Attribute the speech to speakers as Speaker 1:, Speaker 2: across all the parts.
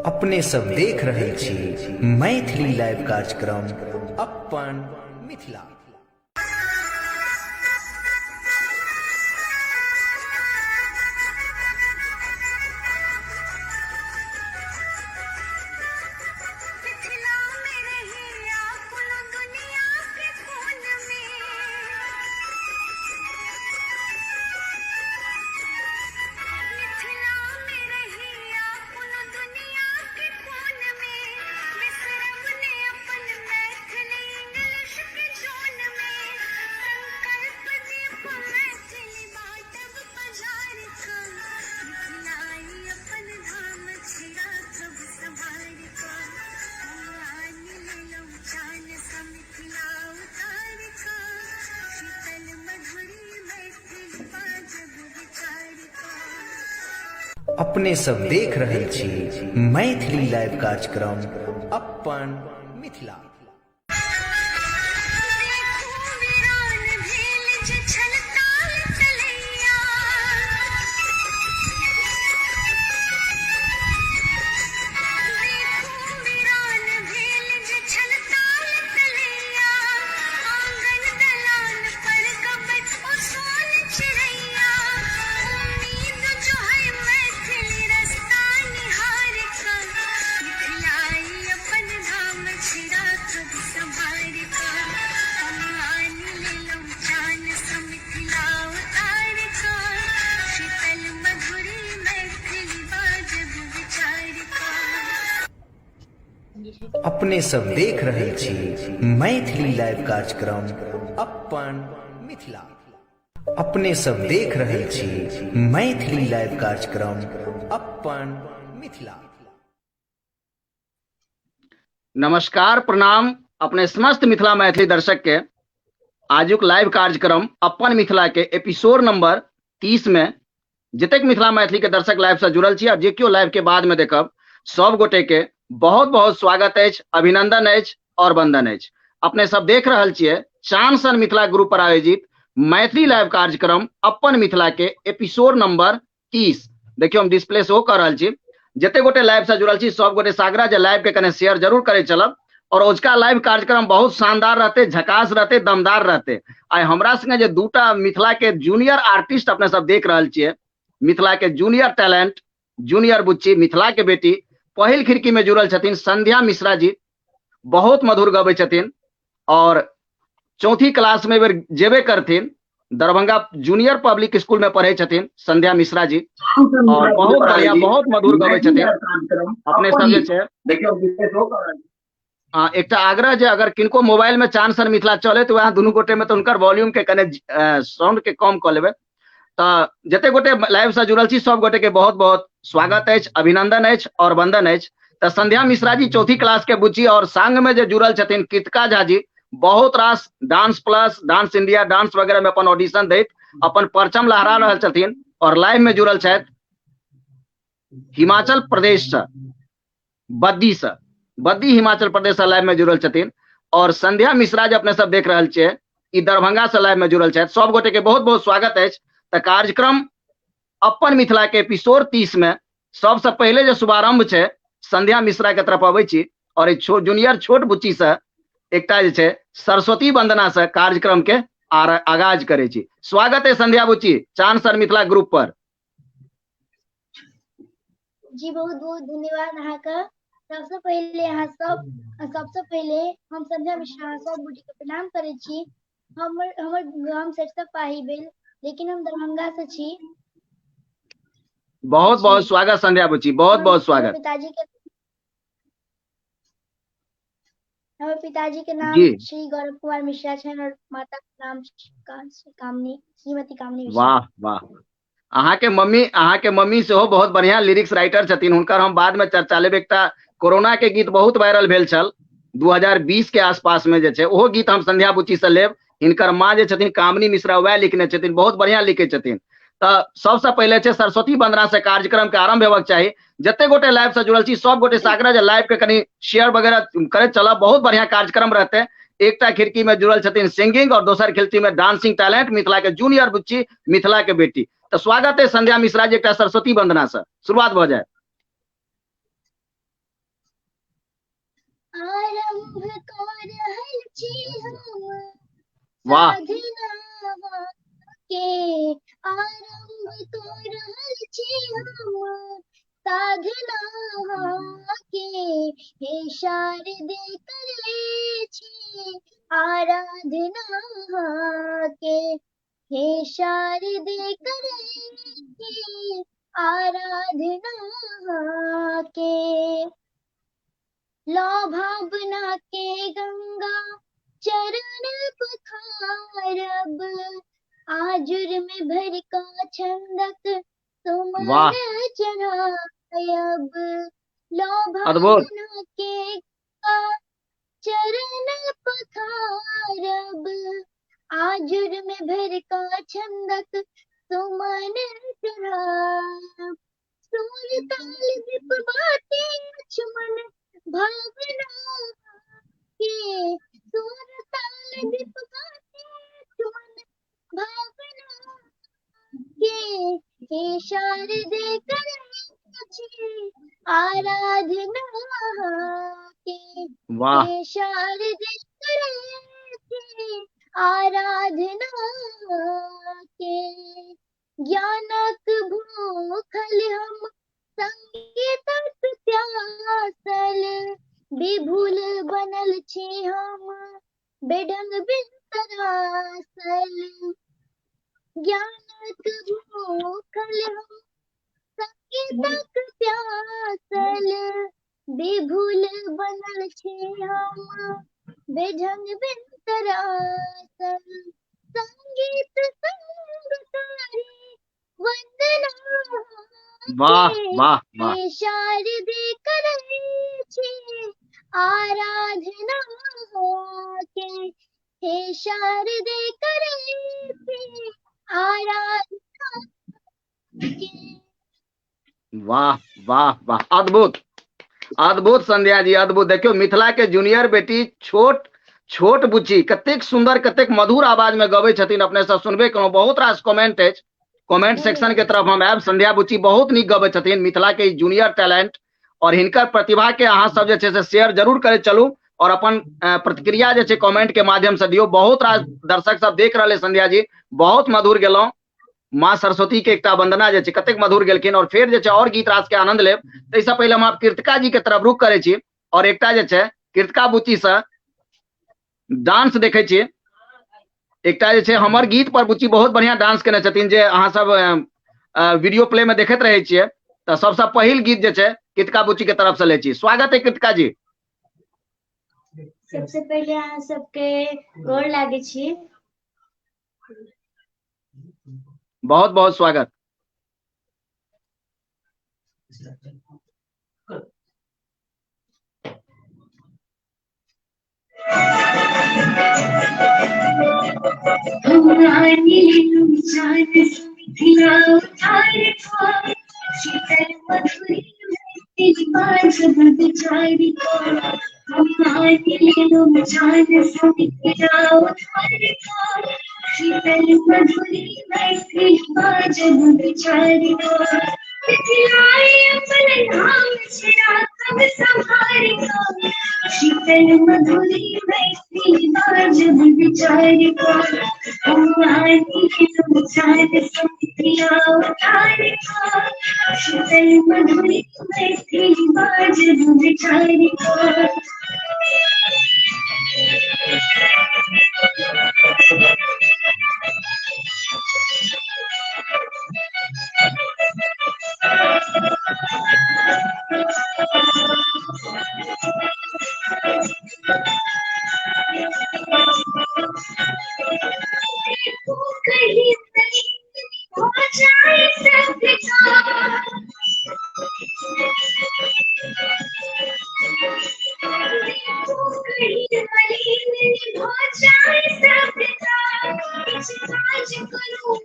Speaker 1: अपने सब देख रहल छी मैथिली लाइव कार्यक्रम अपन मिथिला।
Speaker 2: मिथिला में रही आपन दुनिया के कोन में। मिथिला में रही आपन दुनिया के कोन में। बिसरब ने अपन मैथिली इंग्लिश के जोन में। संकल्प दीप मैथिली बाटब पजार क। मिथिलाई अपन धाम छी राखब संभार क। हम आनि लेलहुँ चान सँ मिथिला उतार क। शीतल मधुरी मैथिली बाजब विचार क।
Speaker 1: अपने सब देख रहल छी मैथिली लाइव कार्यक्रम अपन मिथिला।
Speaker 2: देखू वीरान भेल जे छल ताल तलैया। देखू वीरान भेल जे छल ताल तलैया। आंगन दलान पर गबैत ओ सोन चिड़ैया। उम्मीद जो है मैथिली रस्ता निहार क। मिथिलाई अपन धाम छी राखब संभार क। हम आनि लेलहुँ चान सँ मिथिला उतार क। शीतल मधुरी मैथिली बाजब विचार क।
Speaker 1: अपने सब देख रहल छी मैथिली लाइव कार्यक्रम अपन मिथिला। अपने सब देख रहल छी मैथिली लाइव कार्यक्रम अपन मिथिला।
Speaker 3: नमस्कार प्रणाम अपने समस्त मिथिला मैथिली दर्शक के आजुक लाइव कार्यक्रम अपन मिथिला के एपिसोड नंबर 30 में जतेक मिथिला मैथिली के दर्शक लाइव से जुड़ल छी आ जे केओ लाइव के बाद में देखब सब गोटे के बहुत बहुत स्वागत अछि, अभिनंदन अछि और वंदन अछि। अपने सब देख रहल छियै चान सन मिथिला ग्रुप पर आयोजित मैथिली लाइव कार्यक्रम अपन मिथिला के एपिसोड नंबर 30। देखियौ हम डिस्प्ले सेहो कऽ रहल छी। जते गोटे लाइव से जुड़ल छी सब गोटे सागरा जे लाइव के कने शेयर जरूर करे चलब और ओजका लाइव कार्यक्रम बहुत शानदार रहते, झकास रहते, दमदार रहते। आइ हमरा संगे जे दूटा मिथिला के जूनियर आर्टिस्ट अपने सब देख रहल छियै, मिथिला के जूनियर टैलेंट, जूनियर बुच्ची, मिथिला के बेटी, पहिल खिड़की में जुड़ल छथिन संध्या मिश्रा जी, बहुत मधुर गबै छथिन और चौथी क्लास में बेर जेबे करथिन, दरभंगा जूनियर पब्लिक स्कूल में पढ़े छथिन संध्या मिश्रा जी और बहुत बढ़िया बहुत मधुर गबै छथिन। अपने सब जे छै एकटा आग्रह जे अगर किनको मोबाइल में चान सन मिथिला चले तो वह दुनू गोटे में तो उनकर वॉल्यूम के कने साउंड के कम कऽ लेबै। तऽ जते गोटे लाइव से जुड़ल छी सब गोटे के बहुत बहुत स्वागत अछि, अभिनंदन अछि और वंदन अछि। तऽ संध्या मिश्रा जी चौथी क्लास के बुच्ची और संग में जे जुड़ल छथिन कृतिका झा जी, बहुत रास dance plus, dance India, dance वगैरह में अपन ऑडिशन दैत अपन परचम लहरा रहल छथिन और लाइव में जुड़ल छथि हिमाचल प्रदेश से, बद्दी से, बद्दी हिमाचल प्रदेश से लाइव में जुड़ल छथिन और संध्या मिश्रा जे अपने सब देख रहल छियै ई दरभंगा से लाइव में जुड़ल छथि। सब गोटे के बहुत बहुत स्वागत अछि। तऽ कार्यक्रम अपन मिथिला के एपिसोड 30 में सबसे पहिले जे शुभारंभ छै संध्या मिश्रा के तरफ अबै छी और एक जूनियर छोट बुच्ची से एकटा जे छै सरस्वती वंदना से कार्यक्रम के आगाज करै छी। स्वागत है संध्या बुच्ची चान सर मिथिला ग्रुप पर।
Speaker 4: जी बहुत बहुत धन्यवाद अहाँके। सबसे पहिले अहाँ सब, सबसे पहिले हम संध्या मिश्रा अहाँ सब गोटे के प्रणाम करै छी। हमर हमर गाम सरिसब पाही भेल, लेकिन हम दरभंगा से छी।
Speaker 3: बहुत
Speaker 4: जी
Speaker 3: बहुत स्वागत संध्या बुच्ची, बहुत
Speaker 4: हमर
Speaker 3: बहुत
Speaker 4: हमर
Speaker 3: स्वागत।
Speaker 4: पिताजी के हमर पिताजी के नाम
Speaker 3: जी
Speaker 4: श्री गौरव कुमार मिश्रा छनि और माता के नाम कामनी, श्रीमती कामनी मिश्रा।
Speaker 3: वाह वाह, अहाँके मम्मी सेहो बहुत बढ़िया लिरिक्स राइटर छथिन, हुनकर हम बाद में चर्चा लेब। एकटा कोरोना के गीत बहुत वायरल भेल छल 2020 के आसपास में जे छै, ओहो गीत हम संध्या बुच्ची से लेब। हिनकर माँ जे छथिन कामनी मिश्रा वएह लिखने छथिन, बहुत बढ़िया लिखै छथिन। तऽ सबसँ पहिले छै सरस्वती वंदना से कार्यक्रम के आरंभ हेबाक चाही। जते गोटे लाइव से जुड़ल छी सब गोटे सागरा जे लाइव के कनि शेयर वगैरह करैत चलब, बहुत बढ़िया कार्यक्रम रहतै। एकटा खिड़की में जुड़ल छथिन सिंगिंग और दोसर खिड़की में डांसिंग टैलेंट मिथिला के जूनियर बुच्ची, मिथिला के बेटी। तऽ स्वागत है संध्या मिश्रा जी एकटा सरस्वती वंदना से शुरुआत भऽ जाय।
Speaker 4: कऽ रहल छी हम
Speaker 3: वाह
Speaker 4: साधना के आरंभ कऽ रहल छी हम साधना के हे शारदे करै छी आराधना के हे शारदे करै छी आराधना के। लौ भावना के गंगा चरण पखारब आजुर में भर का छंदक सुमन
Speaker 3: वाह
Speaker 4: चढ़ायब। लौ
Speaker 3: अद्भुत
Speaker 4: भावना के गंगा चरण पखारब आजुर में भर का छंदक सुमन चढ़ायब। सुर ताल दीप बाती लक्ष्मण भावना के सुर ताल दीप बाती लक्ष्मण भावना के हे शारदे करै छी आराधना के
Speaker 3: वाह
Speaker 4: हे शारदे करै छी आराधना के। ज्ञानक भूखल हम संगीतक प्यासल विभुल बनल छी हम बेढंग बिन तरासल। ज्ञानक भूखल हम संगीतक प्यासल विभुल बनल छी हम बेढंग बिन तरासल। संगीत संग तारी वंदना
Speaker 3: वाह
Speaker 4: के
Speaker 3: वाह वाह
Speaker 4: हे शारदे करै छी आराधना के हे शारदे करै छी आराधना के।
Speaker 3: वाह वाह वाह, अद्भुत अद्भुत संध्या जी, अद्भुत। देखियौ मिथिला के जूनियर बेटी छोट छोट बुच्ची कतेक सुंदर कतेक मधुर आवाज में गबै छथिन, अपने सब सुनबे केलहुँ। बहुत रास कमेंट अछि, कमेंट सेक्शन के तरफ हम आयब। संध्या बुच्ची बहुत नीक गबै छथिन, मिथिला के जूनियर टैलेंट, और हिनकर प्रतिभा के अहाँ सब जे छै से शेयर जरूर करैत चलू और अपन प्रतिक्रिया जे छै कमेंट के माध्यम से दियौ। बहुत रास दर्शक सब देख रहल है संध्या जी, बहुत मधुर गेलहुँ। माँ सरस्वती के एकटा वंदना जे छै कतेक मधुर गेलखिन। और फेर जे छै और गीत रास के आनंद लेब, ताहिसँ पहिले हम आब कृतिका जी के तरफ रुख करै छी और एकटा जे छै कृतिका बुच्ची से डांस देखै छी। एकटा जे छै हमर गीत पर बुच्ची बहुत बढ़िया डांस केने छथिन, जे अहाँ सब वीडियो प्ले में देखैत रहै छियै। तऽ सबसँ पहिल गीत जे छै कृतिका बुच्ची के तरफ से लै छी। स्वागत है कृतिका जी।
Speaker 5: सबसे पहिले अहाँ सबके गोर लागै छी।
Speaker 3: बहुत बहुत स्वागत।
Speaker 2: शीतल मधुरी मैथिली बाजब विचारिका शीतल मधुरी मैथिली बाजब विचारिका। कहीं हो जाए सबका, कहीं मलिन हो जाए सबका, काज करूं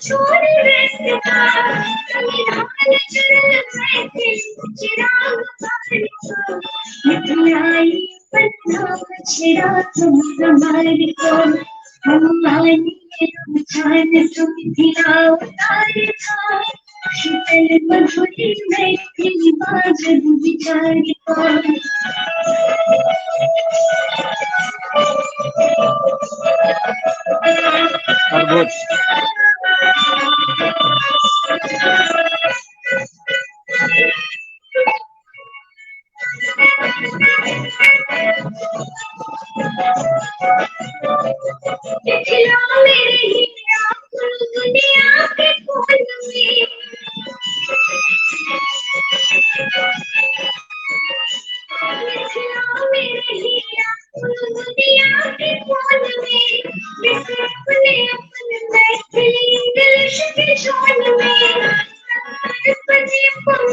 Speaker 2: छोड़ रस्ता संविधान जुड़ल मैथिल चिराग मिथिलाई नाम छिड़ा तुम हमारे को हम शीतल मधुरी मैथिली बाजब विचारि कऽ।
Speaker 3: अद्भुत।
Speaker 2: मिथिला मेरे हीरा दुनिया के कोल में, मिथिला मेरे हीरा दुनिया के कोल में, अपने अपने मैथिली इंग्लिश के झोल में,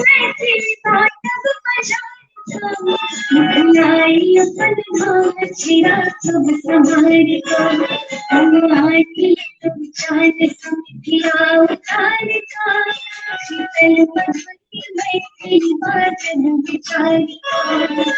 Speaker 2: मैथिली बाजब बजा मिथिलाई अपन धाम छिरा सब संभार कऽ, हम आखिल तुम चान मिथिला उतार कऽ, शीतल मधुरी मैथिली बाजब विचार कऽ।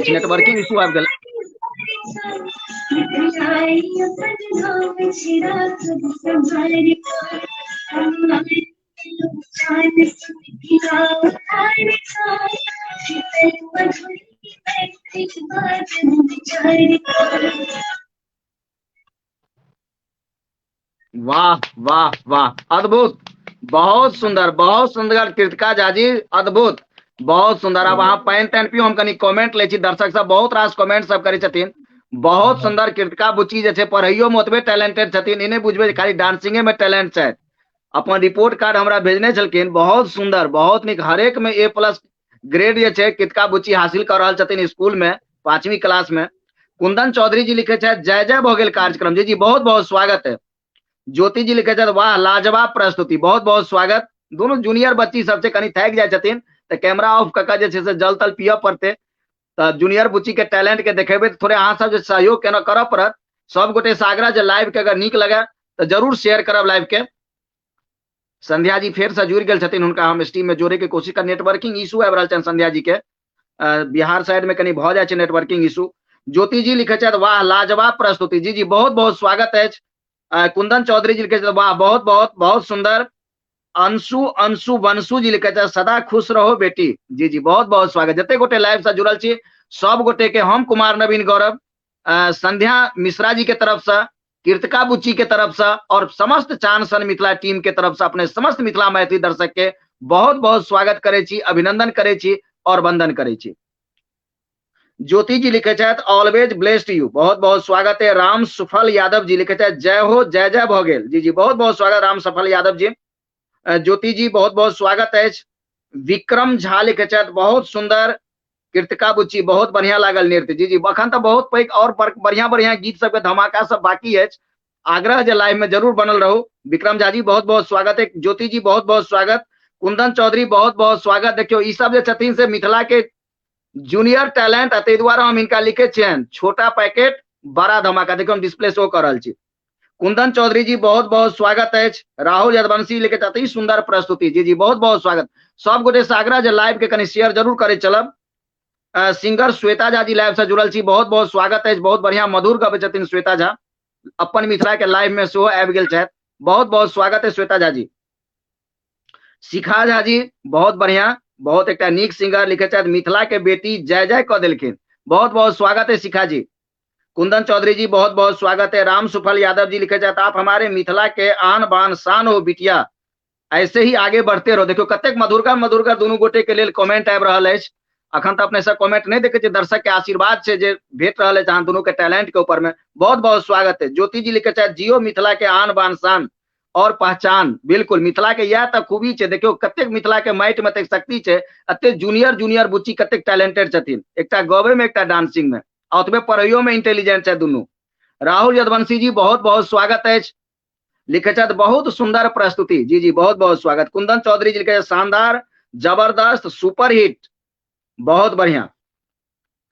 Speaker 3: नेटवर्किंग इशू आबि गेल। वाह वाह वाह, अद्भुत, बहुत सुंदर, बहुत सुंदर कृतिका झा जी, अद्भुत, बहुत सुंदर। अब अहाँ पानि तानि पियू, हम कनि कमेंट लै छी, दर्शक सब बहुत रास कमेंट सब करै छथिन। बहुत सुंदर कृतिका बुच्ची जे छै पढ़ैयो मे ओतबे टैलेंटेड छथिन, ई नहि बुझबै जे खाली डांसिंगे मे टैलेंट छथि। अपन रिपोर्ट कार्ड हमरा भेजने छलखिन, बहुत सुंदर, बहुत नीक, हरेक में ए प्लस ग्रेड जे छै कृतिका बुच्ची हासिल कऽ रहल छथिन स्कूल में 5वीं क्लास में। कुंदन चौधरी जी लिखे छथि जय जय भऽ गेल कार्यक्रम, जी जी बहुत बहुत स्वागत है। ज्योति जी लिखे छथि वाह लाजवाब प्रस्तुति, बहुत बहुत स्वागत। दोनों जूनियर बच्ची सब छै, कनि थाकि जाइ छथिन तऽ कैमरा ऑफ कऽ के जे छै से जल तल पियऽ पड़तै, तऽ जूनियर बुच्ची के टैलेंट के देखेबै तऽ थोड़े अहाँ सब जे सहयोग केना करऽ पड़त। सब गोटे से आग्रह जे लाइव के अगर नीक लगे तऽ जरूर शेयर करब लाइव के। संध्या जी फेर से जुड़ि गेल छथिन, हुनका हम स्ट्रीम में जोड़े के कोशिश कर, नेटवर्किंग इशू आबि रहल छनि संध्या जी के, बिहार साइड में कनि भऽ जाइ छै नेटवर्किंग इशू। ज्योति जी लिखे छथि वाह लाजवाब प्रस्तुति, जी जी बहुत बहुत स्वागत अछि। कुंदन चौधरी जी लिखे छथि वाह बहुत बहुत बहुत सुंदर। अंशु अंशु वंशु जी लिखे छथि सदा खुश रहो बेटी, जी जी बहुत बहुत स्वागत। जते गोटे लाइव से जुड़ल छी सब गोटे के हम कुमार नवीन गौरव, संध्या मिश्रा जी के तरफ से, कीर्तिका बुच्ची के तरफ से और समस्त चान सन मिथिला टीम के तरफ से अपने समस्त मिथिला मैथिली दर्शक के बहुत बहुत स्वागत करे छी, अभिनंदन करे छी और वंदन करे छी। ज्योति जी लिखे छथि ऑलवेज ब्लेस्ड यू, बहुत बहुत स्वागत है। राम सुफल यादव जी लिखे छथि जय हो जय जय भऽ गेल, जी जी बहुत बहुत स्वागत राम सफल यादव जी। ज्योति जी बहुत बहुत स्वागत अछि। विक्रम झा लिखे छथि बहुत सुंदर कृतिका बुच्ची, बहुत बढ़िया लागल नृत्य, जी जी अखन तऽ बहुत पैघ और बढ़िया बढ़िया गीत सबके धमाका सब बाकी अछि, आग्रह जे लाइव में जरूर बनल रहू। विक्रम झा जी बहुत बहुत स्वागत है, ज्योति जी बहुत बहुत स्वागत, कुंदन चौधरी बहुत बहुत स्वागत। देखियौ ई सब जे छथिन से मिथिला के जूनियर टैलेंट, ताहि दुआरे हम हिनका लिखे छियनि छोटा पैकेट बड़ा धमाका। देखियौ हम डिस्प्ले शो कऽ रहल छी। कुंदन चौधरी जी बहुत बहुत स्वागत अछि। राहुल यदुवंशी लिखे अति सुंदर प्रस्तुति, जी जी बहुत बहुत स्वागत। सब गोटे से आग्रह जे लाइव के कनि शेयर जरूर करे चलब। सिंगर श्वेता झा जी लाइव से जुड़ल छी, बहुत बहुत स्वागत अछि। बहुत बढ़िया मधुर गबै छथिन श्वेता झा, अपन मिथिला के लाइव में सेहो आबि गेल छथि, बहुत बहुत स्वागत है श्वेता झा जी। शिखा झा जी बहुत बढ़िया, बहुत एकटा नीक सिंगर लिखे छथि मिथिला के बेटी जय जय कऽ देलखिन, बहुत बहुत स्वागत है शिखा जी। कुंदन चौधरी जी बहुत बहुत स्वागत है। राम सुफल यादव जी लिखे छथि आप हमारे मिथिला के आन बान शान हो बिटिया, ऐसे ही आगे बढ़ते रहो। देखियौ कतेक मधुरगर मधुरगर दुनू गोटे के लेल कमेंट आबि रहल अछि। अखन तऽ अपने सब कमेंट नहि देखै छियै, दर्शक के आशीर्वाद छै जे भेट रहल अछि अहाँ दुनू के टैलेंट के ऊपर में, बहुत बहुत स्वागत है। ज्योति जी लिखे छथि जियो मिथिला के आन बान शान, और पहचान। बिल्कुल मिथिला के इएह तऽ खूबी छै। देखियौ कतेक मिथिला के माटि में एतेक शक्ति छै, एते जूनियर जूनियर बुच्ची कतेक टैलेंटेड छथिन, एकटा गबै में एकटा डांसिंग में, आ ओतबे पढ़ैयो में इंटेलिजेंट छै दुनू। राहुल यदुवंशी जी बहुत बहुत स्वागत अछि, लिखे छथि बहुत सुंदर प्रस्तुति। जी जी बहुत बहुत स्वागत। कुंदन चौधरी जी लिखे शानदार, जबरदस्त, सुपर हिट, बहुत बढ़िया,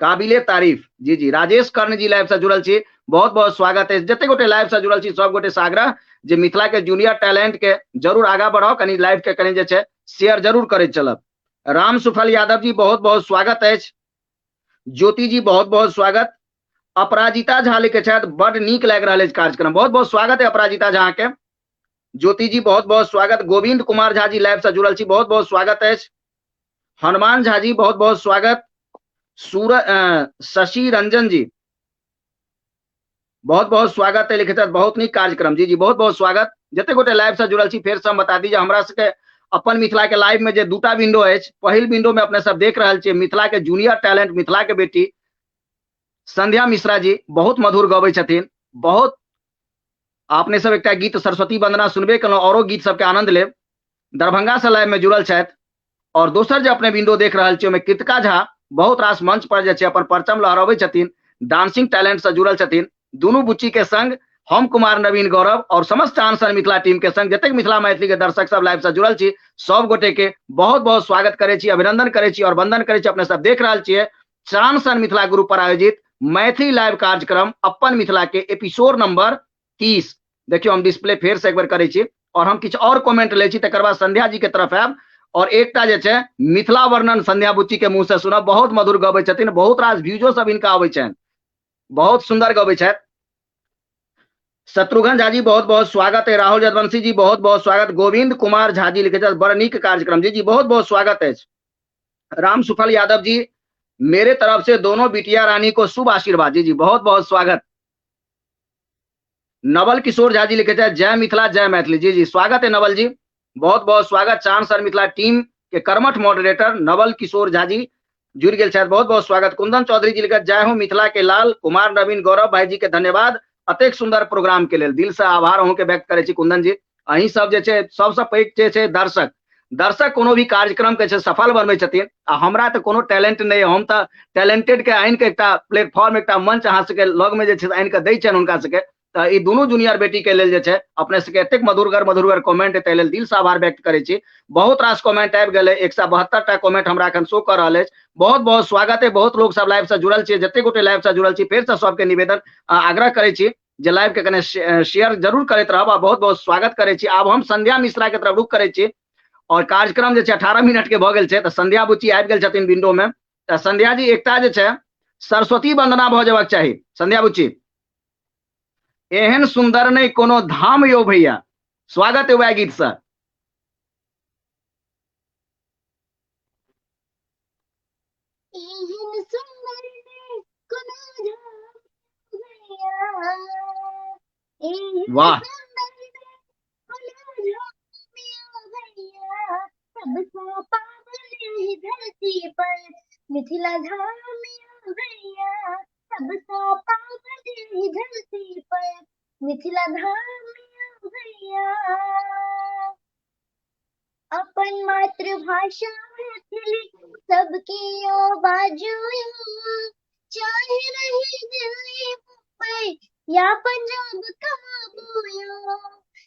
Speaker 3: काबिले तारीफ। जी जी राजेश कर्ण जी लाइव से जुड़ल छी, बहुत बहुत स्वागत है। जते गोटे लाइव से जुड़ल छी सब गोटे से आग्रह जे मिथिला के जूनियर टैलेंट के जरूर आगा बढ़ाओ, कनी लाइव के कनी जे छै शेयर जरूर करैत चलब। राम सुफल यादव जी बहुत बहुत स्वागत अछि। ज्योति जी बहुत बहुत स्वागत। अपराजिता झा लिखे छथि बड नीक लागि रहल अछि कार्यक्रम, बहुत बहुत स्वागत है अपराजिता झा के। ज्योति जी बहुत बहुत स्वागत। गोविंद कुमार झा जी लाइव से जुड़ल छी, बहुत बहुत स्वागत अछि। हनुमान झा जी बहुत बहुत स्वागत। शशि रंजन जी बहुत बहुत स्वागत है, लिखे बहुत नीक कार्यक्रम। जी जी बहुत बहुत स्वागत। जते गोटे लाइव से जुड़ल छी फेर से हम बता दी जे हमरा सबके अपन मिथिला के लाइव में जे दूटा विंडो अछि, पहिल विंडो में अपने सब देख रहल छियै मिथिला के जूनियर टैलेंट, मिथिला के बेटी संध्या मिश्रा जी बहुत मधुर गबै छथिन। बहुत अपने सब एकटा गीत सरस्वती वंदना सुनबे केलहुँ, औरो गीत सबके आनंद लेब। दरभंगा से लाइव में जुड़ल छथि। और दोसर जे अपने विंडो देख रहल छी ओहिमे कृतिका झा बहुत रास मंच पर जे छै अपन परचम लहरबै छथिन, डांसिंग टैलेंट से जुड़ल छथिन। दुनू बुच्ची के संग हम कुमार नवीन गौरव और समस्त चांद मिथिला टीम के संग जतेक मिथिला मैथिली के दर्शक सब लाइव से जुड़ल छी सब गोटे के बहुत बहुत स्वागत करै छी, अभिनंदन करै छी और वंदन करै छी। अपने सब देख रहल छियै चांद सन मिथिला ग्रुप पर आयोजित मैथिली लाइव कार्यक्रम अपन मिथिला के एपिसोड नंबर 30। देखियौ हम डिस्प्ले फेर से एक बेर करै छी और हम किछु और कमेंट लै छी, तकर बाद संध्या जी के तरफ आयब और एकटा जे छै मिथिला वर्णन संध्या बुच्ची के मुंह से सुनब। बहुत मधुर गबै छथिन, बहुत रास व्यूजो सब इनका अबै छनि, बहुत सुंदर गबै छथि। शत्रुघ्न झा जी बहुत बहुत स्वागत है। राहुल यदुवंशी जी बहुत बहुत स्वागत। गोविंद कुमार झा जी लिखे बड़ नीक कार्यक्रम। जी जी बहुत बहुत स्वागत है। राम सुफल यादव जी मेरे तरफ से दोनों बिटिया रानी को शुभ आशीर्वाद। जी जी बहुत बहुत स्वागत। नवल किशोर झा जी लिखे छथि जय मिथिला जय मैथिली। जी जी स्वागत है नवल जी, बहुत बहुत स्वागत। चांद सर मिथिला टीम के कर्मठ मॉडरेटर नवल किशोर झा जी जुड़ गेल छथि, बहुत बहुत स्वागत। कुंदन चौधरी जी लिखे जय हो मिथिला के लाल। कुमार नवीन गौरव भाई जी के धन्यवाद अतेक सुंदर प्रोग्राम के लेल, दिल से आभार अहूँ के व्यक्त करै छी कुंदन जी। अहीं सब जे छै सबसँ पैघ जे छै दर्शक, दर्शक कोनो भी कार्यक्रम के छै सफल बनबै छथिन। आ हमरा तऽ कोनो टैलेंट नहि, हम तऽ टैलेंटेड के आनि के एकटा प्लेटफॉर्म एकटा मंच अहाँ सबके लग में जे छै आनि के दै छियनि हुनका सबके। तऽ ई दुनू जूनियर बेटी के लेल जे छै अपने सबके एतेक मधुरगर मधुरगर कमेंट ताहि लेल दिल से आभार व्यक्त करै छी। बहुत रास कमेंट आबि गेलै, 172 टा कमेंट हमरा एखन शो कऽ रहल अछि। बहुत बहुत स्वागत है, बहुत लोग सब लाइव से जुड़ल छी, जते गोटे लाइव से जुड़ल छी फेर से सबके निवेदन आग्रह करै छी जे लाइव के कने शेयर जरूर करैत रहब आ बहुत बहुत स्वागत करै छी। आब हम संध्या मिश्रा के तरफ रुख करै छी और कार्यक्रम जे छै 18 मिनट के भऽ गेल छै, तऽ संध्या बुच्ची आबि गेल छथिन विंडो में। तऽ संध्या जी एकटा जे छै सरस्वती वंदना भऽ जेबाक चाही। संध्या बुच्ची एहन सुंदर नहि कोनो धाम यौ भैया, स्वागत है वएह गीत से।
Speaker 4: एहन सुंदर नहि कोनो धाम भैया, एहन
Speaker 3: वाह।
Speaker 4: सुंदर नहि कोनो धाम यौ भैया, सबसँ पावन एहि धरती पर मिथिला धाम यौ भैया, सबसँ पावन एहि धरती पर मिथिला धाम यौ भैया। अपन मातृभाषा मैथिली सबके यो बाजू यो, चाहे रही दिल्ली मुंबई या पंजाब काबू यो।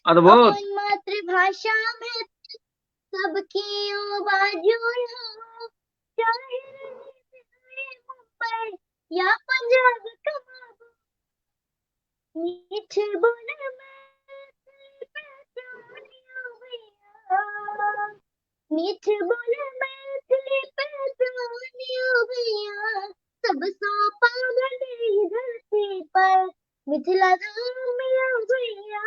Speaker 3: अद्भुत।
Speaker 4: अपन मातृभाषा मैथिली सबके यो बाजू यो, चाहे रही दिल्ली मुंबई या पंजाब काबू। मीठ बोल मैथिली पहचानियो भैया, मीठ बोल मैथिली पहचानियो भैया, सबसँ पावन एहि धरती पर मिथिला धाम यौ भैया,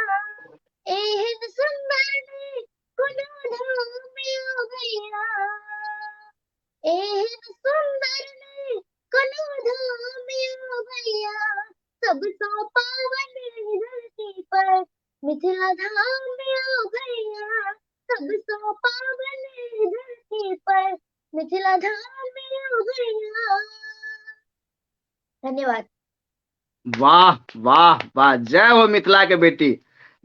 Speaker 4: एहन सुंदर नहि कोनो धाम यौ भैया, एहन सुंदर नहि कोनो धाम यौ भैया, सबसँ पावन एहि धरती पर मिथिला धाम यौ भैया, सबसँ पावन एहि धरती पर मिथिला धाम यौ भैया। धन्यवाद।
Speaker 3: वाह वाह वाह, जय हो मिथिला के बेटी।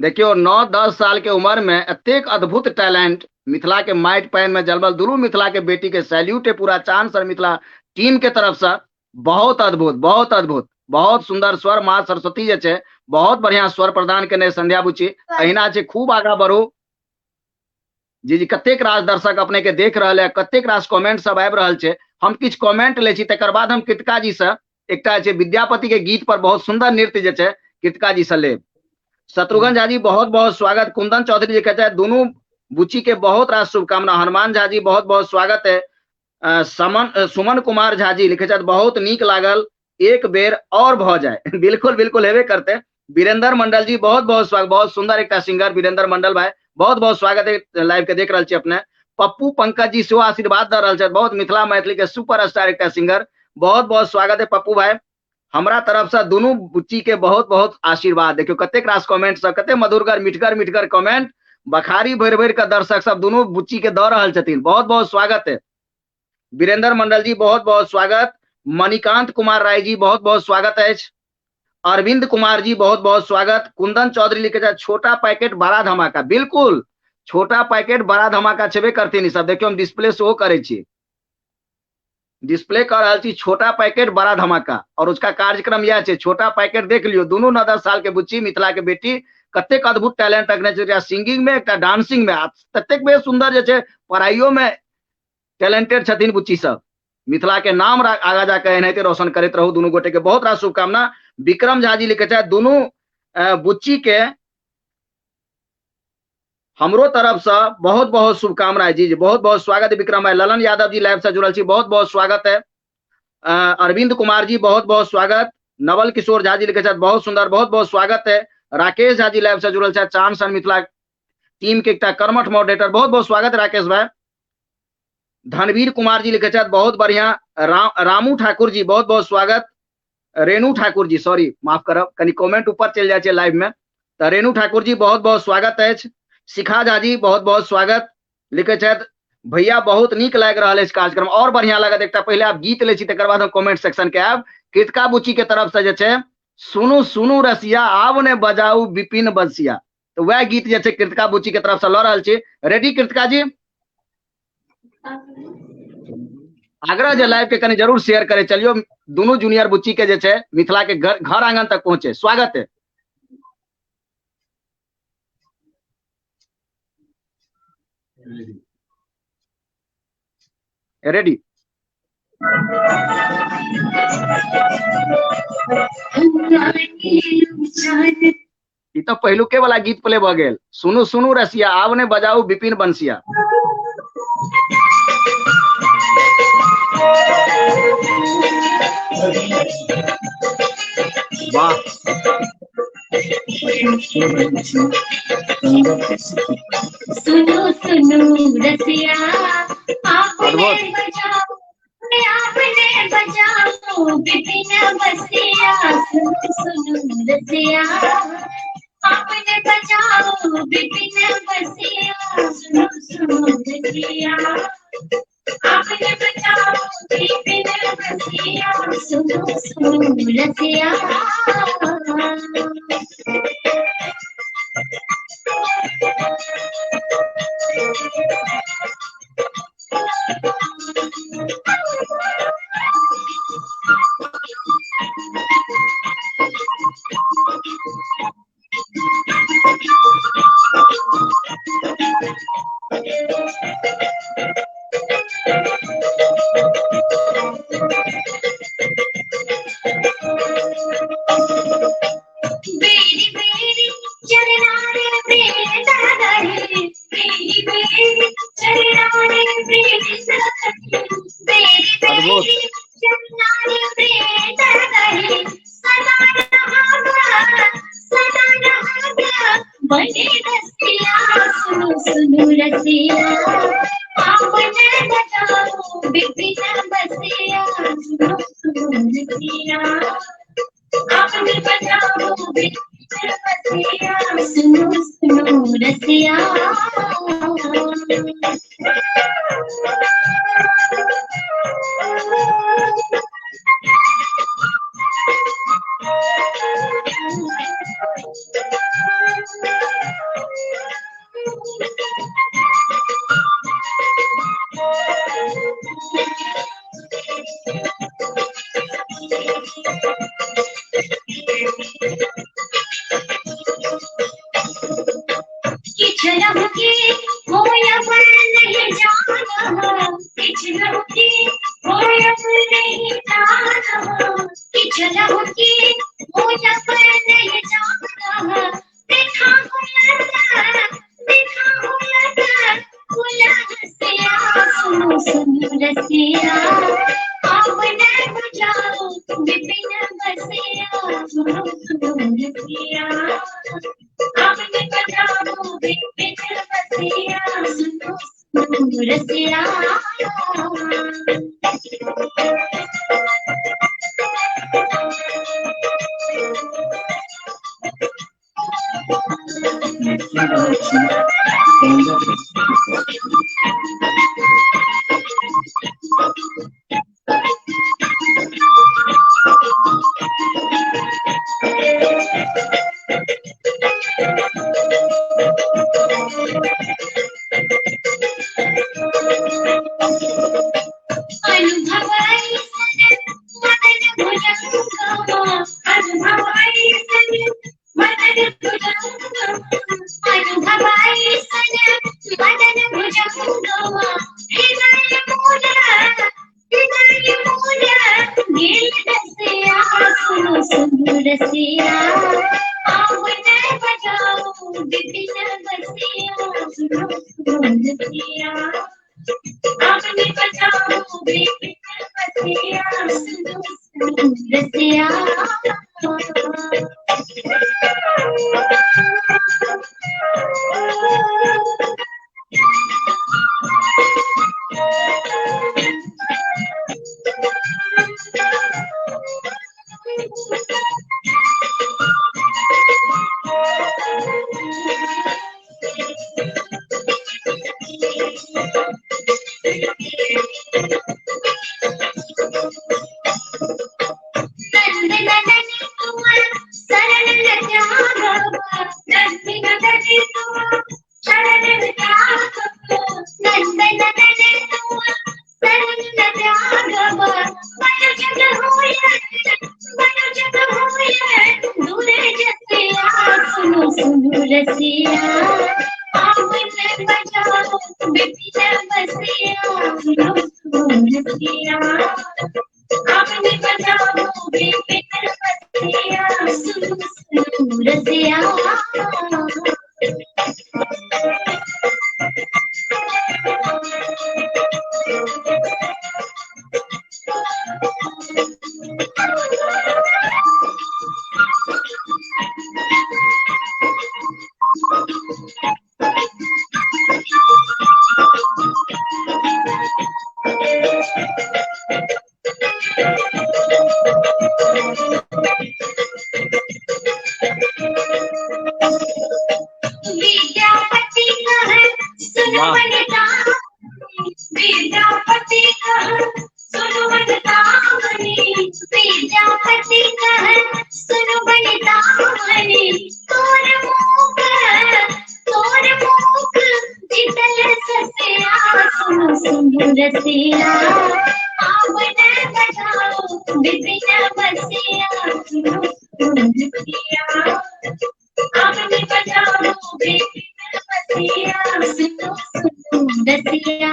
Speaker 3: देखियौ, 9-10 साल के उम्र में एतेक अद्भुत टैलेंट, मिथिला के माटि पानि में जलमल दुनू मिथिला के बेटी के सैल्यूट है पूरा चांद सर मिथिला टीम के तरफ से। बहुत अद्भुत, बहुत अद्भुत, बहुत सुंदर स्वर, माँ सरस्वती जे छै बहुत बढ़िया स्वर प्रदान केने संध्या बुची। अहिना छै, खूब आगा बढ़ू। जी जी, कतेक रास दर्शक अपने के देख रहल है, कतेक रास कमेंट सब आबि रहल छै। हम किछु कमेंट लै छी, तकर बाद हम कृतिका जी से एकटा छै विद्यापति के गीत पर बहुत सुंदर नृत्य जे छै कृतिका जी से लेब। शत्रुघ्न झा जी बहुत बहुत स्वागत। कुंदन चौधरी जी कहते हैं दोनों बुची के बहुत रास शुभकामना। हनुमान झा जी बहुत बहुत स्वागत है। सुमन कुमार झा जी लिखे छथि बहुत नीक लागल, एक बेर और भ जाए। बिल्कुल बिल्कुल हेबे करते। वीरेंद्र मंडल जी बहुत बहुत स्वागत, बहुत सुंदर एकटा सिंगर वीरेंद्र मंडल भाई, बहुत बहुत स्वागत है, लाइव के देख रहल छी अपने। पप्पू पंकज जी सेहो आशीर्वाद दऽ रहल छथि, बहुत मिथिला मैथिली के सुपर स्टार एकटा सिंगर, बहुत बहुत स्वागत है पप्पू भाई। हमरा तरफ से दुनू बुच्ची के बहुत बहुत आशीर्वाद। देखियौ कतेक रास कमेंट सब, कते मधुरगर मिठगर मिठगर कमेंट बखारी भरि भरि के दर्शक सब दुनू बुच्ची के दऽ रहल छथिन। बहुत बहुत स्वागत है वीरेंद्र मंडल जी, बहुत बहुत स्वागत। मणिकांत कुमार राय जी बहुत बहुत स्वागत अछि। अरविंद कुमार जी बहुत बहुत स्वागत। कुंदन चौधरी लिखे छथि छोटा पैकेट बड़ा धमाका। बिल्कुल छोटा पैकेट बड़ा धमाका छेबे करथिन ई सब। देखियौ हम डिस्प्ले सेहो करै छी, डिस्प्ले कर रहल छी, छोटा पैकेट बड़ा धमाका। और उसका कार्यक्रम यह छै, छोटा पैकेट देख लियौ, दुनू 9-10 साल के बुच्ची मिथिला के बेटी कतेक अद्भुत टैलेंट रखने छै, एकटा सिंगिंग में एकटा डांसिंग में, आ ततेक बेस सुंदर जे छै पढ़ाइयो में टैलेंटेड छथिन बुच्ची सब। मिथिला के नाम आगा जाके एनाहिते रोशन करैत रहू। दुनू गोटे के बहुत रास शुभकामना। विक्रम झा जी लिखे छथि दुनू बुच्ची के हमरो तरफ से बहुत बहुत शुभकामना है। जी जी, बहुत बहुत स्वागत है विक्रम भाई। ललन यादव जी लाइव से जुड़ल छी, बहुत बहुत स्वागत है। अरविंद कुमार जी बहुत बहुत स्वागत। नवल किशोर झा जी लिखे छथि बहुत सुंदर, बहुत बहुत स्वागत है। राकेश झा जी लाइव से जुड़ल छथि, चांद सन मिथिला टीम के एकटा कर्मठ मॉडरेटर, बहुत बहुत स्वागत है राकेश भाई। धनवीर कुमार जी लिखे छथि बहुत बढ़िया। रामू ठाकुर जी बहुत बहुत स्वागत। रेणु ठाकुर जी, सॉरी माफ करब, कनी कमेंट ऊपर चलि जाइ छै लाइव में, तऽ रेणु ठाकुर जी बहुत बहुत स्वागत अछि। शिखा झा जी बहुत बहुत स्वागत। लिखे छथि भैया बहुत नीक लागि रहल अछि कार्यक्रम, और बढ़िया लागत। एकटा पहिले आप गीत लै छी तकर बाद हम कमेंट सेक्शन के आयब। कृतिका बुची के तरफ से जे छै सुनू सुनू रसिया आब ने बजाउ विपिन बंसिया, तऽ वएह गीत जे छै कृतिका बुची के तरफ से लऽ रहल छी। रेडी कृतिका जी? आग्रह जे लाइव के कनि जरूर शेयर करे चलियो, दुनू जूनियर बुच्ची के जे छै मिथिला के घर आंगन तक पहुंचे। स्वागत है। रेडी। ई तो पहिलुके वाला गीत प्ले भ गेल। सुनू सुनू रसिया आब ने बजाऊ विपिन बंसिया। वाह,
Speaker 5: सुनो सुनो रसिया आपने
Speaker 3: अद्भुत।
Speaker 5: बजाओ, आपने बजाओ विपिन बसिया। सुनो सुनो रसिया आपने बजाओ विपिन बसिया। सुनो सुनो रसिया आपने बजाओ विपिन बसिया। सुनो सुनो रसिया। बेरी बेरी चरणारे प्रेम सागरे, बेरी बेरी चरणारे प्रेम सागरे, बेरी बेरी चरणारे प्रेम सागरे, सदा रहागा सदा रहागा बने रसिया। सुनो सुनो रसिया आपने बजाओ विपिन बसिया। सुनो सुनो रसिया आपने बजाओ विपिन बसिया। सुनो सुनो रसिया।
Speaker 2: रसिया, आपने बजाओ बिपिन बसिया, सुनो सुनो रसिया। अनुभवाई सन मदन भुजंगमा, अनुभवाई सन मदन भुजंगमा, अनुभवाई सन मदन भुजंगमा, हृदय मूल हृदय मूल नील रसिया, सुनो सुनो रसिया, आवन बजाओ विपिन बसिया, सुनो सुनो रसिया, आपने बजाओ विपिन बसिया, सुनो सुनो रसिया। नंद नंदन कुंवर शरण त्याग, नंद नंदन कुंवर शरण त्याग, नंद नंदन कुंवर शरण त्याग, बन जग होय बन जग होय दूर जसिया, सुनो सुनो रसिया, आवन बजाओ बिपिन बसिया, सुनो सुनो रसिया, आपने बजाओ बिपिन बसिया, सुनो सुनो रसिया। विद्यापति कह सुनो
Speaker 3: वाह।
Speaker 2: वनतावनी, विद्यापति कह सुनो वनतावनी, विद्यापति कह सुनो वनतावनी, तोर मुख तोर मुख जितल ससिया, सुनो सुनो रसिया, आवन बजाओ विपिन बसिया, सुनो सुनो रसिया, आपने बजाओ बिपिन बसिया, सुनो सुनो रसिया,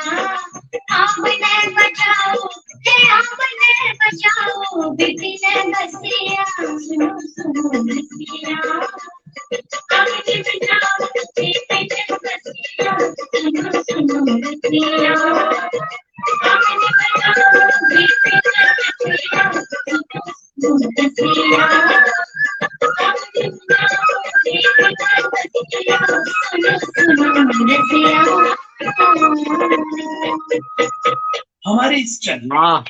Speaker 2: आपने बजाओ हे आपने बजाओ बिपिन बसिया, सुनो सुनो रसिया, आपने बजाओ बिपिन बसिया, सुनो सुनो रसिया, आपने बजाओ बिपिन बसिया, सुनो सुनो रसिया, आपने बजाओ बिपिन बसिया, सुनो सुनो रसिया।
Speaker 6: हमारे इस चैनल
Speaker 3: वाह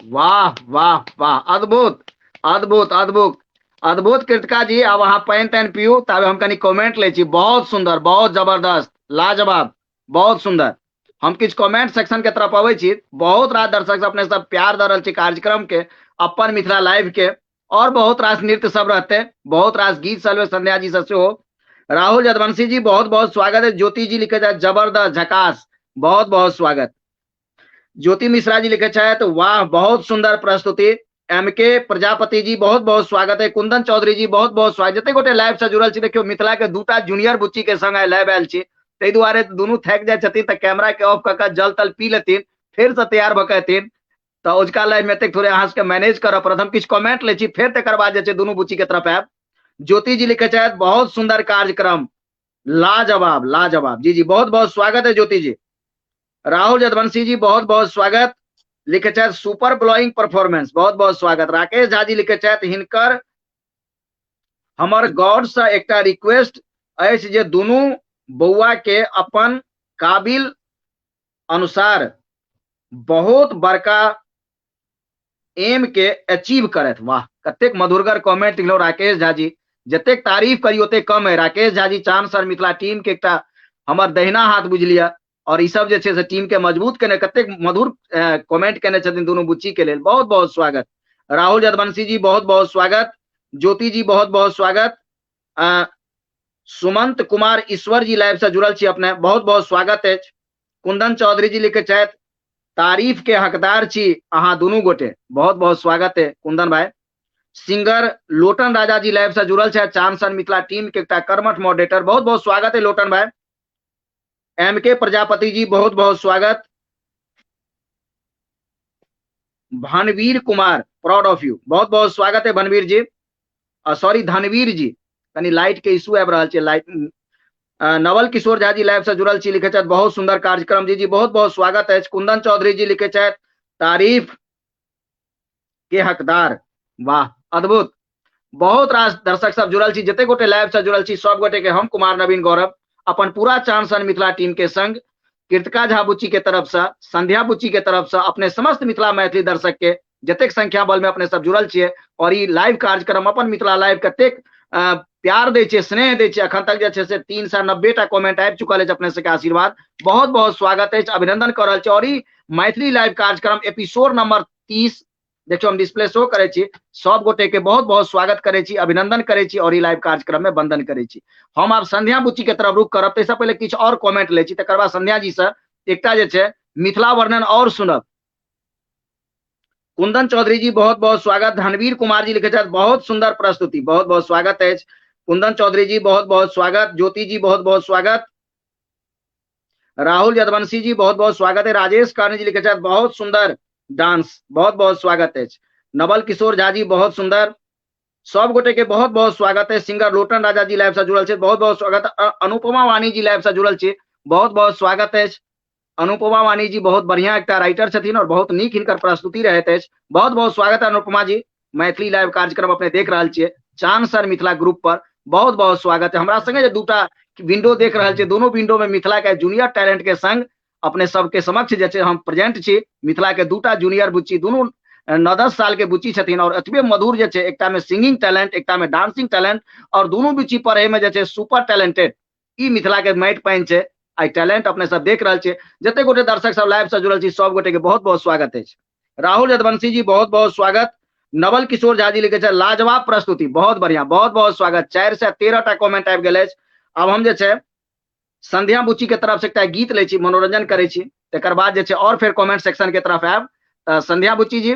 Speaker 3: वाह वाह वाह, अद्भुत अद्भुत अद्भुत अद्भुत। कृतिका जी आब अहाँ पानि तानि पियू, ताबे हम कनी कमेंट लै छी। बहुत सुंदर, बहुत जबरदस्त, लाजवाब, बहुत सुंदर। हम किछु कमेंट सेक्शन के तरफ अबै छी। बहुत रास दर्शक सब अपने सब प्यार दऽ रहल छी कार्यक्रम के, अपन मिथिला लाइव के, और बहुत रास नृत्य सब रहते, बहुत रास गीत सब संध्या जी सब सेहो। राहुल यदुवंशी जी बहुत बहुत स्वागत है। ज्योति जी लिखे जाए जबरदस्त झकास, बहुत बहुत स्वागत। ज्योति मिश्रा जी लिखे छथि वाह बहुत सुंदर प्रस्तुति। एम के प्रजापति जी बहुत बहुत स्वागत है। कुंदन चौधरी जी बहुत बहुत स्वागत। जते गोटे लाइव से जुड़ल छी, देखियो मिथिला के दूटा जूनियर बुच्ची के संग आइ लाइव आयल छी, ताहि दुआरे दुनू थाकि जाइ छथिन तऽ कैमरा के ऑफ कऽ कऽ जल तल पी लेथिन, फेर से तैयार भऽ कऽ एथिन। तऽ ओजका लाइव में एतेक थोड़े अहाँ सबके मैनेज करऽ पड़त। हम किछु कमेंट लै छी, फेर तकर बाद जे छै दुनू बुच्ची के तरफ आयब। ज्योति जी लिखे छथि बहुत सुंदर कार्यक्रम, लाजवाब लाजवाब। जी जी बहुत बहुत स्वागत है ज्योति जी। राहुल यदुवंशी जी बहुत बहुत स्वागत, लिखे छथि सुपर ब्लोइंग परफॉर्मेंस, बहुत बहुत स्वागत। राकेश झा जी लिखे छथि हिनकर हमर गॉड से एकटा रिक्वेस्ट अछि जे दुनू बौआ के अपन काबिल अनुसार बहुत बड़का एम के अचीव करत। वाह, कतेक मधुरगर कमेंट लिखलहुँ राकेश झा जी, जतेक तारीफ करी ओतेक कम है। राकेश झा जी चांद सर मिथिला टीम के एकटा हमर दहिना हाथ बुझि लिअ, और ई सब जे छै से टीम के मजबूत केने कतेक मधुर कमेंट केने छथिन दुनू बुच्ची के लेल। बहुत बहुत स्वागत राहुल यदुवंशी जी, बहुत बहुत स्वागत ज्योति जी, बहुत बहुत स्वागत सुमंत कुमार ईश्वर जी लाइव से जुड़ल छी अपने, बहुत बहुत स्वागत अछि। कुंदन चौधरी जी लिखे छथि तारीफ के हकदार छी अहाँ दुनू गोटे, बहुत बहुत स्वागत है कुंदन भाई। सिंगर लोटन राजा जी लाइव से जुड़ल छथि, चांद सन मिथिला टीम के एकटा कर्मठ मॉडरेटर, बहुत बहुत स्वागत है लोटन भाई। एम के प्रजापति जी बहुत बहुत स्वागत। Bhanveer Kumar proud of you, बहुत बहुत स्वागत है भनवीर जी, सॉरी धनवीर जी, कनी लाइट के इशू आबि रहल छै लाइट। नवल किशोर झा जी लाइव से जुड़ल छी, लिखे छथि बहुत सुंदर कार्यक्रम जी जी, बहुत बहुत स्वागत अछि। कुंदन चौधरी जी लिखे छथि तारीफ के हकदार, वाह अद्भुत। बहुत रास दर्शक सब जुड़ल छी, जते गोटे लाइव से जुड़ल छी सब गोटे के हम कुमार नवीन गौरव अपन पूरा चांद सन मिथिला टीम के संग कृतिका झा बुच्ची के तरफ से, संध्या बुच्ची के तरफ से अपने समस्त मिथिला मैथिली दर्शक के जतेक संख्या बल में अपने सब जुड़ल छियै और ई लाइव कार्यक्रम अपन मिथिला लाइव कतेक प्यार दै छै, स्नेह दै छै, अखन तक जे छै से 390 टा कमेंट आबि चुकल अछि अपने सबके आशीर्वाद, बहुत बहुत स्वागत अछि, अभिनंदन कऽ रहल छी। और ई मैथिली लाइव कार्यक्रम एपिसोड नंबर 30 देखियौ हम डिस्प्ले शो करै छी, सब गोटे के बहुत बहुत स्वागत करै छी, अभिनंदन करै छी और ई लाइव कार्यक्रम में वंदन करै छी। हम आब संध्या बुच्ची के तरफ रुख करब, ताहिसँ पहिले किछु और कमेंट लै छी, तकर बाद संध्या जी से एकटा जे छै मिथिला वर्णन और सुनब। कुंदन चौधरी जी बहुत बहुत स्वागत। धनवीर कुमार जी लिखे छथि बहुत सुंदर प्रस्तुति, बहुत बहुत स्वागत अछि कुंदन चौधरी जी, बहुत बहुत स्वागत। ज्योति जी बहुत बहुत स्वागत। राहुल यदुवंशी जी बहुत बहुत स्वागत है। राजेश कर्ण जी लिखे छथि बहुत सुंदर डांस, बहुत बहुत स्वागत अछि। नवल किशोर झा जी बहुत सुंदर, सब गोटे के बहुत बहुत स्वागत है। सिंगर लोटन राजा जी लाइव से जुड़ल छथि, बहुत बहुत स्वागत। अनुपमा वाणी जी लाइव से जुड़ल छी, बहुत बहुत स्वागत अछि। अनुपमा वाणी जी बहुत बढ़िया एकटा राइटर छथिन और बहुत नीक हिनकर प्रस्तुति रहैत अछि, बहुत बहुत स्वागत है अनुपमा जी। मैथिली लाइव कार्यक्रम अपने देख रहल छियै चांद सर मिथिला ग्रुप पर, बहुत बहुत स्वागत है। हमरा संगे जे दूटा विंडो देख रहल छियै, दोनों विंडो में मिथिला के जूनियर टैलेंट के संग अपने सबके समक्ष जे छै हम प्रेजेंट छी। मिथिला के दूटा जूनियर बुच्ची, दोनों 9-10 साल के बुच्ची छथिन और एतबे मधुर जे छै, एकटा में सिंगिंग टैलेंट, एकटा में डांसिंग टैलेंट और दोनों बुच्ची पढ़े में जे छै सुपर टैलेंटेड। ई मिथिला के माटि पानि छै, आई टैलेंट अपने सब देख रहल छियै। जते गोटे दर्शक सब लाइव से जुड़ल छी सब गोटे के बहुत बहुत स्वागत अछि। राहुल यदुवंशी जी बहुत बहुत स्वागत। नवल किशोर झा जी लिखे छै लाजवाब प्रस्तुति, बहुत बढ़िया, बहुत बहुत स्वागत। 413 टा कमेंट आबि गेल अछि। आब हम जे छै संध्या बुच्ची के तरफ से एकटा गीत लै छी, मनोरंजन करै छी, तकर बाद जे छै और फेर कमेंट सेक्शन के तरफ आयब। तऽ संध्या बुच्ची जी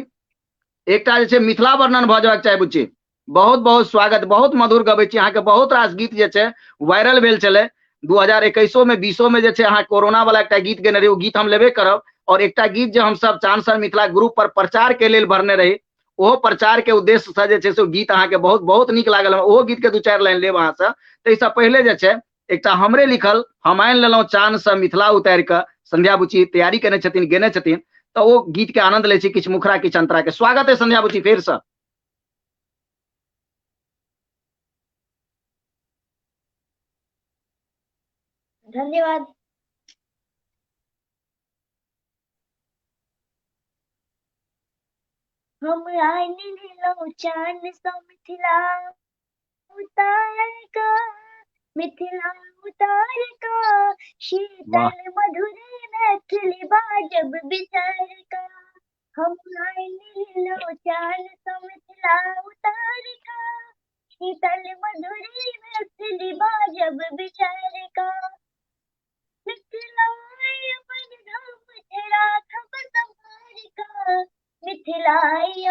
Speaker 3: एकटा जे छै मिथिला वर्णन भऽ जेबाक चाही बुच्ची, बहुत बहुत स्वागत, बहुत मधुर गबै छी, अहाँके बहुत रास गीत जे छै वायरल भेल छलै 2021 में, 20 में जे छै अहाँ कोरोना वाला एकटा गीत गेने रही, ओ गीत हम लेबे करब। और एकटा गीत जे हमसब चांद सर मिथिला ग्रुप पर प्रचार के लेल भरने रही, ओहो प्रचार के उद्देश्य से जे छै से ओ गीत अहाँके बहुत बहुत नीक लागल, ओहो गीत के 2-4 लाइन लेब अहाँसँ। ताहिसँ पहिले जे छै एकटा हमरे लिखल हम आनि लेलहुँ चान से मिथिला उतारि कऽ, संध्या बुच्ची तैयारी केने छथिन, गेने छथिन, तऽ ओ गीत के आनंद लै छी, किछु मुखरा किछु अंतरा के। स्वागत है संध्या बुच्ची फेरसँ।
Speaker 4: धन्यवाद। हम आनि लेलहुँ चान सँ मिथिला उतार कऽ, मिथिला उतार कऽ, शीतल मधुर मैथिली बाजब विचार कऽ। हम आनि लेलहुँ चान सँ मिथिला उतार कऽ, शीतल मधुर मैथिली बाजब विचार कऽ। मिथिला अपन धाम छै राखब सम्हारि कऽ, मिथिला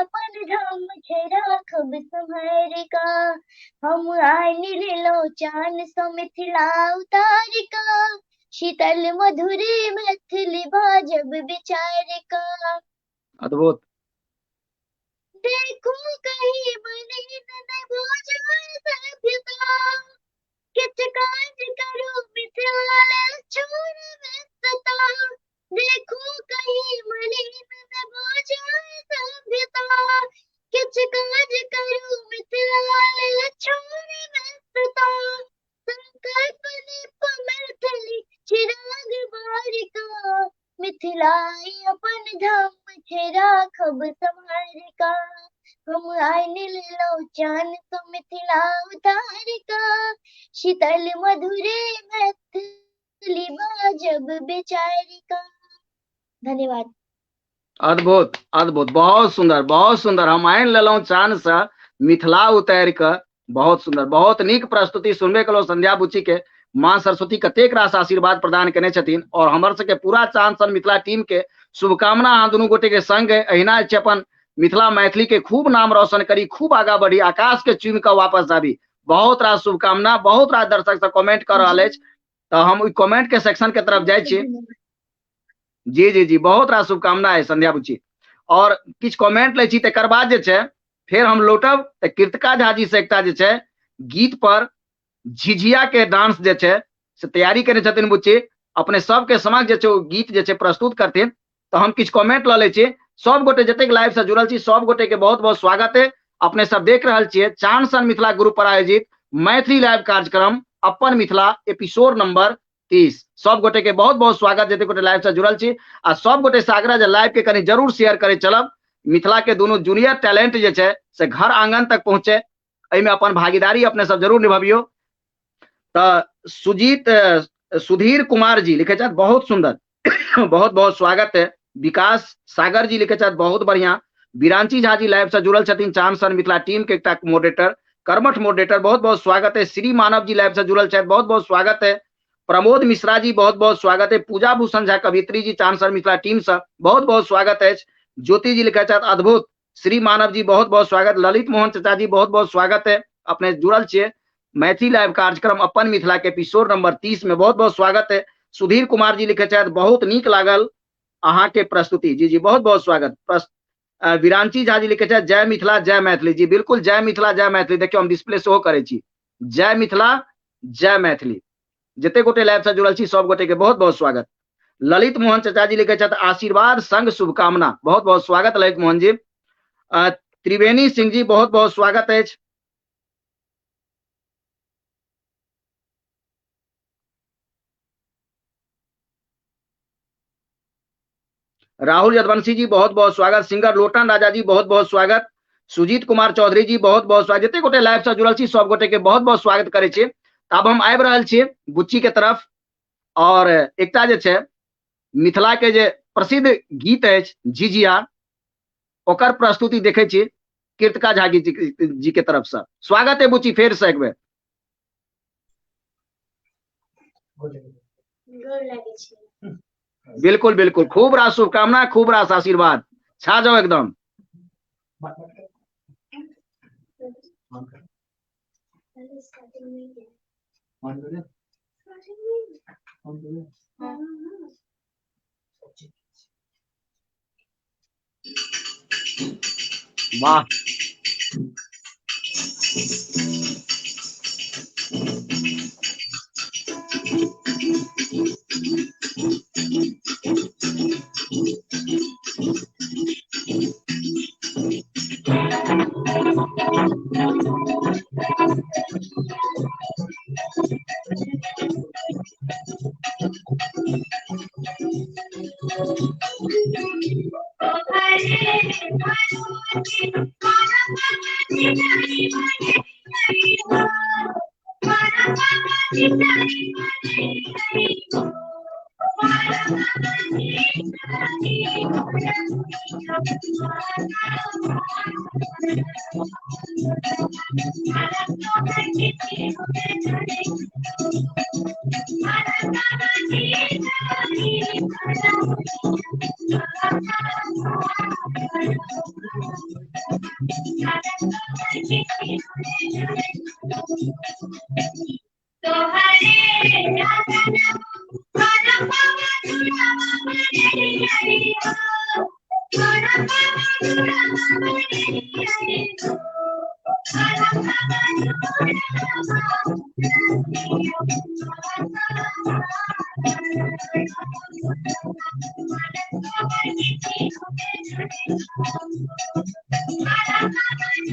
Speaker 4: अपन धाम छै राखब सम्हारि कऽ। हम आनि लेलहुँ चान सँ मिथिला उतारि कऽ, शीतल मधुर मैथिली बाजब विचार कऽ।
Speaker 3: अद्भुत।
Speaker 4: देखू कहीं मलिन न भऽ जाय सभ्यता, किछु काज करू मिथिला लेल छोड़ व्यस्तता। देखू कहीं मलिन न भऽ जाय सभ्यता, किछु काज करू मिथिला लेल छोड़ मिथिला ई अपन धाम छै राखब सम्हारि कऽ। हम आनि लेलहुँ चान सँ मिथिला उतारि कऽ। शीतल मधुरे मैथिली बाजब बेचारि कऽ। धन्यवाद।
Speaker 3: अद्भुत अद्भुत, बहुत सुंदर बहुत सुंदर। हम आनि लेलहुँ चान से मिथिला उतारि कऽ। बहुत सुंदर, बहुत नीक प्रस्तुति सुनबे केलहुँ संध्या बुच्ची के। माँ सरस्वती कतेक रास आशीर्वाद प्रदान केने छथिन और हमर सबके पूरा चांद सन मिथिला टीम के शुभकामना अहाँ दुनू गोटे के संग अहिना छै अपन मिथिला मैथिली के खूब नाम रोशन करी, खूब आगा बढ़ी, आकाश के चूमि कऽ वापस आबी। बहुत रास शुभकामना। बहुत रास दर्शक सब कमेंट कऽ रहल अछि तऽ हम ओहि कमेंट के सेक्शन के तरफ जाइ छी। जी जी जी, बहुत रास शुभकामना है संध्या बुच्ची। और किछु कमेंट लै छी तकर बाद जे छै फेर हम लौटब तऽ कृतिका झा जी से एकटा जे छै गीत पर झिझिया के डांस जे छै से तैयारी केने छथिन बुच्ची, अपने सबके समक्ष जे छै ओ गीत जे छै प्रस्तुत करथिन। तऽ हम किछु कमेंट लऽ लै छी। सब गोटे जतेक लाइव से जुड़ल छी सब गोटे के बहुत बहुत स्वागत है। अपने सब देख रहल छियै चांद सन मिथिला ग्रुप पर आयोजित मैथिली लाइव कार्यक्रम अपन मिथिला एपिसोड नंबर 30। सब गोटे के बहुत बहुत स्वागत जतेक गोटे लाइव से जुड़ल छी। आ सब गोटे से आग्रह जे लाइव के कनि जरूर शेयर करे चलब। मिथिला के दोनों जूनियर टैलेंट जे छै से घर आंगन तक पहुंचे, एहिमे अपन भागीदारी अपने सब जरूर निभबियौ। तऽ सुजीत सुधीर कुमार जी लिखे छथि बहुत सुंदर, बहुत बहुत स्वागत है। विकास सागर जी लिखे छथि बहुत बढ़िया। बिरांची झा जी लाइव से जुड़ल छथिन चांद सन मिथिला टीम के एकटा मोडरेटर, कर्मठ मोडरेटर, बहुत बहुत स्वागत है। श्री मानव जी लाइव से जुड़ल छथि, बहुत बहुत स्वागत है। प्रमोद मिश्रा जी बहुत बहुत स्वागत है। पूजा भूषण झा कवित्री जी चांद सन मिथिला टीम से बहुत बहुत स्वागत है। ज्योति जी लिखे छथि अद्भुत। श्री मानव जी बहुत बहुत स्वागत। ललित मोहन चाचा जी बहुत बहुत स्वागत है। अपने जुड़ल छियै मैथिली लाइव कार्यक्रम अपन मिथिला के एपिसोड नंबर 30 में, बहुत बहुत स्वागत है। सुधीर कुमार जी लिखे छथि बहुत नीक लागल अहाँ के प्रस्तुति। जी जी, बहुत बहुत स्वागत। विरांची झा जी लिखे छथि जय मिथिला जय मैथिली। जी बिल्कुल, जय मिथिला जय मैथिली। देखियौ हम डिस्प्ले सेहो करै छी, जय मिथिला जय मैथिली। जते गोटे लाइव से जुड़ल छी सब गोटे के बहुत बहुत स्वागत। ललित मोहन चाचा जी लिखे छथि आशीर्वाद संग शुभकामना, बहुत बहुत स्वागत ललित मोहन जी। त्रिवेणी सिंह जी बहुत बहुत स्वागत अछि। राहुल यदवंशी जी बहुत बहुत स्वागत। सिंगर लोटन राजा जी बहुत बहुत स्वागत। सुजीत कुमार चौधरी जी बहुत बहुत स्वागत। जते गोटे लाइव से जुड़ल छी सब गोटे के बहुत बहुत स्वागत करै छी। आब हम आबि रहल छी बुच्ची के तरफ और एकटा जे छै मिथिला के जे प्रसिद्ध गीत अछि झिझिया, ओकर प्रस्तुति देखै छी कृतिका झा जी के तरफ से। स्वागत है बुच्ची फेर से एक बेर।
Speaker 4: गोर लागै छी।
Speaker 3: बिल्कुल बिल्कुल, खूब रास शुभकामना, खूब रास आशीर्वाद, छा जाओ एकदम। वाह,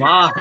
Speaker 3: वाह।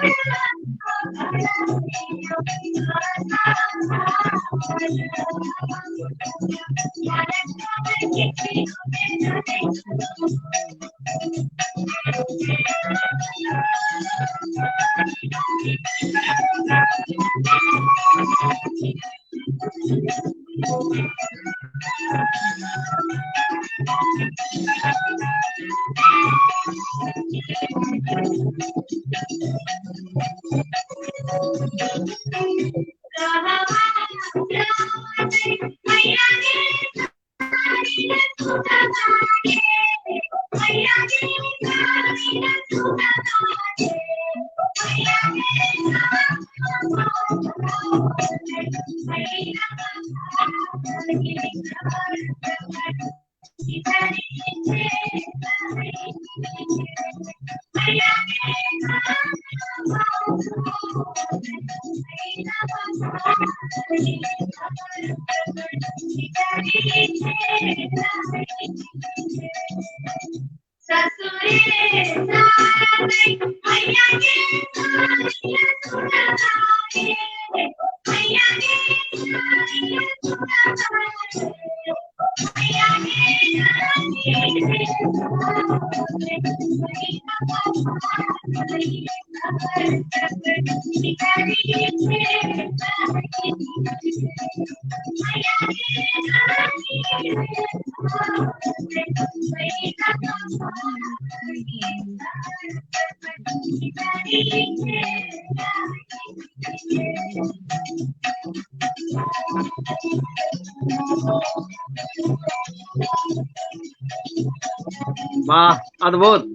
Speaker 3: वाह, अद्भुत।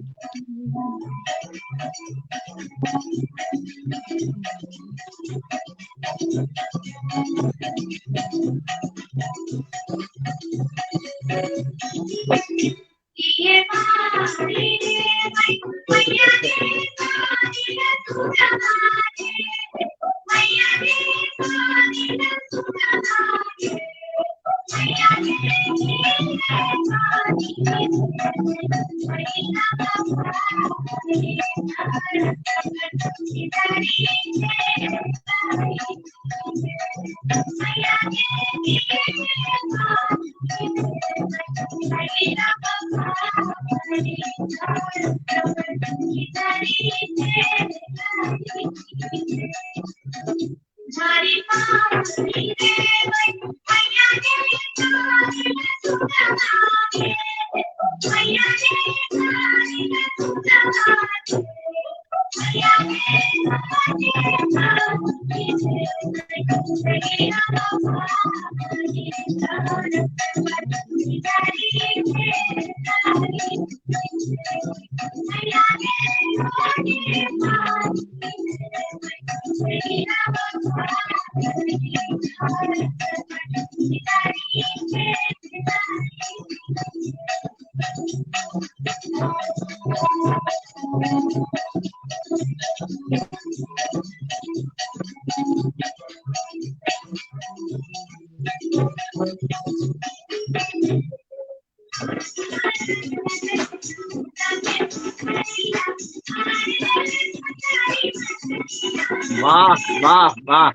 Speaker 3: वाह वाह वाह।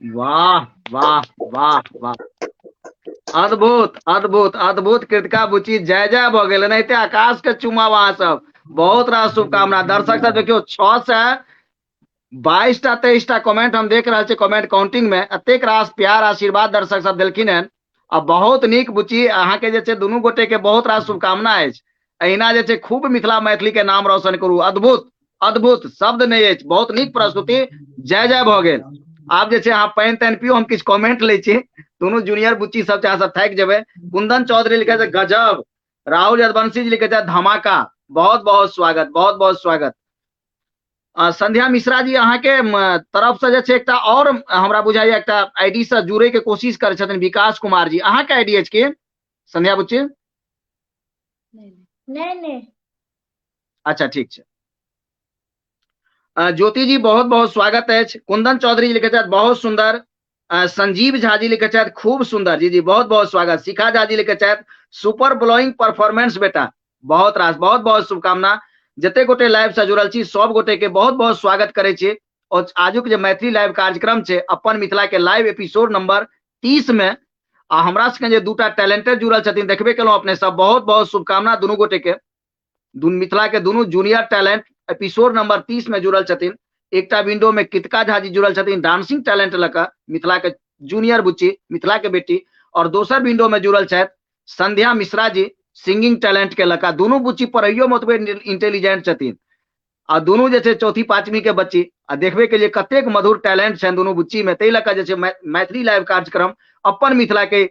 Speaker 3: वाह वाह वाह वाह, अद्भुत अद्भुत अद्भुत। कृतिका बुची जय जय भऽ गेल। एनाहिते आकाश के चुमाव अहाँ सब। बहुत रास शुभकामना। दर्शक सब देखियौ 622 टा 23 टा कमेंट हम देख रहल छी कमेंट काउंटिंग में। एतेक रास प्यार आशीर्वाद दर्शक सब देलखिन हन। आ बहुत नीक बुची, अहाँके जे छै दुनू गोटे के बहुत रास शुभकामना अछि। एहिना जे छै खूब मिथिला मैथिली के नाम रोशन करू। अद्भुत अद्भुत, शब्द नहि अछि। बहुत नीक प्रस्तुति, जय जय भऽ गेल। आब जे छै अहाँ पानि तानि पियू, हम किछु कमेंट लै छी। दुनू जूनियर बुच्ची सब छै, अहाँ सब थाकि जेबै। कुंदन चौधरी लिखे छै गजब, राहुल यदवंशी जी लिखे छथि धमाका, बहुत बहुत स्वागत, बहुत बहुत स्वागत। संध्या मिश्रा जी अहाँके तरफ से जे छै एकटा और हमरा बुझाइया एकटा आईडी से जुड़े के कोशिश करै छथिन विकास कुमार जी, अहाँके आईडी अछि की संध्या बुच्ची?
Speaker 4: नहि नहि।
Speaker 3: अच्छा ठीक छै। ज्योति जी बहुत बहुत स्वागत अछि। कुंदन चौधरी जी लिखे छथि बहुत सुंदर। संजीव झा जी लिखे छथि खूब सुंदर, जी जी बहुत बहुत स्वागत। शिखा झा जी लिखे छथि सुपर ब्लोइंग परफॉर्मेंस बेटा, बहुत रास बहुत बहुत शुभकामना। जते गोटे लाइव से जुड़ल छी सब गोटे के बहुत बहुत स्वागत करै छी। और आजुक जे मैथिली लाइव कार्यक्रम छै अपन मिथिला के लाइव एपिसोड नंबर 30 में आ हमरा सबके जे दूटा टैलेंटेड जुड़ल छथिन देखबे केलहुँ अपने सब, बहुत बहुत शुभकामना दुनू गोटे के। मिथिला के दुनू जूनियर टैलेंट एपिसोड नंबर 30 में जुड़ल छथिन। एकटा विंडो में कृतिका झा जी जुड़ल छथिन डांसिंग टैलेंट लऽ कऽ, मिथिला के जूनियर बुच्ची, मिथिला के बेटी, और दोसर विंडो में जुड़ल छथि संध्या मिश्रा जी सिंगिंग टैलेंट के लऽ कऽ। दुनू बुच्ची पढ़ैयो में ओतबे इंटेलिजेंट छथिन आ दुनू जे छै चौथी पांचवी के बच्ची, आ देखबे के लिए कतेक मधुर टैलेंट छनि दुनू बुच्ची में। ताहि लऽ कऽ जे छै मैथिली लाइव कार्यक्रम अपन मिथिला के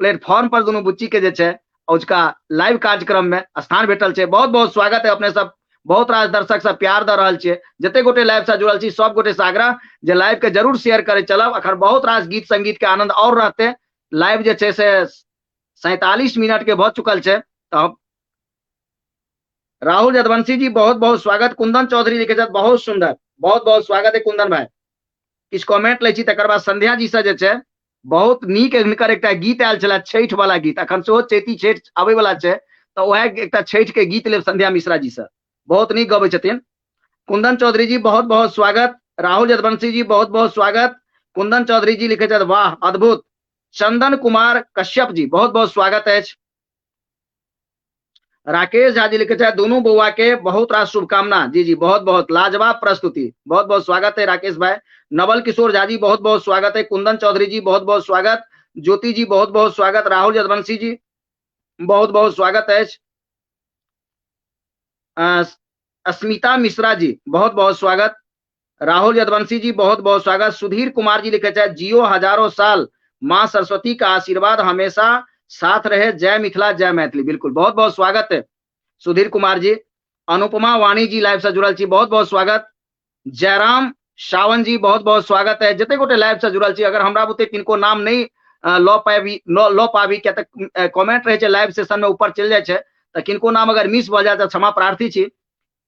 Speaker 3: प्लेटफॉर्म पर दुनू बुच्ची के जे छै औजका लाइव कार्यक्रम में स्थान भेटल छै। बहुत बहुत स्वागत है अपने सब, बहुत रास दर्शक सब प्यार दऽ रहल छियै। जते गोटे लाइव से जुड़ल छी सब गोटे से आग्रह जे लाइव के जरूर शेयर करे चलब। अखन बहुत रास गीत संगीत के आनंद और रहते। लाइव जे छै से 47 मिनट के भऽ चुकल छै। तऽ राहुल यदवंशी जी बहुत बहुत स्वागत। कुंदन चौधरी जी के साथ बहुत सुंदर, बहुत बहुत स्वागत है कुंदन भाई। किछु कमेंट लै छी तकर बाद संध्या जी से जे छै बहुत नीक हिनकर एकटा गीत आयल छलै छठि वाला गीत, अखन सेहो चैती छठि आबै वाला छै तऽ वएह एकटा छठि के गीत लेब संध्या मिश्रा जी से, बहुत नीक गबै छथिन। कुंदन चौधरी जी बहुत बहुत स्वागत। राहुल यदवंशी जी बहुत बहुत स्वागत। कुंदन चौधरी जी लिखे छथि वाह अद्भुत। चंदन कुमार कश्यप जी बहुत बहुत स्वागत अछि। राकेश झा जी लिखे छथि दोनों बौआ के बहुत रास शुभकामना, जी जी बहुत बहुत लाजवाब प्रस्तुति, बहुत बहुत स्वागत है राकेश भाई। नवल किशोर झा जी बहुत बहुत स्वागत है। कुंदन चौधरी जी बहुत बहुत स्वागत। ज्योति जी बहुत बहुत स्वागत। राहुल यदवंशी जी बहुत बहुत स्वागत है। अस्मिता मिश्रा जी बहुत बहुत स्वागत। राहुल यदवंशी जी बहुत बहुत स्वागत। सुधीर कुमार जी लिखे छथि जियो हजारों साल, माँ सरस्वती का आशीर्वाद हमेशा साथ रहे, जय मिथिला जय मैथिली। बिल्कुल बहुत बहुत स्वागत है सुधीर कुमार जी। अनुपमा वाणी जी लाइव से जुड़ल छी, बहुत बहुत स्वागत। जयराम सावन जी बहुत बहुत स्वागत है। जते गोटे लाइव से जुड़ल छी, अगर हमरा बुते किनको नाम नहीं लऽ पाबी, लऽ पाबी किया तऽ कमेंट रहै छै लाइव सेशन में ऊपर चलि जाइ छै, तऽ किनको नाम अगर मिस भऽ जाय तऽ क्षमा प्रार्थी छी।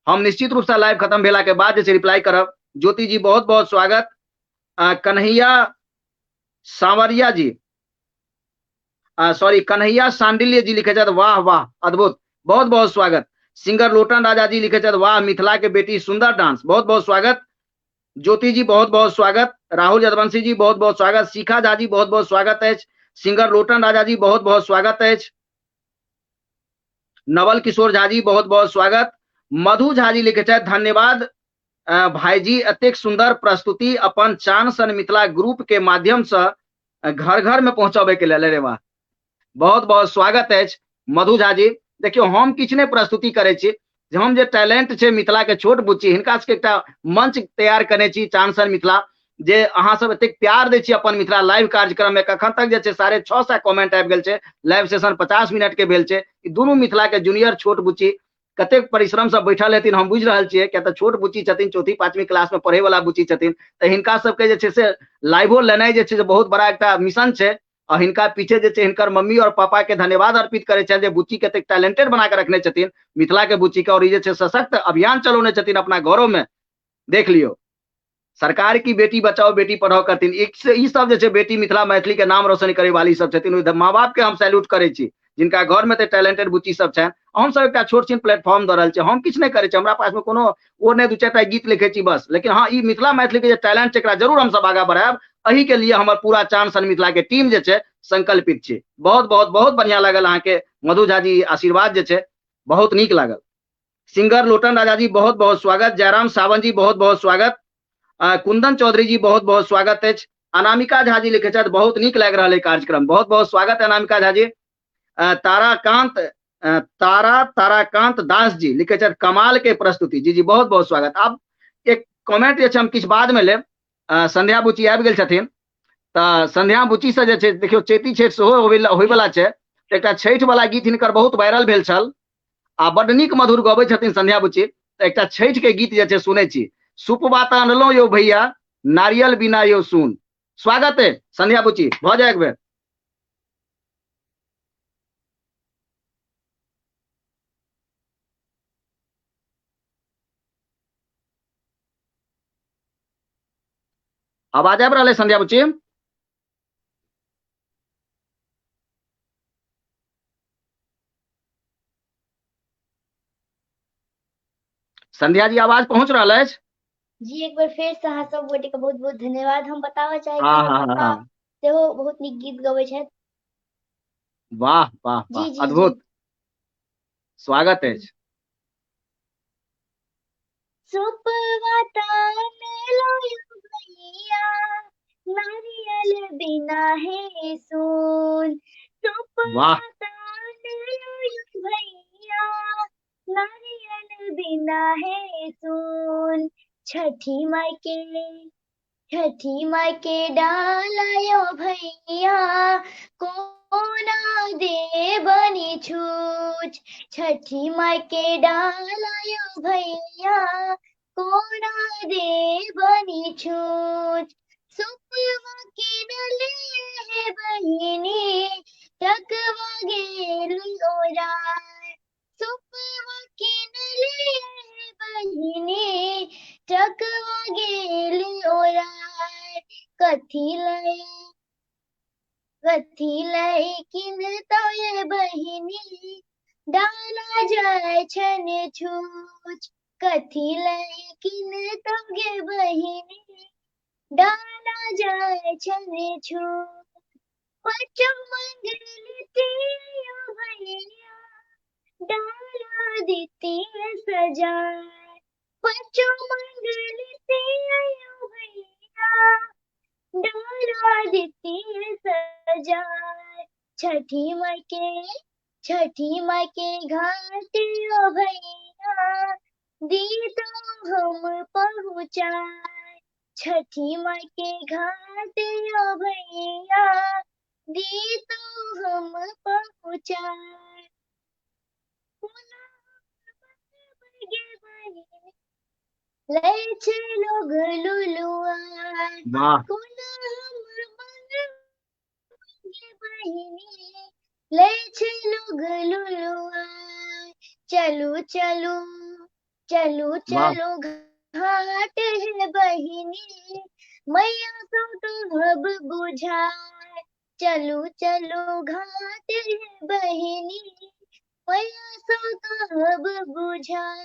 Speaker 3: हम निश्चित रूप से लाइव खत्म भेला के बाद जे छै रिप्लाई करब। ज्योति जी बहुत बहुत स्वागत। कन्हैया सांवरिया जी, सॉरी कन्हैया सांडिल्य जी लिखे छथि वाह वाह अद्भुत, बहुत बहुत स्वागत। सिंगर लोटन राजा जी लिखे छथि वाह मिथिला के बेटी सुंदर डांस, बहुत बहुत स्वागत। ज्योति जी बहुत बहुत स्वागत। राहुल यदवंशी जी बहुत बहुत स्वागत। शिखा झा जी बहुत बहुत स्वागत अछि। सिंगर लोटन राजा जी बहुत बहुत स्वागत अछि। नवल किशोर झा जी बहुत बहुत स्वागत। मधु झा जी लिखे छथि धन्यवाद भाईजी, एतेक सुंदर प्रस्तुति अपन चान सन मिथिला ग्रुप के माध्यम से घर घर में पहुंचाबे के लेल। अरे वाह, बहुत बहुत स्वागत अछि मधु झा जी। देखियौ हम किछु नहि प्रस्तुति करै छी, हम जे टैलेंट छै मिथिला के छोट बुच्ची हिनका सबके एकटा मंच तैयार करने छी चान सन मिथिला, जे अहाँ सब एतेक प्यार दै छी अपन मिथिला लाइव कार्यक्रम में। कखन तक जे छै 650 कमेंट आबि गेल छै, लाइव सेशन 50 मिनट के भेल छै। ई दुनू मिथिला के जूनियर छोट बुच्ची कतेक परिश्रम से बैठल हेथिन हम बुझि रहल छियै, किया तऽ छोट बुच्ची छथिन, चौथी पाँचवीं क्लास में पढ़े वाला बुच्ची छथिन, तऽ हिनका सबके जे छै से लाइवो लेनाइ जे छै से बहुत बड़ा एकटा मिशन छै। आ हिनका पीछे जे छै हिनकर मम्मी और पापा के धन्यवाद अर्पित करै छनि जे बुच्ची के एतेक टैलेंटेड बना के रखने छथिन मिथिला के बुच्ची के, और ई जे छै सशक्त अभियान चलौने छथिन अपना घरों में। देख लियौ सरकार की बेटी बचाओ बेटी पढ़ाओ करथिन, एक से ई सब जे छै बेटी मिथिला मैथिली के नाम रोशन करे वाली सब छथिन। ओहि माँ बाप के हम सैल्यूट करै छी जिनका घर में तऽ टैलेंटेड बुच्ची सब छनि। हम सब एकटा छोट छिन प्लेटफॉर्म दऽ रहल छी, हम किछु नहि करै छी, हमरा पास में कोनो ओ नहि, दू चारिटा गीत लिखै छी बस। लेकिन हँ ई मिथिला मैथिली के जे टैलेंट छै एकरा जरूर हम सब आगाँ बढ़ायब, एहि के लिए हमर पूरा चान सन मिथिला के टीम जे छै संकल्पित छै। बहुत बहुत बहुत बढ़िया लागल अहाँके मधु झा जी, आशीर्वाद जे छै बहुत नीक लागल। सिंगर लोटन राजा जी बहुत बहुत स्वागत। जयराम सावन जी बहुत बहुत स्वागत। कुंदन चौधरी जी बहुत बहुत स्वागत अछि। अनामिका झा जी लिखे छथि बहुत नीक लागि रहल है कार्यक्रम, बहुत बहुत स्वागत है अनामिका झा जी। ताराकांत ताराकांत दास जी लिखे छथि कमाल के प्रस्तुति, जी जी बहुत बहुत स्वागत। आब एक कमेंट जे छै हम किछु बाद में लेब। संध्या बुची आबि गेल छथिन तऽ संध्या बुची से जे छै देखियौ चैती छठि सेहो होइवला छै, एकटा छठि वाला गीत हिनकर बहुत वायरल भेल छल आ बड्ड नीक मधुर गबै छथिन संध्या बुच्ची। तऽ एकटा छठि के गीत जे छै सुनै छी। सुपबा तऽ अनलहुँ यौ भैया, नारियल बिना यौ सुन। स्वागत है संध्या बुच्ची, भऽ जाय एक बेर। आवाज आबि रहल है संध्या बुच्ची? संध्या जी आवाज पहुंच रहल अछि?
Speaker 4: जी, एक बेर फेर से अहाँ सब गोटे के बहुत बहुत धन्यवाद। हम बताबऽ चाहै छी
Speaker 3: हँ
Speaker 4: हमर
Speaker 3: हँ
Speaker 4: पप्पा
Speaker 3: हँ
Speaker 4: सेहो बहुत नीक गीत गबै छथि।
Speaker 3: वाह वाह
Speaker 4: जी
Speaker 3: वाह,
Speaker 4: जी जी।
Speaker 3: अद्भुत, स्वागत अछि।
Speaker 4: सुपवा तानलो यौ भैया, नारियल बिना हे सोन।
Speaker 3: वाह
Speaker 4: सुपवा तानलो यौ भैया, नारियल बिना हे सोन। छठी माई के, छठी माई के डाला यौ भैया, कोना दे बनी छूछ। छठी माई के डाला यौ भैया, कोना दे बनी छूछ। सुपवा किनले हे बहिनी, टकवा गेल ओराय। सुपवा किनले हे बहिनी, टकवा गेल ओराय। कथी लय, कथी लय किनतौ ये बहिनी, डाला जाय छन छूछ। कथी लय किनतौ गे बहिनी, डाला जाय छन छूछ। पचम मंगल यौ भैया, डाला दितिय सजाय। पचम मंगल यौ भैया, डाला दितिय सजाय। छठी माई के, छठी माई के घाट यौ भैया, दीतो हम पहुँचाय। छठी माई के घाट यौ भैया, दीतो हम पहुँचाय। लै छै लोग लुलुआय।
Speaker 3: वाह
Speaker 4: कोना हम मंगबै बहिनी, लै छै लोग लुलुआय। चलू चलू चलू
Speaker 3: वाह
Speaker 4: चलू घाट है बहिनी, मैया सो कहब बुझाय। चलू चलू घाट है बहिनी, मैया सो कहब बुझाय।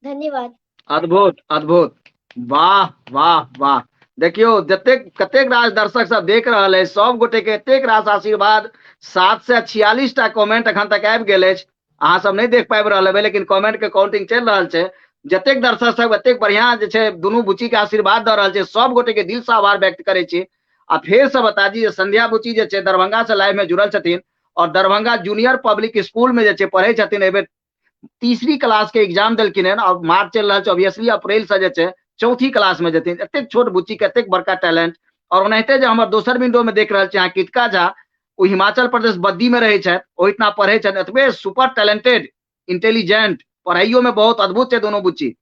Speaker 4: धन्यवाद।
Speaker 3: अद्भुत अद्भुत, वाह वाह वाह। देखियौ जतेक कतेक रास दर्शक सब देख रहल अछि, सब गोटे के एतेक रास आशीर्वाद। 746 टा कमेंट अखन तक आबि गेल अछि। अहाँ सब नहि देख पाबि रहल हेबै, लेकिन कमेंट के काउंटिंग चलि रहल छै। जतेक दर्शक सब एतेक बढ़िया जे छै दुनू बुच्ची के आशीर्वाद दऽ रहल छै, सब गोटे के दिल से आभार व्यक्त करै छी। आ फेर से बता दी जे संध्या बुच्ची जे छै दरभंगा से लाइव में जुड़ल छथिन और दरभंगा जूनियर पब्लिक स्कूल में जे छै पढ़ै छथिन। एहि बेर तीसरी क्लास के एग्जाम देलखिन हन और मार्च चलि रहल छै, ऑब्वियसली अप्रैल से जे छै चौथी क्लास में जेथिन। एतेक छोट बुच्ची के एतेक बड़का टैलेंट। और ओनाहिते जे हमर दोसर विंडो में देख रहल छी अहाँ कृतिका झा, ओ हिमाचल प्रदेश बद्दी में रहै छथि, ओहिठिना पढ़ै छथि। एतबे सुपर टैलेंटेड, इंटेलिजेंट, पढ़ाइयो में बहुत अद्भुत छै दोनों बुच्ची।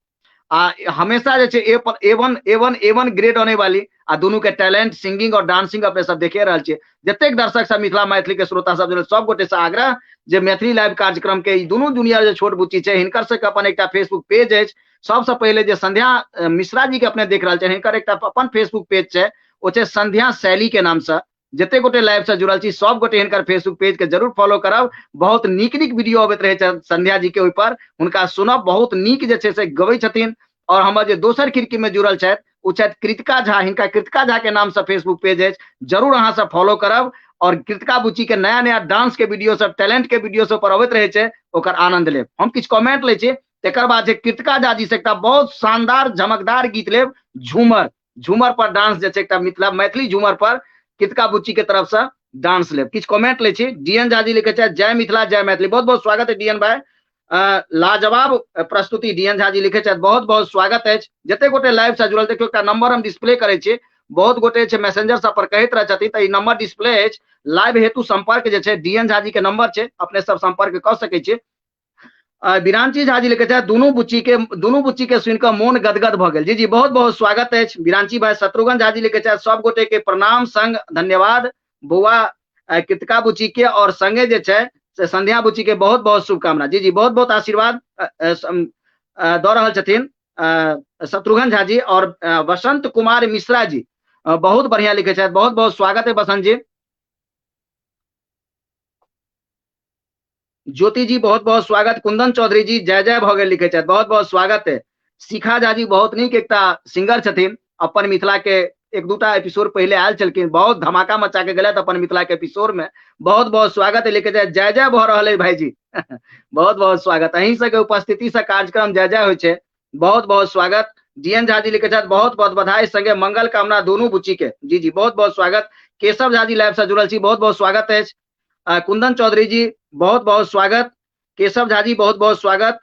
Speaker 3: आ हमेशा जे छै ए पर A one A one A one grade आने वाली। आ दुनू के टैलेंट सिंगिंग और डांसिंग अपने सब देखे रहल छियै। जतेक दर्शक सब मिथिला मैथिली के श्रोता सब जुड़ल, सब गोटे से आग्रह जे मैथिली लाइव कार्यक्रम के ई दुनू जूनियर जे छोट बुच्ची छै, हिनकर सबके अपन एकटा फेसबुक पेज अछि। सबसँ पहिले जे संध्या मिश्रा जी के अपने देख रहल छै, हिनकर एकटा अपन फेसबुक पेज छै, ओ छै संध्या शैली के नाम से। जते गोटे लाइव से जुड़ल छी सब गोटे हिनकर फेसबुक पेज के जरूर फॉलो करब। बहुत नीक नीक वीडियो अबैत रहै छै संध्या जी के, ओहि पर हुनका सुनब, बहुत नीक जे छै से गबै छथिन। और हमर जे दोसर खिड़की में जुड़ल छथि ओ छथि कृतिका झा, हिनका कृतिका झा के नाम से फेसबुक पेज अछि, जरूर अहाँ सब फॉलो करब। और कृतिका बुच्ची के नया नया डांस के वीडियो सब, टैलेंट के वीडियो सब पर अबैत रहै छै, ओकर आनंद लेब। हम किछु कमेंट लै छी, तकर बाद जे कृतिका झा जी से एकटा बहुत शानदार झमकदार गीत लेब, झूमर, झूमर पर डांस जे छै एकटा मिथिला मैथिली झूमर पर कृतिका बुच्ची के तरफ से डांस लेब। किछु कमेंट लै छी। डीएन झा जी लिखै छथि जय मिथिला जय मैथिली, बहुत बहुत स्वागत है डीएन भाई, लाजवाब प्रस्तुति डीएन झा जी लिखै छथि, बहुत बहुत स्वागत अछि। जते गोटे लाइव से जुड़ल, देखियौ एकटा नंबर हम डिस्प्ले करै छी, बहुत गोटे छै मैसेंजर सब पर कहैत रहै छथिन, तऽ ई नंबर डिस्प्ले अछि। लाइव हेतु संपर्क जे छै डीएन झा जी के नंबर छै, अपने सब संपर्क कऽ सकै छी। बिरांची झा जी लिखै छथि दुनू बुच्ची के सुनि कऽ मोन गदगद भऽ गेल। जी जी, बहुत बहुत स्वागत अछि बिरांची भाई। शत्रुघ्न झा जी लिखै छथि सब गोटे के प्रणाम संग धन्यवाद बौआ कृतिका बुच्ची के और संगे जे छै से संध्या बुच्ची के बहुत बहुत शुभकामना। जी जी, बहुत बहुत आशीर्वाद दऽ रहल छथिन शत्रुघ्न झा जी। और वसंत कुमार मिश्रा जी बहुत बढ़िया लिखै छथि, बहुत बहुत स्वागत है बसंत जी। ज्योति जी बहुत बहुत स्वागत। कुंदन चौधरी जी जय जय भऽ गेल लिखै छथि, बहुत बहुत स्वागत है। शिखा झा जी बहुत नीक एकटा सिंगर छथिन, अपन मिथिला के एक दूटा एपिसोड पहिले आयल छलखिन, बहुत धमाका मचा के गेलथि अपन मिथिला के एपिसोड में, बहुत बहुत स्वागत है। लिखे छथि जय जय भऽ रहल है भाईजी, बहुत बहुत स्वागत। अहीं सबके उपस्थिति से कार्यक्रम जय जय होइ छै, बहुत बहुत स्वागत। डीएन झा जी लिखे छथि बहुत बहुत बधाई संगे मंगल कामना दोनों बुच्ची के। जी जी, बहुत बहुत स्वागत। केशव झा जी लाइव से जुड़ल छी, बहुत बहुत स्वागत अछि। कुंदन चौधरी जी बहुत बहुत स्वागत। केशव झा जी बहुत बहुत स्वागत।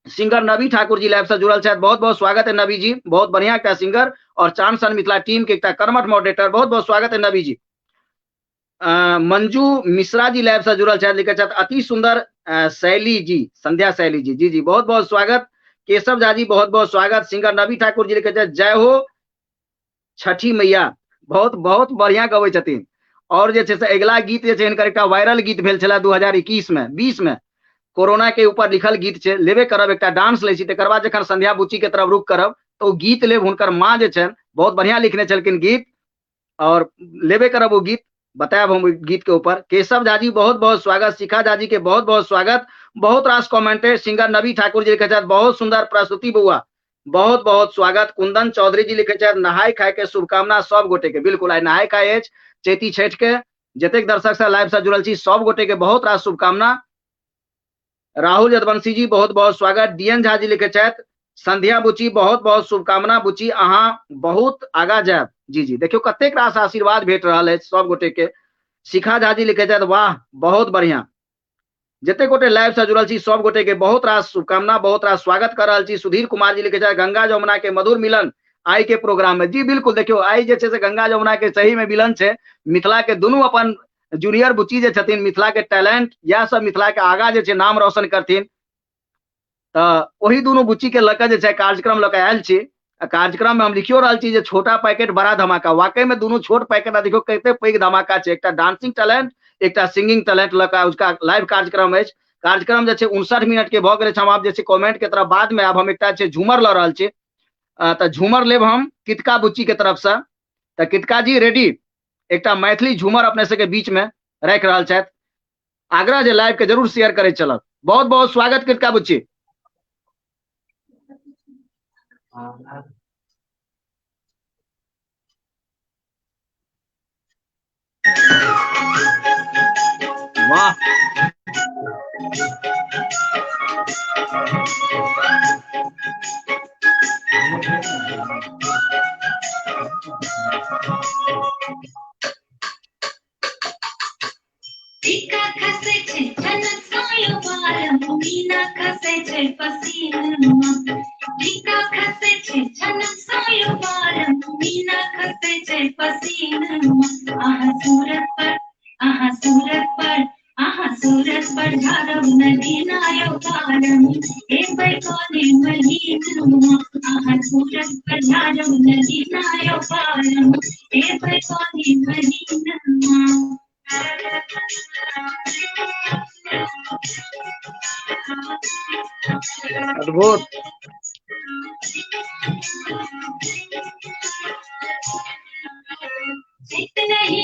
Speaker 3: सिंगर नबी ठाकुर जी लाइव से जुड़ल छथि, बहुत बहुत स्वागत है नबी जी, बहुत बढ़िया एकटा सिंगर और चांद सन मिथिला टीम के एकटा कर्मठ मॉडरेटर, बहुत बहुत स्वागत है नबी जी। मंजू मिश्रा जी लाइव से जुड़ल छथि, लिखै छथि अति सुंदर शैली जी, संध्या शैली जी। जी जी, बहुत बहुत स्वागत। केशव झा जी बहुत बहुत स्वागत। सिंगर नबी ठाकुर जी लिखै छथि जय हो छठी मैया, बहुत बहुत बढ़िया गबै छथिन। और जे छै से अगिला गीत जे छै हिनकर एकटा वायरल गीत भेल छलै 2021 में, 20 में, कोरोना के ऊपर लिखल गीत छै, लेबे करब, एकटा डांस लै छी, तकर बाद जखन संध्या बुच्ची के तरफ रुख करब तऽ ओ गीत लेब। हुनकर माँ जे छनि बहुत बढ़िया लिखने छलखिन गीत और लेबे करब ओ गीत, बतायब हम गीत के ऊपर। केशव झा जी बहुत बहुत स्वागत। शिखा झा जी के बहुत बहुत स्वागत। बहुत रास कमेंट है। सिंगर नबी ठाकुर जी लिखे छथि बहुत सुंदर प्रस्तुति बौआ, बहुत बहुत स्वागत। कुंदन चौधरी जी लिखे छथि नहाय खाय के शुभकामना सब गोटे के। बिल्कुल, आइ नहाय खाय अछि चैती छठि के, जतेक दर्शक सब लाइव से जुड़ल छी सब गोटे के बहुत रास शुभकामना। राहुल यदवंशी जी बहुत बहुत स्वागत। डीएन झा जी लिखे छथि संध्या बुची बहुत बहुत शुभकामना बुची, अहाँ बहुत आगा जायब। जी जी, देखियौ कतेक रास आशीर्वाद भेट रहल अछि सब गोटे के। शिखा झा जी लिखे छथि वाह बहुत बढ़िया। जतेक गोटे लाइव से जुड़ल छी सब गोटे के बहुत रास शुभकामना, बहुत रास स्वागत कर रहल छी। सुधीर कुमार जी लिखे छथि गंगा जमुना के मधुर मिलन आई के प्रोग्राम में। जी बिल्कुल, देखियौ आई जे छै से गंगा जमुना के सही में मिलन छै। मिथिला के दुनू अपन जूनियर बुच्ची जे छथिन, मिथिला के टैलेंट, इएह सब मिथिला के आगा जे छै नाम रोशन करथिन, तऽ ओही दुनू बुच्ची के लऽ कऽ जे छै कार्यक्रम लऽ कऽ आयल छी। आ कार्यक्रम में हम लिखियो रहल छी जे छोटा पैकेट बड़ा धमाका, वाकई में दुनू छोट पैकेट आ देखियौ कते पैघ धमाका छै। एकटा डांसिंग टैलेंट, एकटा सिंगिंग टैलेंट लऽ कऽ उसका लाइव कार्यक्रम अछि। कार्यक्रम जे छै 59 मिनट के भऽ गेल अछि। हम आब जे छै कमेंट के तरफ बाद में आब हम एकटा छै झूमर लऽ रहल छी, तऽ झूमर लेब हम कितका बुच्ची के तरफ से। तऽ कितका जी रेडी, एकटा मैथिली झूमर अपने सबके बीच में राखि रहल छथि। आग्रह जे लाइव के जरूर शेयर करे चलब। बहुत बहुत स्वागत कृतिका बुच्ची। वाह,
Speaker 5: टीका खसै छै ठनक सायो बालम, मीना खसै छै पसीनमा। टीका खसै छै ठनक सायो बालम, मीना खसै छै पसीनमा। अहाँ सूरत पर, अहाँ सूरत पर, अहाँ सूरत पर झारब नदी नायो बालम, हे बैकोने महीनमा। अहाँ सूरत पर झारब नदी नायो बालम, हे बैकोने महीनमा।
Speaker 3: अद्भुत।
Speaker 5: चैत नहीं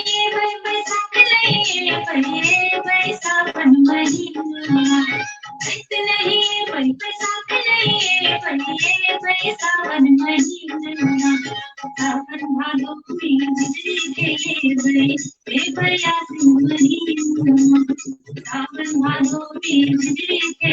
Speaker 5: बैसाख नहीं बैसाखन महीना। चैत नहीं बैसाख नहीं बैसाखन महीना। सावन भादो में बिजली के बयासी महीना। सावन भादो में बिजली के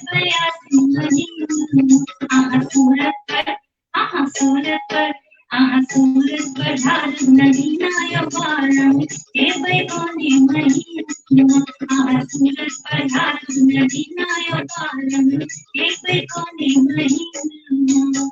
Speaker 5: बयासी महीना। अहाँ सूरत पर, अहाँ सूरत पर, अहाँ सूरत पर झारू नदी नायो बालम, हे बैगोने महीना। अहाँ सूरत पर झारू नदी नायो बालम, हे बैगोने महीना।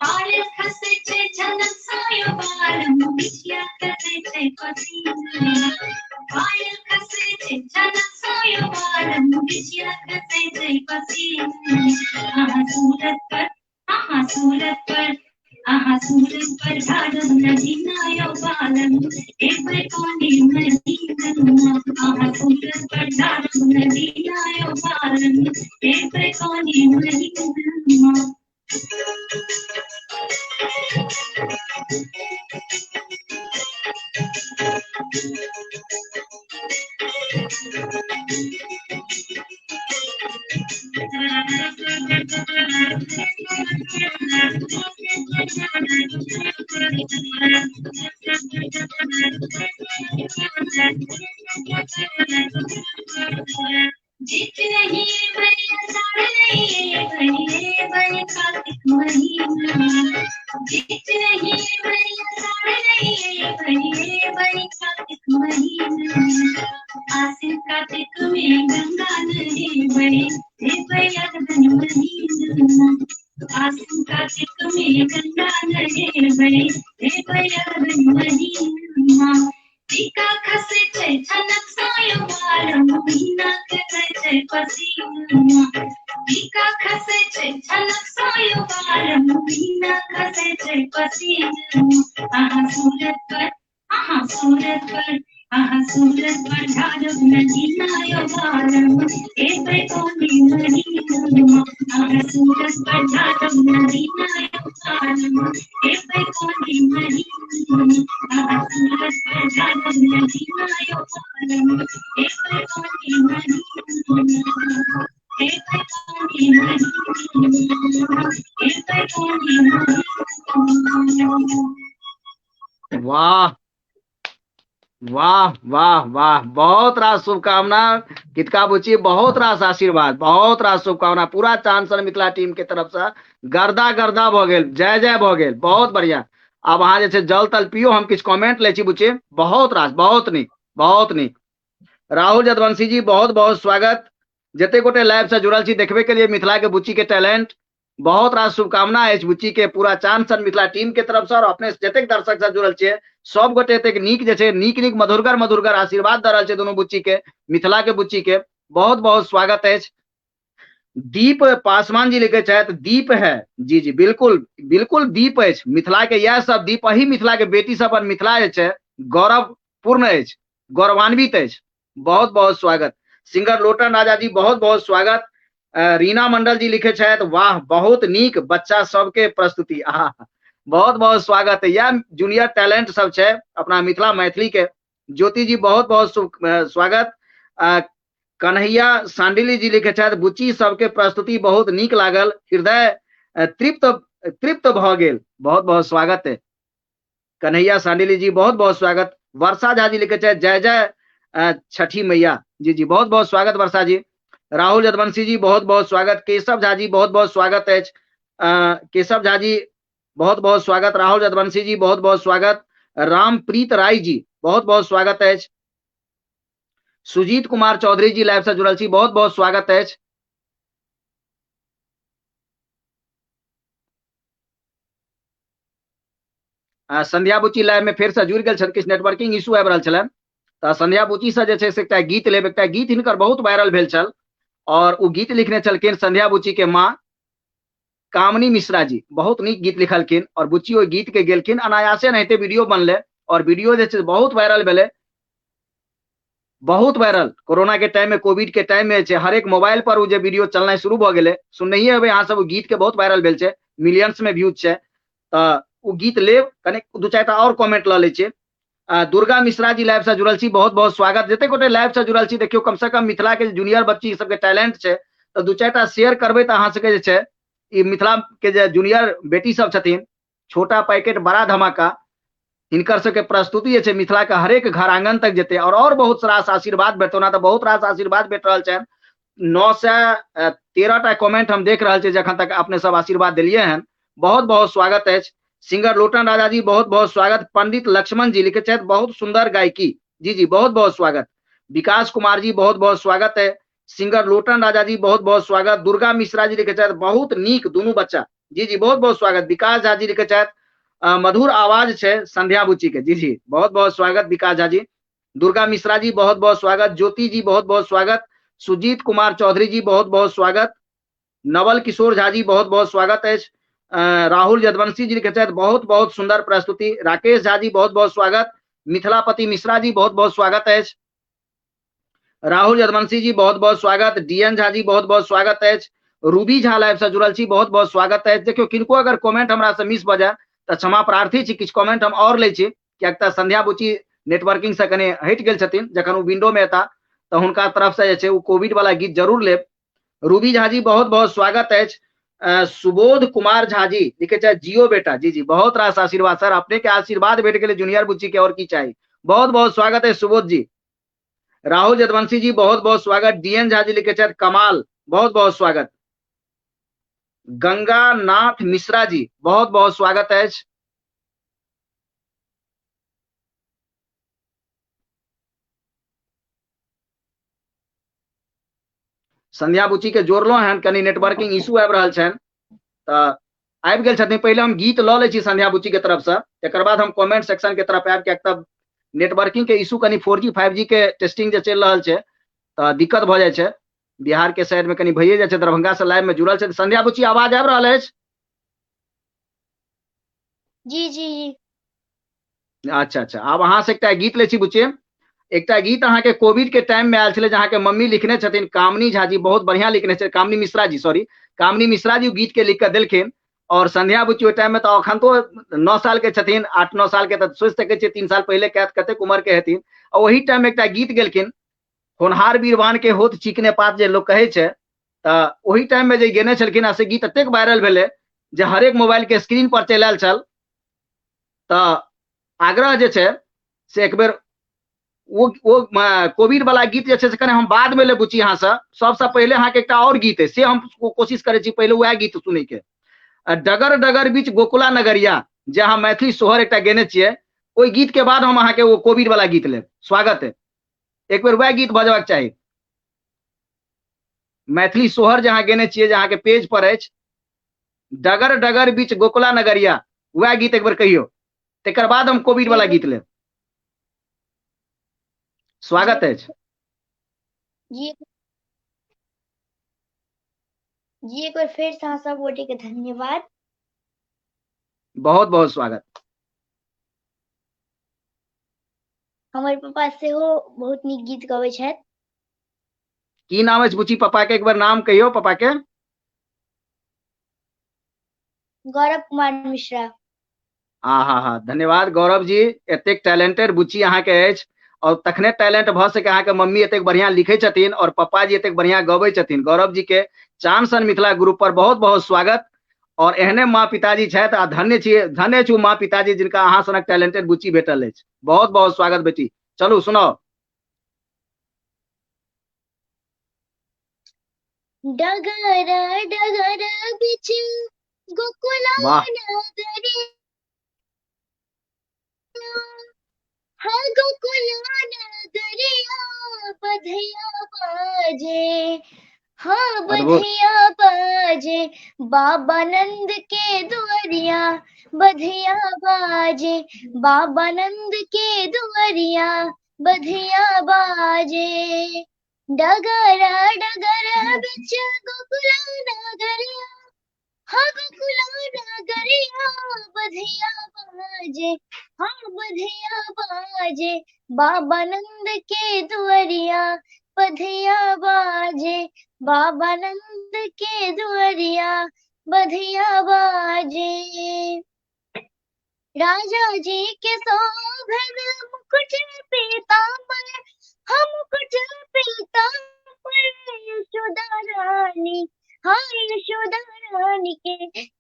Speaker 5: पायल खसै छै झनक सायो बालम, बिछिया खसै छै पसीना। पायल खसै छै झनक सायो बालम, बिछिया खसै छै पसीना। अहाँ सूरत पर, अहाँ सूरत पर, अहाँ सूरत पर ढारब नदीना यो बालम, एबै कोने महीना। अहाँ सूरत पर ढारब नदीना यो बालम, एबै कोने महीना। जीत नहीं भैया साड़ नहीं भैया बड़ी कार्तिक महीना। जीत नहीं भैया साड़ नहीं भैया बड़ी कार्तिक महीना। आसिन कार्तिक में गंगा नदी बड़ी भैया महीना। आसिन कार्तिक में गंगा नदी बड़ी भैया महीना। टीका खसै छै झनक सायो बालम, मीना खसै छै पसीना। टीका खसै छै झनक सायो बालम, मीना खसै छै पसीना। अहाँ सूरत पर, अहाँ सूरत पर, अहाँ सूरत पर ढारब नदीना यो बालम, एबै कोने महीना। अहाँ सूरत पर ढारब नदीना यो बालम, एबै कोने महीना। अहाँ सूरत पर ढारब नदीना यो बालम, एबै कोने महीना। एबै कोने महीना, एबै कोने महीना।
Speaker 3: वाह वाह वाह वाह, बहुत रास शुभकामना कितका बुची, बहुत रास आशीर्वाद, बहुत रास शुभकामना पूरा चांद सन मिथिला टीम के तरफ से। गर्दा गर्दा भऽ गेल, जय जय भऽ गेल, बहुत बढ़िया। आब अहाँ जे छै जल तल पियो, हम किछु कमेंट लै छी बुची। बहुत रास, बहुत नीक, बहुत नीक। राहुल यदुवंशी जी बहुत बहुत स्वागत। जते गोटे लाइव से जुड़ल छी देखबे के लिए मिथिला के बुच्ची के टैलेंट, बहुत रास शुभकामना अछि बुच्ची के पूरा चांद सन मिथिला टीम के तरफ से। और अपने जतेक दर्शक सब जुड़ल छियै सब गोटे एतेक नीक जे छै नीक नीक मधुरगर मधुरगर आशीर्वाद दऽ रहल छै दुनू बुच्ची के, मिथिला के बुच्ची के बहुत बहुत स्वागत अछि। दीप पासवान जी लिखे छथि दीप है, जी जी बिल्कुल बिल्कुल दीप अछि मिथिला के, इएह सब दीप अही मिथिला के बेटी सब अपन मिथिला जे छै गौरव पूर्ण अछि, गौरवान्वित अछि। बहुत बहुत स्वागत सिंगर लोटन राजा जी, बहुत बहुत स्वागत। रीना मंडल जी लिखे छथि वाह बहुत नीक बच्चा सबके प्रस्तुति, आहा बहुत बहुत स्वागत है। यह जूनियर टैलेंट सब छै अपना मिथिला मैथिली के। ज्योति जी बहुत बहुत स्वागत। कन्हैया सांडिली जी लिखे छथि बुच्ची सबके प्रस्तुति बहुत नीक लागल, हृदय तृप्त तृप्त भऽ गेल, बहुत बहुत स्वागत है कन्हैया सांडिली जी, बहुत बहुत स्वागत। वर्षा झा जी लिखे छथि जय जय छठी मैया, जी जी बहुत बहुत स्वागत वर्षा जी। राहुल यदुवंशी जी बहुत बहुत स्वागत। केशव झा जी बहुत बहुत स्वागत अछि, केशव झा जी बहुत बहुत स्वागत। राहुल यदुवंशी जी बहुत बहुत स्वागत। रामप्रीत राय जी बहुत बहुत स्वागत अछि। सुजीत कुमार चौधरी जी लाइव से जुड़ल छी, बहुत बहुत स्वागत अछि। संध्या बुच्ची लाइव में फेर से जुड़ि गेल छथि, किछु नेटवर्किंग इशू आबि रहल छलनि तऽ संध्या बुच्ची से जे छै से एकटा गीत लेब। एकटा गीत हिनकर बहुत वायरल भेल छल और ओ गीत लिखने छलखिन संध्या बुच्ची के माँ कामनी मिश्रा जी, बहुत नीक गीत लिखलखिन और बुच्ची ओहि गीत के गेलखिन, अनायासे एनाहिते वीडियो बनलै और वीडियो जे छै बहुत वायरल भेलै, बहुत वायरल। कोरोना के टाइम में, कोविड के टाइम में छै हरेक मोबाइल पर ओ जे वीडियो चलनाइ शुरू भऽ गेलै, सुननहिये हेबै अहाँ सब, ओ गीत के बहुत वायरल भेल छै, मिलियंस में व्यूज छै। तऽ ओ गीत लेब, कने दू चारिटा और कमेंट लऽ लै छियै। दुर्गा मिश्रा जी लाइव से जुड़ल छी, बहुत बहुत स्वागत। जते गोटे लाइव से जुड़ल छी देखियौ कम से कम मिथिला के जूनियर बच्ची सबके टैलेंट छै तऽ दू चारिटा शेयर करबै तऽ अहाँ सबके जे छै ई मिथिला के जे जूनियर बेटी सब छथिन, छोटा पैकेट बड़ा धमाका, हिनकर सबके प्रस्तुति जे छै मिथिला के हरेक घर आंगन तक जेतै और बहुत रास आशीर्वाद भेटतै। ओना तऽ बहुत रास आशीर्वाद भेट रहल छनि, 913 टा कमेंट हम देख रहल छी जखन तक अपने सब आशीर्वाद देलियै हन, बहुत बहुत स्वागत अछि। सिंगर लोटन राजा जी बहुत बहुत स्वागत। पंडित लक्ष्मण जी लिखे छथि बहुत सुंदर गायकी, जी जी बहुत बहुत स्वागत। विकास कुमार जी बहुत बहुत स्वागत है। सिंगर लोटन राजा जी बहुत बहुत स्वागत। दुर्गा मिश्रा जी लिखे छथि बहुत नीक दुनू बच्चा, जी जी बहुत बहुत स्वागत। विकास झा जी लिखे छथि मधुर आवाज छै संध्या बुच्ची के, जी जी बहुत बहुत स्वागत विकास झा जी। दुर्गा मिश्रा जी बहुत बहुत स्वागत। ज्योति जी बहुत बहुत स्वागत। सुजीत कुमार चौधरी जी बहुत बहुत स्वागत। नवल किशोर झा जी बहुत बहुत स्वागत अछि। राहुल यदवंशी जी लिखे छथि बहुत बहुत सुंदर प्रस्तुति। राकेश झा जी बहुत बहुत स्वागत। मिथिलापति मिश्रा जी बहुत बहुत स्वागत अछि। राहुल यदवंशी जी बहुत बहुत स्वागत। डीएन झा जी बहुत बहुत स्वागत अछि। रूबी झा लाइव से जुड़ल छी, बहुत बहुत स्वागत अछि। देखियौ किनको अगर कमेंट हमरा से मिस भऽ जाय तऽ क्षमा प्रार्थी छी, किछु कमेंट हम और लै छी, किएक तऽ संध्या बुची नेटवर्किंग से कने हटि गेल छथिन, जखन ओ विंडो में एता तऽ हुनका तरफ से जे छै ओ कोविड वाला गीत जरूर लेब। रूबी झा जी बहुत बहुत स्वागत अछि। सुबोध कुमार झा जी लिखे छथि जियो बेटा, जी जी बहुत रास आशीर्वाद सर, अपने के आशीर्वाद भेट गेलै जूनियर बुच्ची के, और की चाही। बहुत बहुत स्वागत है सुबोध जी। राहुल यदवंशी जी बहुत बहुत स्वागत। डीएन झा जी लिखे छथि कमाल, बहुत बहुत स्वागत। गंगा नाथ मिश्रा जी बहुत बहुत स्वागत अछि। संध्या बुच्ची के जोड़लहुँ हन, कनि नेटवर्किंग इशू आबि रहल छनि तऽ आबि गेल छथिन। पहिले हम गीत लऽ लै छी संध्या बुच्ची के तरफ से, तकर बाद हम कमेंट सेक्शन के तरफ आयब, किएक तऽ नेटवर्किंग के इशू कनि 4G 5G के टेस्टिंग जे चलि रहल छै तऽ दिक्कत भऽ जाइ छै। बिहार के साइड में कनि भइए जाइ छै। दरभंगा से लाइव में जुड़ल छै संध्या बुच्ची, आवाज आबि रहल अछि?
Speaker 4: जी जी जी।
Speaker 3: अच्छा अच्छा, आब अहाँ से एकटा गीत लै छी बुच्ची। एकटा गीत अहाँके कोविड के टाइम में आयल छलै, जे अहाँके मम्मी लिखने छथिन कामनी झा जी, बहुत बढ़िया लिखने छै, कामनी मिश्रा जी, सॉरी कामनी मिश्रा जी गीत के लिख कऽ देलखिन। और संध्या बुच्ची ओहि टाइम में तऽ अखन तो 9 साल के छथिन, 8-9 साल के, तऽ सोचि सकै छियै 3 साल पहिले कतेक उम्र के हेथिन। आ ओही टाइम में एकटा गीत गेलखिन, होनहार वीरवान के होत चिकने पात जे लोक कहै छै, तऽ ओही टाइम में जे गेने छलखिन आ से गीत एतेक वायरल भेलै जे हरेक मोबाइल के स्क्रीन पर चलि आयल छल। तऽ आग्रह जे छै से एक बेर ओ कोविड वाला गीत जे छै से कने हम बाद में लेब बुच्ची अहाँसँ। सबसँ पहिले अहाँके एकटा और गीत है, से हम कोशिश करै छी पहिले वएह गीत सुनैके। डगर डगर बीच गोकुला नगरिया जे अहाँ मैथिली सोहर एकटा गेने छियै, ओहि गीत के बाद हम अहाँके ओ कोविड वाला गीत लेब। स्वागत है, एक बेर वएह गीत बजबाक चाही। मैथिली सोहर जे अहाँ गेने छियै, जे अहाँके पेज पर अछि, डगर डगर बीच गोकुला नगरिया, वएह गीत एक बेर कहियौ, तकर बाद हम कोविड वाला गीत लेब। स्वागत अछि
Speaker 4: जी जी, एक बार फेर से अहाँ सब गोटे के धन्यवाद।
Speaker 3: बहुत बहुत स्वागत।
Speaker 4: हमर पापा सेहो बहुत नीक गीत गबै छथि।
Speaker 3: की नाम अछि बुच्ची पापा के, एक बार नाम कहियौ पापा के।
Speaker 4: गौरव कुमार मिश्रा।
Speaker 3: आ हा हा, धन्यवाद गौरव जी, एतेक टैलेंटेड बुच्ची अहाँके अछि, और तखने टैलेंट भऽ सके अहाँके मम्मी एतेक बढ़िया लिखै छथिन और पप्पा जी एतेक बढ़िया गबै छथिन। गौरव जी के चांद सन मिथिला ग्रुप पर बहुत बहुत स्वागत। और एहने माँ पिताजी छथि आ धन्य छी, धन्य छी माँ पिताजी जिनका अहाँ सनक टैलेंटेड बुच्ची भेटल अछि। बहुत बहुत स्वागत बेटी। चलू सुनाउ।
Speaker 4: डगर डगर बिच गोकुला नगरी, हाँ गोकुला नगरिया बधैया बाजे, हाँ बधैया बाजे, बाबा नंद के दुआरिया बधैया बाजे, बाबा नंद के दुआरिया बधैया बाजे। डगर डगर बिच गोकुला नगरिया, हाँ गोकुला नगरिया बधैया बाजे, हाँ बधैया बाजे, बाबा नंद के दुआरिया बधैया बाजे, बाबा नंद के दुआरिया बधैया बाजे। राजा जी के शोभन मुकुट पीताम्बर, हम मुकुट पीताम्बर, यशोदा रानी, हाँ यशोदा रानी के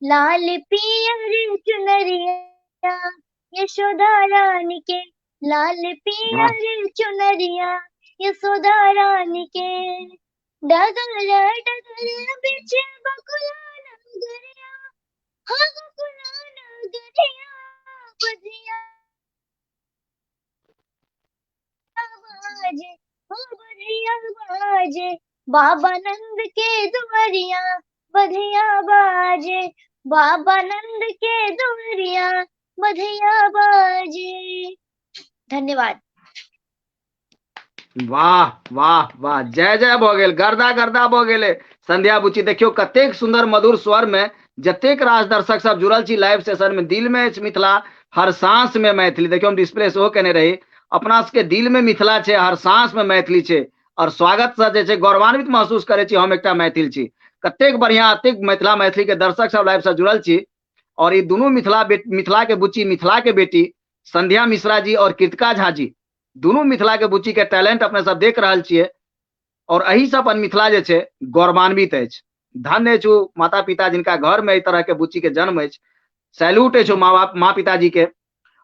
Speaker 4: लाल पियर चुनरिया, यशोदा रानी के लाल पियर चुनरिया, यशोदा रानी के। डगर डगर बिच बकुला नगरिया, हाँ बकुला नगरिया बधिया बाजे, हाँ बाजे, बाबा नंद के दुआरिया बधैया बाजे, बाबा नंद के दुआरिया बधैया बाजे। धन्यवाद।
Speaker 3: वाह वाह वाह, जय जय भऽ गेल, गर्दा गर्दा भऽ गेलै। संध्या बुच्ची देखियौ कतेक सुंदर मधुर स्वर में जतेक रास दर्शक सब जुड़ल छी लाइव सेशन में, दिल में अछि मिथिला, हर सांस में मैथिली। देखियौ हम डिस्प्ले सेहो केने रही, अपना सबके दिल में मिथिला छै, हर सांस में मैथिली छै। और स्वागत से जे छै गौरवान्वित महसूस करै छी हम एकटा मैथिल छी। कतेक बढ़िया, एतेक मिथिला मैथिली के दर्शक सब लाइव से जुड़ल छी। और ई दुनू मिथिला के बुच्ची, मिथिला के बेटी संध्या मिश्रा जी और कृतिका झा जी, दुनू मिथिला के बुच्ची के टैलेंट अपने सब देख रहल छियै। और एहि से अपन मिथिला जे छै गौरवान्वित अछि। धन्य अछि ओ माता पिता जिनका घर में एहि तरह के बुच्ची के जन्म अछि। सैल्यूट अछि ओ माँ बाप, माँ पिताजी के।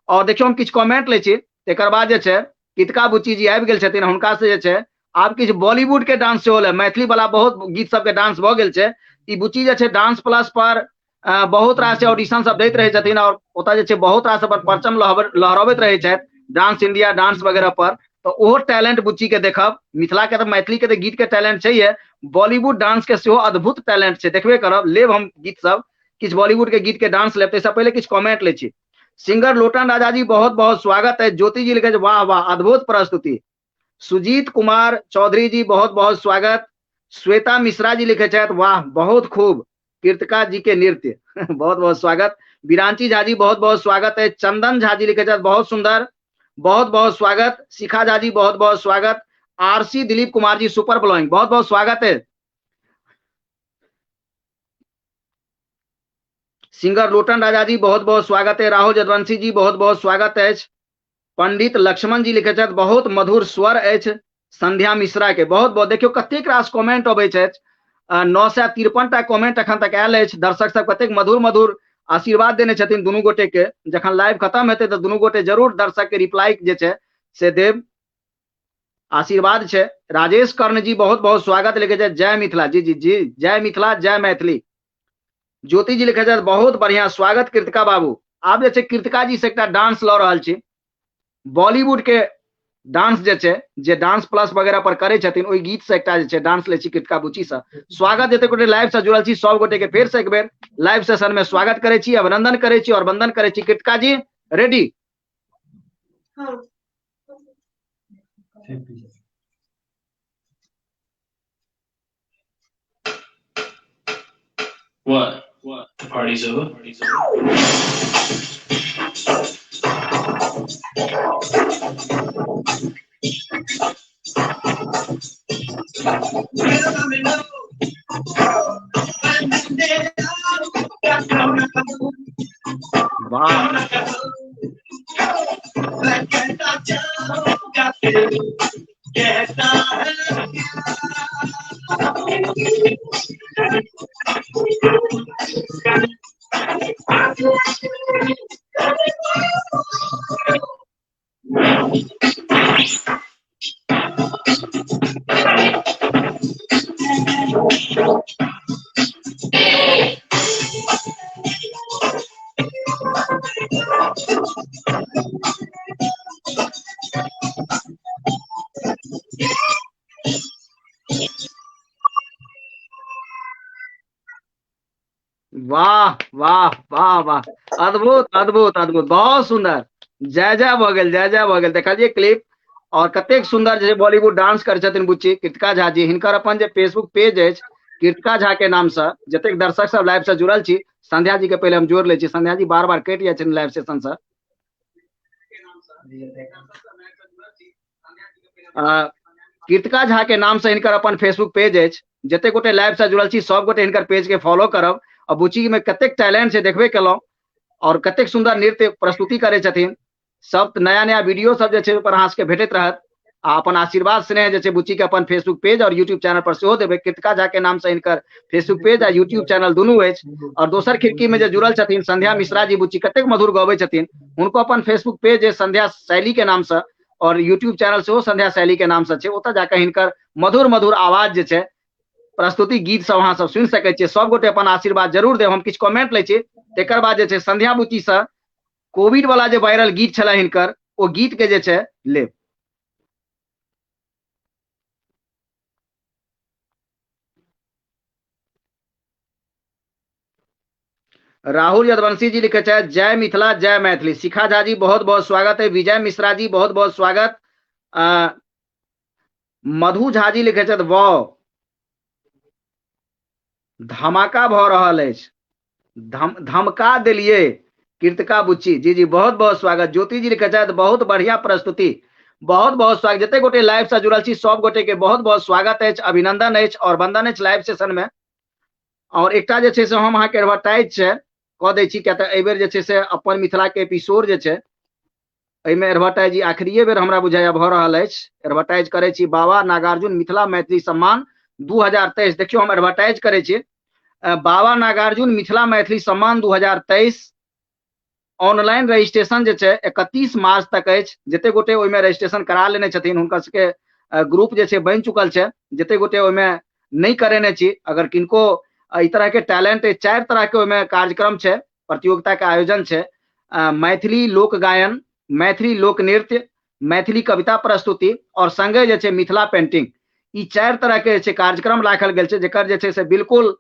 Speaker 3: और देखियौ हम किछु कमेंट लै छी, तकर बाद जे छै कृतिका बुच्ची जी आबि गेल छथिन, हुनका से जे छै आब किछु बॉलीवुड के डांस सेहो ले, मैथिली वाला बहुत गीत सबके डांस भऽ गेल छै। ई बुच्ची जे छै डांस प्लस पर बहुत रास ऑडिशन सब दैत रहै छथिन और ओतऽ जे छै बहुत रास अपन परचम लहरबैत रहै छथि डांस इंडिया डांस वगैरह पर। तऽ ओहो टैलेंट बुच्ची के देखब। मिथिला के तऽ मैथिली के तऽ गीत के टैलेंट छैहे, बॉलीवुड डांस के सेहो अद्भुत टैलेंट छै, देखबे करब। लेब हम गीत सब, किछु बॉलीवुड के गीत के डांस लेब। ताहिसँ पहिले किछु कमेंट लै छी। सिंगर लोटन राजा जी बहुत बहुत स्वागत है। ज्योति जी लिखे वाह वाह अद्भुत प्रस्तुति। सुजीत कुमार चौधरी जी बहुत बहुत स्वागत। श्वेता मिश्रा जी लिखे छथि वाह बहुत खूब कृतिका जी के नृत्य बहुत बहुत स्वागत। विरांची झा जी बहुत बहुत स्वागत है। चंदन झा जी लिखे छथि बहुत सुंदर, बहुत बहुत स्वागत। शिखा झा जी बहुत बहुत स्वागत। आरसी दिलीप कुमार जी सुपर ब्लोइंग, बहुत बहुत स्वागत है। सिंगर लोटन राजा जी बहुत बहुत स्वागत है। राहुल जदवंशी जी बहुत बहुत स्वागत है। पंडित लक्ष्मण जी लिखे छथि बहुत मधुर स्वर अछि संध्या मिश्रा के, बहुत बहुत। देखियौ कतेक रास कमेंट अबै छथि, 953 टा कमेंट अखन तक आयल अछि। दर्शक सब कतेक मधुर मधुर आशीर्वाद देने छथिन दुनू गोटे के। जखन लाइव खत्म हेतै तऽ दुनू गोटे जरूर दर्शक के रिप्लाई जे छै से देब, आशीर्वाद छै। राजेश कर्ण जी बहुत बहुत स्वागत लिखे छथि जय मिथिला जी, जी जी जय मिथिला जय मैथिली। ज्योति जी लिखे छथि बहुत बढ़िया स्वागत कृतिका बाबू। आब जे छै कृतिका जी से एकटा डांस लऽ रहल छी, बॉलीवुड के डांस जे छै, जे डांस प्लस वगैरह पर करै छथिन, ओहि गीत से एकटा जे छै डांस लै छी कृतिका बुची से। स्वागत जते गोटे लाइव से जुड़ल छी सब गोटे के फेर से एक बेर लाइव सेशन में स्वागत करै छी, अभिनंदन करै छी और वंदन करै छी। कृतिका जी रेडी?
Speaker 7: हाँ।
Speaker 6: What? What? The party's over? Party's over?
Speaker 3: वाह। वाह वाह वाह वाह, अद्भुत अद्भुत अद्भुत, बहुत सुंदर, जय जय भऽ गेल, जय जय भऽ गेल। देखलियै क्लिप और कतेक सुंदर जे बॉलीवुड डांस करै छथिन बुच्ची कृतिका झा जी। हिनकर अपन जे फेसबुक पेज अछि कृतिका झा के नाम से, जतेक दर्शक सब लाइव से जुड़ल छी, संध्या जी के पहिले हम जोड़ लै छी। संध्या जी बार बार कटि जाइ छथिन लाइव सेशन से। कृतिका झा के नाम से हिनकर अपन फेसबुक पेज अछि, जतेक गोटे लाइव से जुड़ल छी सब गोटे हिनकर पेज के फॉलो करब। और बुच्ची में कतेक टैलेंट छै देखबे केलहुँ और कतेक सुंदर नृत्य प्रस्तुति करै छथिन। सब नया नया वीडियो सब जे छै ओहि पर अहाँ सबके भेटैत रहत। आ अपन आशीर्वाद स्नेह जे छै बुच्ची के अपन फेसबुक पेज और यूट्यूब चैनल पर सेहो देबै। कृतिका झा के नाम से हिनकर फेसबुक पेज आ यूट्यूब चैनल दुनू अछि। और दोसर खिड़की में जे जुड़ल छथिन संध्या मिश्रा जी, बुच्ची कतेक मधुर गबै छथिन, हुनको अपन फेसबुक पेज अछि संध्या शैली के नाम से और यूट्यूब चैनल सेहो संध्या शैली के नाम से छै। ओतऽ जाकऽ हिनकर मधुर मधुर आवाज जे छै प्रस्तुति गीत सब अहाँ सब सुनि सकै छियै। सब गोटे अपन आशीर्वाद जरूर देब। हम किछु कमेंट लै छी, तकर बाद जे छै संध्या बुच्ची से कोविड वाला जे वायरल गीत छलै हिनकर, ओ गीत के जे छै लेब। राहुल यदवंशी जी लिखे छथि जय मिथिला जय मैथिली। शिखा झा जी बहुत बहुत स्वागत है। विजय मिश्रा जी बहुत बहुत स्वागत। मधु झा जी लिखे छथि वाह धमाका भऽ रहल अछि, धमका देलियै कृतिका बुच्ची जी। जी बहुत बहुत स्वागत। ज्योति जी लिखे छथि बहुत बढ़िया प्रस्तुति, बहुत बहुत स्वागत। जते गोटे लाइव से जुड़ल छी सब गोटे के बहुत बहुत स्वागत अछि, अभिनंदन अछि और वंदन अछि लाइव सेशन में। और एकटा जे छै से हम अहाँके एडवर्टाइज छै कऽ दै छी, किया तऽ एहिबेर जे छै से अपन मिथिला के एपिसोड जे छै एहिमे एडवर्टाइज आखिरिये बेर हमरा बुझाइया भऽ रहल अछि। एडवर्टाइज करै छी बाबा नागार्जुन मिथिला मैथिली सम्मान 2023। देखियौ हम एडवर्टाइज करै छी बाबा नागार्जुन मिथिला मैथिली सम्मान 2023 ऑनलाइन रजिस्ट्रेशन जे छै 31 मार्च तक अछि। जते गोटे ओहिमे रजिस्ट्रेशन करा लेने छथिन हुनकर सबके ग्रुप जे छै बनि चुकल छै। जते गोटे ओहिमे नहि करेने छी, अगर किनको एहि तरह के टैलेंट अछि, 4 तरह के ओहिमे कार्यक्रम छै, प्रतियोगिता के आयोजन छै, मैथिली लोक गायन, मैथिली लोक नृत्य, मैथिली कविता प्रस्तुति और संगे जे छै मिथिला पेंटिंग, ई 4 तरह के जे छै कार्यक्रम राखल गेल छै, जेकर जे छै से बिल्कुल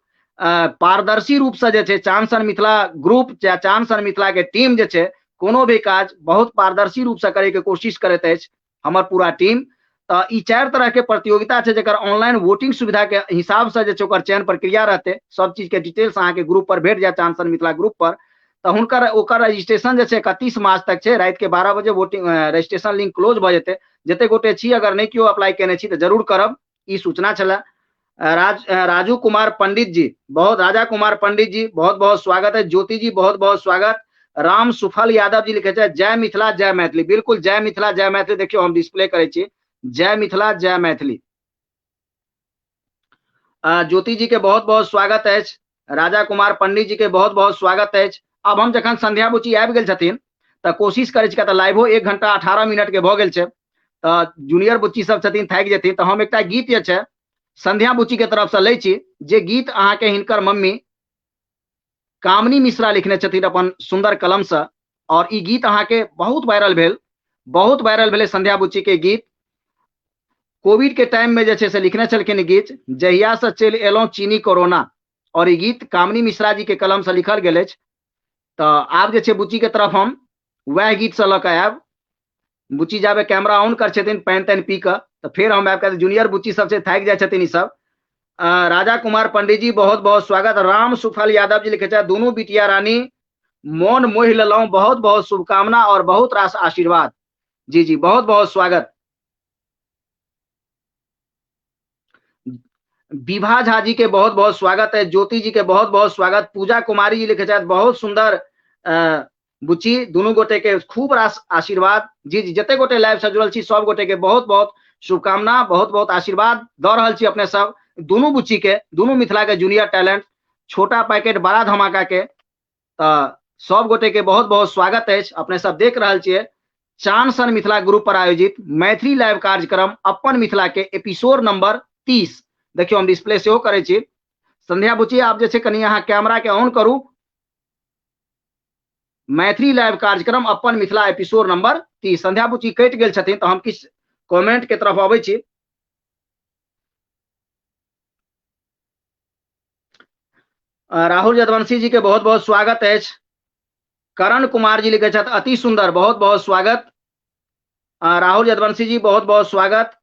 Speaker 3: पारदर्शी रूप से जे छै चान सन मिथिला ग्रुप या चान सन मिथिला के टीम जे छै कोनो भी काज बहुत पारदर्शी रूप से करे के कोशिश करैत अछि हमर पूरा टीम। तऽ ई 4 तरह के प्रतियोगिता छै जेकर ऑनलाइन वोटिंग सुविधा के हिसाब से जे छै ओकर चयन प्रक्रिया रहतै। सब चीज के डिटेल्स अहाँके ग्रुप पर भेट जायत चान सन मिथिला ग्रुप पर। तऽ हुनकर ओकर रजिस्ट्रेशन जे छै 31 मार्च तक छै, राति के 12 बजे वोटिंग रजिस्ट्रेशन लिंक क्लोज भऽ जेतै। जते गोटे छी अगर नहि केओ अप्लाई केने छी तऽ जरूर करब, ई सूचना छलै। राजू कुमार पंडित जी बहुत, राजा कुमार पंडित जी बहुत बहुत स्वागत है। ज्योति जी बहुत बहुत स्वागत। राम सुफल यादव जी लिखे छै जय मिथिला जय मैथिली। बिल्कुल जय मिथिला जय मैथिली। देखियौ हम डिस्प्ले करै छी जय मिथिला जय मैथिली। ज्योति जी के बहुत बहुत स्वागत अछि, राजा कुमार पंडित जी के बहुत बहुत स्वागत अछि। अब हम जखन संध्या बुची आबि गेल छथिन तऽ कोशिश करै छी, किया तऽ लाइवो 1 घंटा 18 मिनट के भऽ गेल छै, तऽ जूनियर बुच्ची सब छथिन थाकि जेथिन, तऽ हम एकटा गीत जे छै संध्या बुच्ची के तरफ से लै छी, जे गीत अहाँके हिनकर मम्मी कामनी मिश्रा लिखने छथिन अपन सुंदर कलम से, और ई गीत अहाँके बहुत वायरल भेल, बहुत वायरल भेलै संध्या बुच्ची के गीत। कोविड के टाइम में जे छै से लिखने छलखिन ई गीत, जहिया से चलि एलहुँ चीनी कोरोना, और ई गीत कामनी मिश्रा जी के कलम से लिखल गेल अछि। तऽ आब जे छै बुच्ची के तरफ हम वएह गीत से लऽ कऽ आयब। बुच्ची जाबे कैमरा ऑन कर छथिन पानि तानि पी कऽ, तऽ फेर हम आबि कऽ जूनियर बुच्ची सब छै थाकि जाइ छथिन ई सब। राजा कुमार पंडित जी बहुत बहुत स्वागत। राम सुफल यादव जी लिखे छथि दुनू बिटिया रानी मोन मोहि लेलहुँ, बहुत बहुत शुभकामना और बहुत रास आशीर्वाद। जी जी बहुत बहुत स्वागत। विभा झा जी के बहुत बहुत स्वागत है। ज्योति जी के बहुत बहुत स्वागत। पूजा कुमारी जी लिखे छथि बहुत सुंदर बुच्ची, दुनू गोटे के खूब रास आशीर्वाद। जी जी जते गोटे लाइव से जुड़ल छी सब गोटे के बहुत बहुत शुभकामना, बहुत बहुत आशीर्वाद दऽ रहल छी अपने सब दुनू बुच्ची के, दुनू मिथिला के जूनियर टैलेंट, छोटा पैकेट बड़ा धमाका के। तऽ सब गोटे के बहुत बहुत स्वागत अछि। अपने सब देख रहल छियै चान सन मिथिला ग्रुप पर आयोजित मैथिली लाइव कार्यक्रम अपन मिथिला के एपिसोड नंबर 30। देखियौ हम डिस्प्ले सेहो करै छी। संध्या बुच्ची आप जे छै कनि अहाँ कैमरा के ऑन करू। मैथिली लाइव कार्यक्रम अपन मिथिला एपिसोड नंबर 30। संध्या बुच्ची कटि गेल छथिन तऽ हम किछु कमेंट के तरफ अबै छी। राहुल यदवंशी जी के बहुत बहुत स्वागत अछि। करण कुमार जी लिखे छथि अति सुंदर, बहुत बहुत स्वागत। राहुल यदवंशी जी बहुत बहुत स्वागत।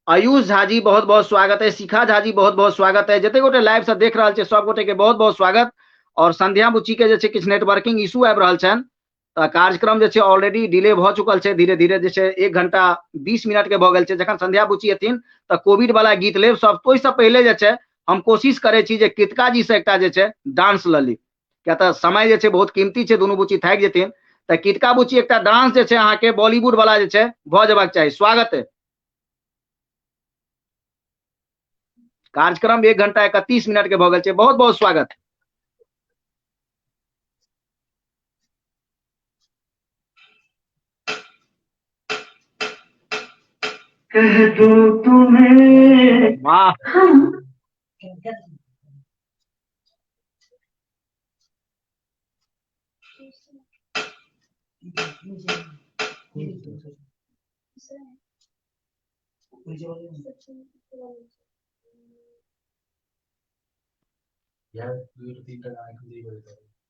Speaker 3: आयुष झा जी बहुत बहुत स्वागत है। शिखा झा जी बहुत बहुत स्वागत है। जते गोटे लाइव से देख रहल छै सब गोटे के बहुत बहुत स्वागत। और संध्या बुच्ची के जे छै किछु नेटवर्किंग इशू आबि रहल छनि, तऽ कार्यक्रम जे छै ऑलरेडी डिले भऽ चुकल छै, धीरे धीरे जे छै 1 घंटा 20 मिनट के भऽ गेल छै। जखन संध्या बुच्ची एथिन तऽ कोविड वाला गीत लेब सब, ओहिसँ पहिले जे छै हम कोशिश करै छी जे कृतिका जी से एकटा जे छै डांस लऽ ली, किया तऽ समय जे छै बहुत कीमती छै, दुनू बुच्ची थाकि जेथिन। तऽ कृतिका बुच्ची एकटा डांस जे छै अहाँके बॉलीवुड वाला जे छै भऽ जेबाक चाही। स्वागत है। कार्यक्रम 1 घंटा 31 मिनट के भऽ गेल छै। बहुत बहुत स्वागत।
Speaker 6: कह दो तुम्हें।
Speaker 3: वाह।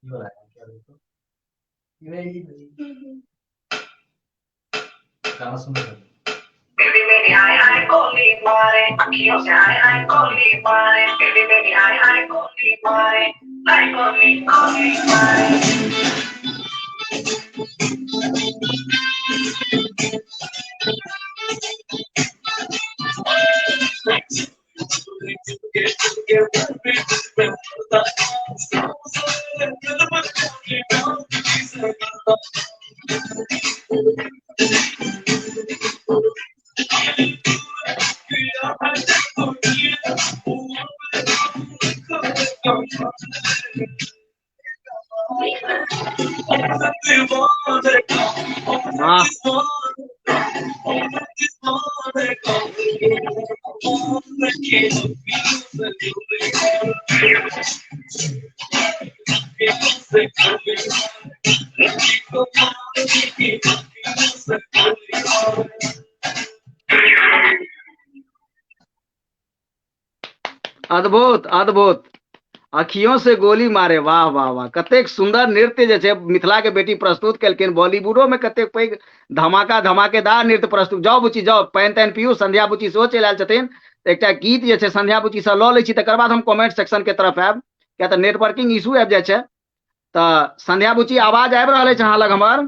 Speaker 3: वाह। अद्भुत अद्भुत। अखियों से गोली मारे, वाह वाह वाह, कतेक सुंदर नृत्य जे छै मिथिला के बेटी प्रस्तुत केलखिन। बॉलीवुडो में कतेक पैघ धमाका धमाकेदार नृत्य प्रस्तुत। जाउ बुची जाउ, पानि तानि पियू। संध्या बुची सेहो चलि आयल छथिन। एकटा गीत जे छै संध्या बुची से लऽ लै छी, तकर बाद हम कमेंट सेक्शन के तरफ आयब, किया तऽ नेटवर्किंग इशू आबि जाइ छै। तऽ संध्या बुची, आवाज आबि रहल अछि अहाँ लग हमर?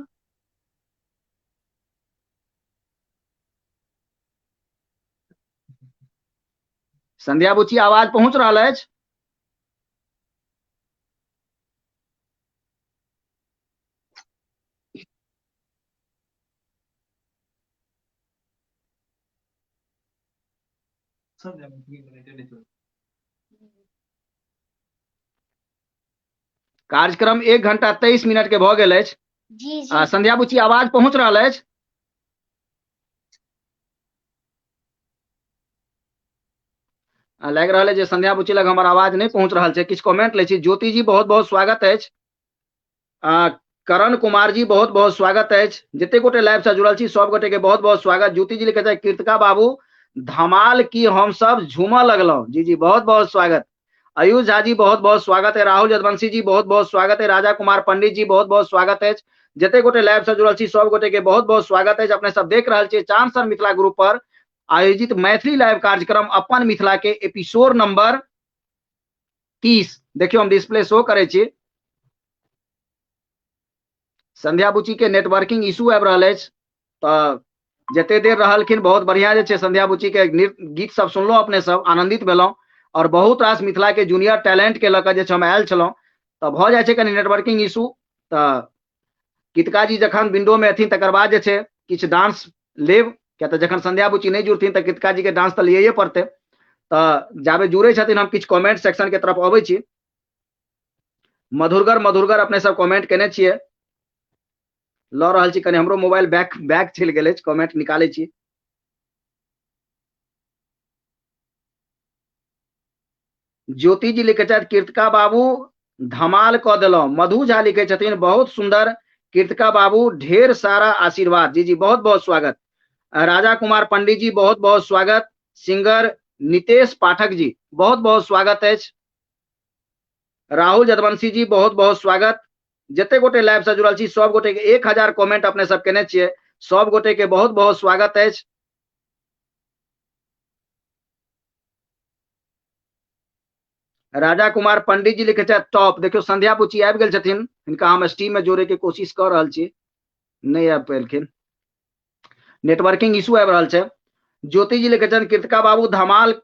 Speaker 3: संध्या बुची, आवाज पहुंच रहल अछि? कार्यक्रम 1 घंटा 23 मिनट के भऽ गेल अछि।
Speaker 4: जी जी।
Speaker 3: संध्या बुची, आवाज पहुंच रहल अछि? लागि रहल है जे संध्या बुची लग हमर आवाज नहि पहुंच रहल छै। किछु कमेंट लै छी। ज्योति जी, बहुत बहुत स्वागत अछि। करण कुमार जी, बहुत बहुत स्वागत अछि। जते गोटे लाइव से जुड़ल छी सब गोटे के बहुत बहुत स्वागत। ज्योति जी लिखे छै, कृतिका बाबू धमाल की हम सब झूमऽ लगलहुँ। जी जी, बहुत बहुत स्वागत। आयुष झा जी, बहुत बहुत स्वागत है। राहुल यदुवंशी जी, बहुत बहुत स्वागत है। राजा कुमार पंडित जी, बहुत बहुत स्वागत है। जते गोटे लाइव से जुड़ल छी सब गोटे के बहुत बहुत स्वागत है। अपने सब देख रहल छी चांद सर मिथिला ग्रुप पर आयोजित मैथिली लाइव कार्यक्रम अपन मिथिला के एपिसोड नंबर 30। देखियो हम डिस्प्ले शो करै छी। संध्या बुची के नेटवर्किंग इशू आबि रहल अछि, तऽ जते देर रहलखिन बहुत बढ़िया जे छै संध्या बुची के गीत सब सुनलहुँ, अपने सब आनंदित भेलहुँ और बहुत रास मिथिला के जूनियर टैलेंट के लऽ कऽ जे छै हम आयल छलहुँ। तऽ भऽ जाइ छै कनि नेटवर्किंग इशू। तऽ गीतका जी जखन विंडो में एथिन तकर बाद जे छै किछु डांस लेब, किया तऽ जखन संध्या बुची नहि जुड़थिन तऽ गीतका जी के डांस तऽ लियैए पड़तै। तऽ जाबे जुड़ै छथिन हम किछु कमेंट सेक्शन के तरफ अबै छी। मधुरगर मधुरगर अपने सब कमेंट केने छियै, लऽ रहल छी। कनि हमरो मोबाइल बैक बैक चलि गेल अछि, कमेंट निकालै छी। ज्योति जी लिखे छथि, कृतिका बाबू धमाल कऽ देलहुँ। मधु झा लिखे छथिन, बहुत सुंदर कृतिका बाबू, ढेर सारा आशीर्वाद। जी जी, बहुत बहुत स्वागत। राजा कुमार पंडित जी, बहुत बहुत स्वागत। सिंगर नितेश पाठक जी, बहुत बहुत स्वागत अछि। राहुल यदुवंशी जी, बहुत बहुत स्वागत। जते गोटे लाइव से जुड़ल छी सब गोटे के 1000 कमेंट अपने सब केने छियै, सब गोटे के बहुत बहुत स्वागत अछि। राजा कुमार पंडित जी लिखे छथि टॉप। देखियौ संध्या बुची आबि गेल छथिन, हिनका हम स्टीम में जोड़े के कोशिश कऽ रहल छी, नहि आबि पेलखिन, नेटवर्किंग इशू आबि रहल छै। ज्योति जी लिखे छथिन, कृतिका बाबू धमाल,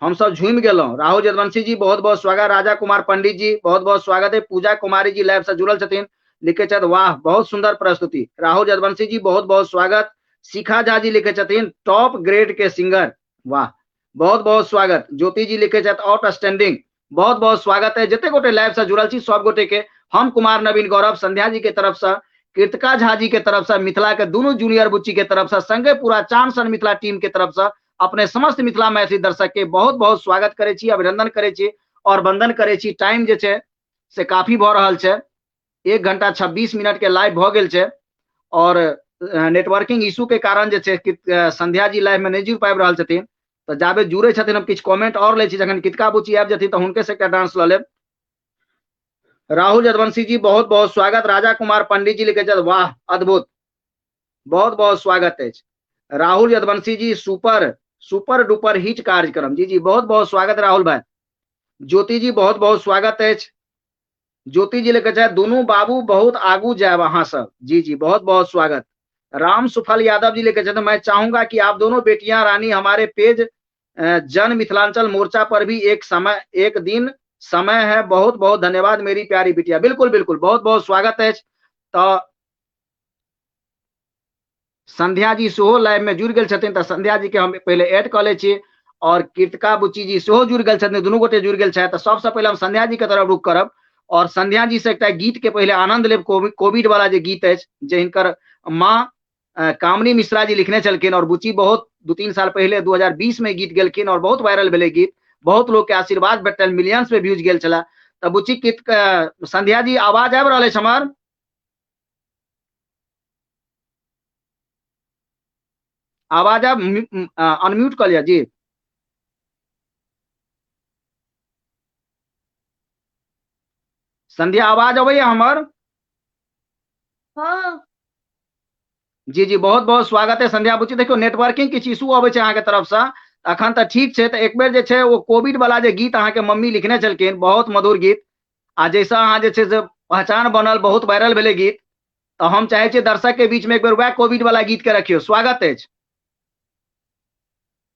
Speaker 3: हम सब झूमि गेलहुँ। राहुल यदुवंशी जी, बहुत बहुत स्वागत। राजा कुमार पंडित जी, बहुत बहुत स्वागत है। पूजा कुमारी जी लाइव से जुड़ल छथिन, लिखे छथि वाह बहुत सुंदर प्रस्तुति। राहुल यदुवंशी जी, बहुत बहुत स्वागत। शिखा झा जी लिखे छथिन, टॉप ग्रेड के सिंगर, वाह बहुत बहुत स्वागत। ज्योति जी लिखे छथि आउटस्टैंडिंग, बहुत बहुत स्वागत है। जते गोटे लाइव से जुड़ल छी सब गोटे के हम कुमार नवीन गौरव संध्या जी के तरफ से, कृतिका झा जी के तरफ से, मिथिला के दोनों जूनियर बुच्ची के तरफ से, संगे पूरा चांद सन मिथिला टीम के तरफ से अपने समस्त मिथिला मैथिली दर्शक के बहुत बहुत स्वागत करै छी, अभिनंदन करै छी और वंदन करै छी। टाइम जे छै से काफी भऽ रहल छै, 1 घंटा 26 मिनट के लाइव भऽ गेल छै और नेटवर्किंग इशू के कारण जे छै कि संध्या जी लाइव में नहि जुड़ पाबि रहल छथिन। तऽ जाबे जुड़े छथिन हम किछु कमेंट और लै छी, जखन कृतिका बुच्ची आबि जेथिन तऽ हुनके से एकटा डांस लऽ लेब। राहुल यदवंशी जी बहुत बहुत स्वागत। राजा कुमार पंडित जी लिखे छथि वाह अद्भुत, बहुत बहुत स्वागत अछि। Rahul Yaduvanshi ji super super duper hit कार्यक्रम, जी जी बहुत बहुत स्वागत राहुल भाई। ज्योति जी बहुत बहुत स्वागत अछि। ज्योति जी लिखे छथि दुनू बाबू बहुत आगू जायब अहाँ सब, जी जी बहुत बहुत स्वागत। राम सुफल यादव जी लिखे छथि मैं चाहूंगा कि आप दोनों बेटियां रानी हमारे पेज जन मिथिलांचल मोर्चा पर भी एक समय एक दिन समय है, बहुत बहुत धन्यवाद मेरी प्यारी बिटिया। बिल्कुल बिल्कुल बहुत बहुत स्वागत है। तो संध्या जी सेहो लाइव में जुड़ गेल छथिन, तऽ संध्या जी के हम पहिले ऐड कऽ लै छी, और कृतिका बुच्ची जी सेहो जुड़ गेल छथिन, दुनू गोटे जुड़ गेल छथि। तऽ सबसँ पहिले हम संध्या जी के तरफ रुख करब और संध्या जी से एकटा गीत के पहिले आनंद लेब, कोविड वाला जे गीत अछि जे हिनकर माँ कामनी मिश्रा जी लिखने छलखिन और बुच्ची बहुत 2-3 साल पहिले 2020 में गीत गेलखिन और बहुत वायरल भेलै गीत, बहुत लोग के आशीर्वाद भेटल, मिलियंस में व्यूज गेल छलै। तऽ बुच्ची गीत संध्या जी आवाज आबि रहल अछि हमर? आवाज आब अनम्यूट कऽ लिअ जी। संध्या आवाज अबैया हमर?
Speaker 4: हाँ।
Speaker 3: जी जी बहुत बहुत स्वागत है संध्या बुच्ची। देखियौ नेटवर्किंग किछु इशू अबै छै अहाँके तरफसँ, अखन तऽ ठीक छै। तऽ एक बेर जे छै ओ कोविड वाला जे गीत अहाँके मम्मी लिखने छलखिन, बहुत मधुर गीत, आ जाहिसँ अहाँ जे छै से पहचान बनल, बहुत वायरल भेलै गीत, तऽ हम चाहै छियै दर्शक के बीच में एक बेर वएह कोविड वाला गीत के रखियौ। स्वागत अछि।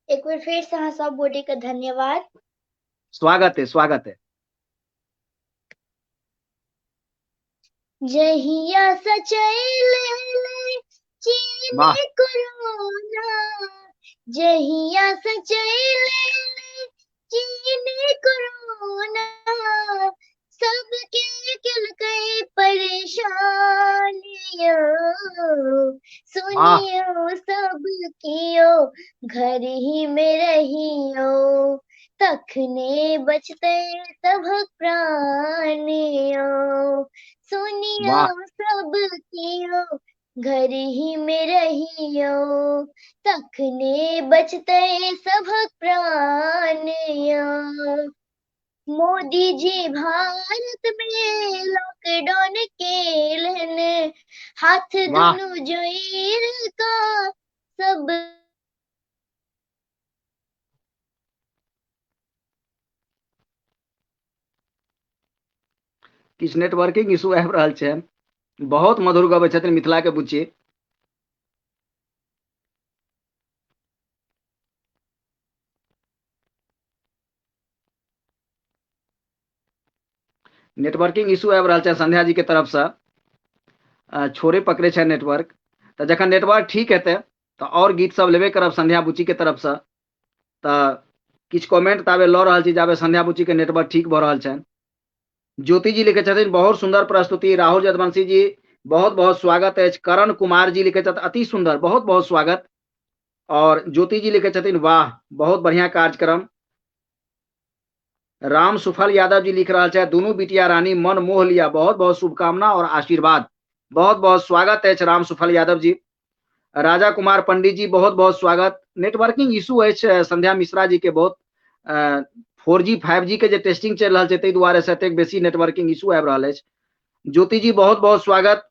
Speaker 4: एक बेर फेर से अहाँ सब गोटे के धन्यवाद।
Speaker 3: स्वागत है, स्वागत है।
Speaker 4: जहिया सचैल एलै चीनी
Speaker 3: वाह।
Speaker 4: कोरोना, जहिया सचैल एलै चीनी कोरोना, सबके केलकै परेशान यौ,
Speaker 3: वाह।
Speaker 4: सुनियौ सब कियो घर ही में रहियौ, तखने बचतै सभक प्राण यौ, सुनियौ
Speaker 3: वाह।
Speaker 4: सब कियो घर ही में रहियौ, तखने बचतै सभक प्राण यौ। मोदी जी भारत में लॉकडाउन केलनि, हाथ
Speaker 3: वाह।
Speaker 4: दुनू जोड़ि कऽ सब
Speaker 3: किछु नेटवर्किंग इशू आबि रहल छै। बहुत मधुर गबै छथिन मिथिला के बुच्ची। नेटवर्किंग इशू आबि रहल छै संध्या जी के तरफसँ, छोड़े पकड़े छै नेटवर्क। तऽ जखन नेटवर्क ठीक हेतै तऽ आओर गीत सब लेबे करब संध्या बुच्ची के तरफसँ। तऽ किछु कमेंट ताबे लऽ रहल छी जाबे संध्या बुच्ची के नेटवर्क ठीक भऽ रहल छनि। ज्योति जी लिखे छथिन बहुत सुंदर प्रस्तुति। राहुल यदुवंशी जी बहुत बहुत स्वागत अछि। करण कुमार जी लिखे छथिन अति सुंदर, बहुत बहुत स्वागत। और ज्योति जी लिखे छथिन वाह बहुत बढ़िया कार्यक्रम। राम सुफल यादव जी लिख रहल छथि दुनू बिटिया रानी मन मोह लिया, बहुत बहुत शुभकामना और आशीर्वाद। बहुत बहुत स्वागत अछि राम सुफल यादव जी। राजा कुमार पंडित जी बहुत बहुत स्वागत। नेटवर्किंग इशू अछि संध्या मिश्रा जी के, बहुत 4G 5G के जे टेस्टिंग चलि रहल छै ताहि दुआरे से एतेक बेसी नेटवर्किंग इशू आबि रहल अछि। ज्योति जी बहुत बहुत स्वागत।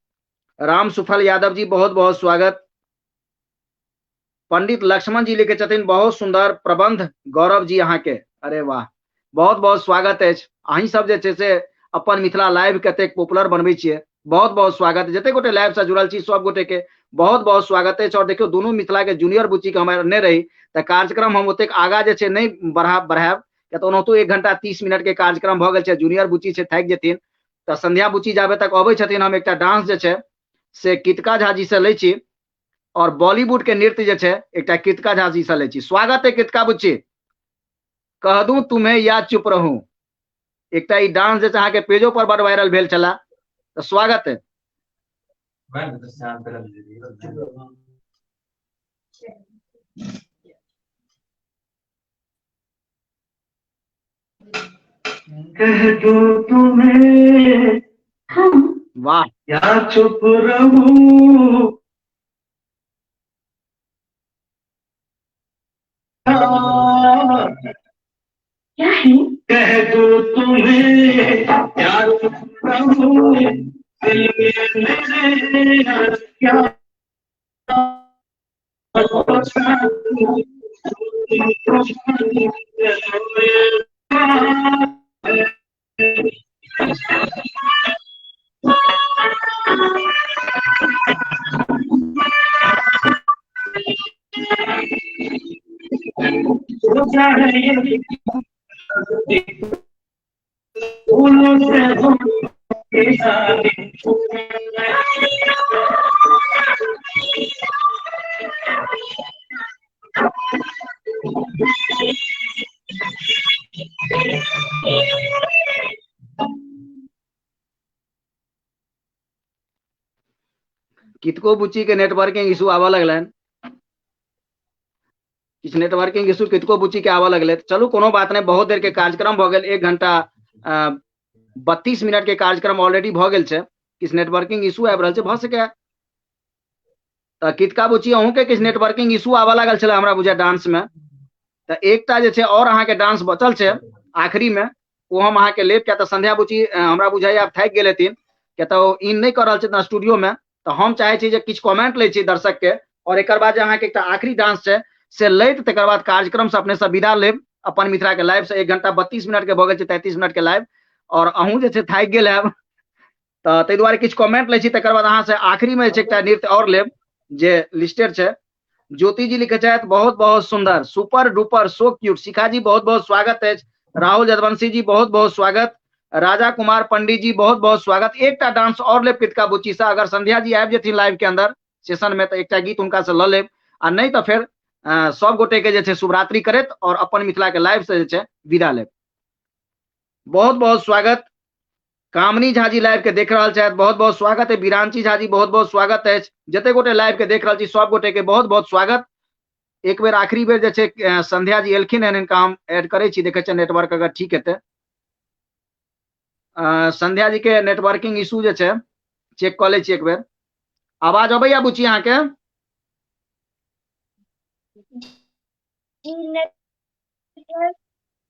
Speaker 3: राम सुफल यादव जी बहुत बहुत स्वागत। पंडित लक्ष्मण जी लिखे छथिन बहुत सुंदर प्रबंध गौरव जी अहाँ के, अरे वाह बहुत बहुत स्वागत अछि। अहीं सब जे छै से अपन मिथिला लाइव कतेक पॉपुलर बनबै छियै, बहुत बहुत स्वागत। जते गोटे लाइव से जुड़ल छी सब गोटे के बहुत बहुत स्वागत अछि। और देखियौ दुनू मिथिला के जूनियर बुच्ची के हम नहि रही तऽ कार्यक्रम हम ओतेक आगा जे छै नहि बढ़ायब, किया तऽ ओनाहितो 1 घंटा 30 मिनट के कार्यक्रम भऽ गेल छै। जूनियर बुच्ची छै थाकि जेथिन, तऽ संध्या बुच्ची जाबे तक अबै छथिन हम एकटा डांस जे छै से कृतिका झा जी से लै छी और बॉलीवुड के नृत्य जे छै एकटा कृतिका झा जी से लै छी। स्वागत है कृतिका बुच्ची। कह दूं तुम्हें या चुप रहूं, एकटा ई डांस जे छै अहाँके पेजो पर बड वायरल भेल छला, तऽ स्वागत है।
Speaker 6: कह दूं तुम्हें
Speaker 3: वाह
Speaker 6: या चुप रहूं,
Speaker 5: क्या है?
Speaker 6: कह दूं तुम्हें या चुप रहूं, रहूं, दिल में मेरे आज क्या सोचा, तुमको जाने चलो ये बात है। सोचा है ये फूलों से होगी शादी।
Speaker 3: कितको बुच्ची के नेटवर्किंग इशू आबऽ लगलनि, किछु नेटवर्किंग इशू कितको बुच्ची के आबऽ लगलै। चलू कोनो बात नहि, बहुत देर के कार्यक्रम भऽ गेल, 1 घंटा 32 मिनट के कार्यक्रम ऑलरेडी भऽ गेल छै। किछु नेटवर्किंग इशू आबि रहल छै, भऽ सकैए तऽ कितका बुच्ची अहूँके किछु नेटवर्किंग इशू आबऽ लागल छलै हमरा बुझाय डांस मे। तऽ एकटा जे छै और अहाँके डांस बचल छै आखिरी मे, ओ हम अहाँके लेब, किया तऽ संध्या बुच्ची हमरा बुझाइए आब थाकि गेल हेथिन, किया तऽ ओ इन नहि कऽ रहल छथिन स्टूडियो मे। तऽ हम चाहै छी जे किछु कमेंट लै छी दर्शक के, और एकर बाद जे अहाँके एकटा आखिरी डांस छै से लैत तकर बाद कार्यक्रम से अपने सब विदा लेब अपन मिथिला के लाइव से। 1 घंटा 32 मिनट के भऽ गेल छै, 33 मिनट के लाइव, और अहूँ जे छै थाकि गेल हैब, तऽ ताहि दुआरे किछु कमेंट लै छी, तकर बाद अहाँ से आखिरी मे जे छै एकटा नृत्य और लेब जे लिस्टेड छै। ज्योति जी लिखे छथि बहुत बहुत सुंदर, super duper, so cute. Shikha ji बहुत बहुत स्वागत अछि, राहुल जदवंशी जी बहुत बहुत स्वागत, राजा कुमार पंडित जी बहुत बहुत स्वागत। एकटा डांस और लेब कृतिका बुच्ची से, अगर संध्या जी आबि जेथिन लाइव के अंदर सेशन में तऽ एकटा गीत हुनका से लऽ लेब, आ नहि तऽ फेर सब गोटे के जे छै शुभरात्रि करैत और अपन मिथिला के लाइव से जे छै विदा लेब। बहुत बहुत स्वागत कामनी झा जी लाइव के देख रहल छथि, बहुत बहुत स्वागत है। बिरांची झा जी बहुत बहुत स्वागत अछि। जते गोटे लाइव के देख रहल छी सब गोटे के बहुत बहुत स्वागत। एक बेर आखिरी बेर जे छै संध्या जी एलखिन हन, हिनका हम ऐड करै छी, देखै छियै नेटवर्क अगर ठीक हेतै। संध्या जी के नेटवर्किंग इशू जे छै चेक कऽ लै छी एक बेर। आवाज अबैया बुच्ची अहाँके?
Speaker 4: G network.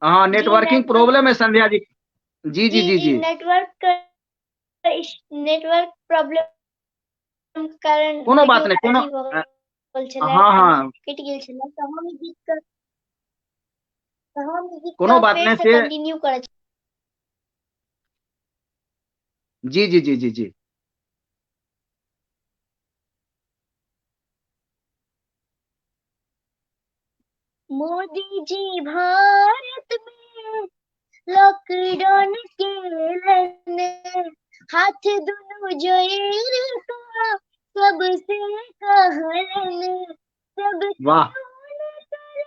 Speaker 3: हाँ,
Speaker 4: जी
Speaker 3: नेटवर्किंग
Speaker 4: नेटवर्क
Speaker 3: प्रॉब्लम है संध्या जी। जी जी
Speaker 4: जी
Speaker 3: जी
Speaker 4: जी
Speaker 3: जी
Speaker 4: नेटवर्क नेटवर्क प्रॉब्लम कारण
Speaker 3: कोनो बात
Speaker 4: वीडियो
Speaker 3: नहि, कोनो
Speaker 4: अथी भऽ गेल छलै,
Speaker 3: हाँ हाँ
Speaker 4: कटि गेल छलै, तऽ हम ई गीत के तऽ हम ई गीत
Speaker 3: कोनो
Speaker 4: के
Speaker 3: बात
Speaker 4: फेर
Speaker 3: नहि
Speaker 4: से
Speaker 3: से
Speaker 4: कंटिन्यू करऽ
Speaker 3: जी जी जी जी जी
Speaker 4: मोदी जी भारत में लॉकडाउन केलनि, हाथ दुनू जोड़ि कऽ सबसे कहलनि, सब
Speaker 3: वाह
Speaker 4: क्यों न करे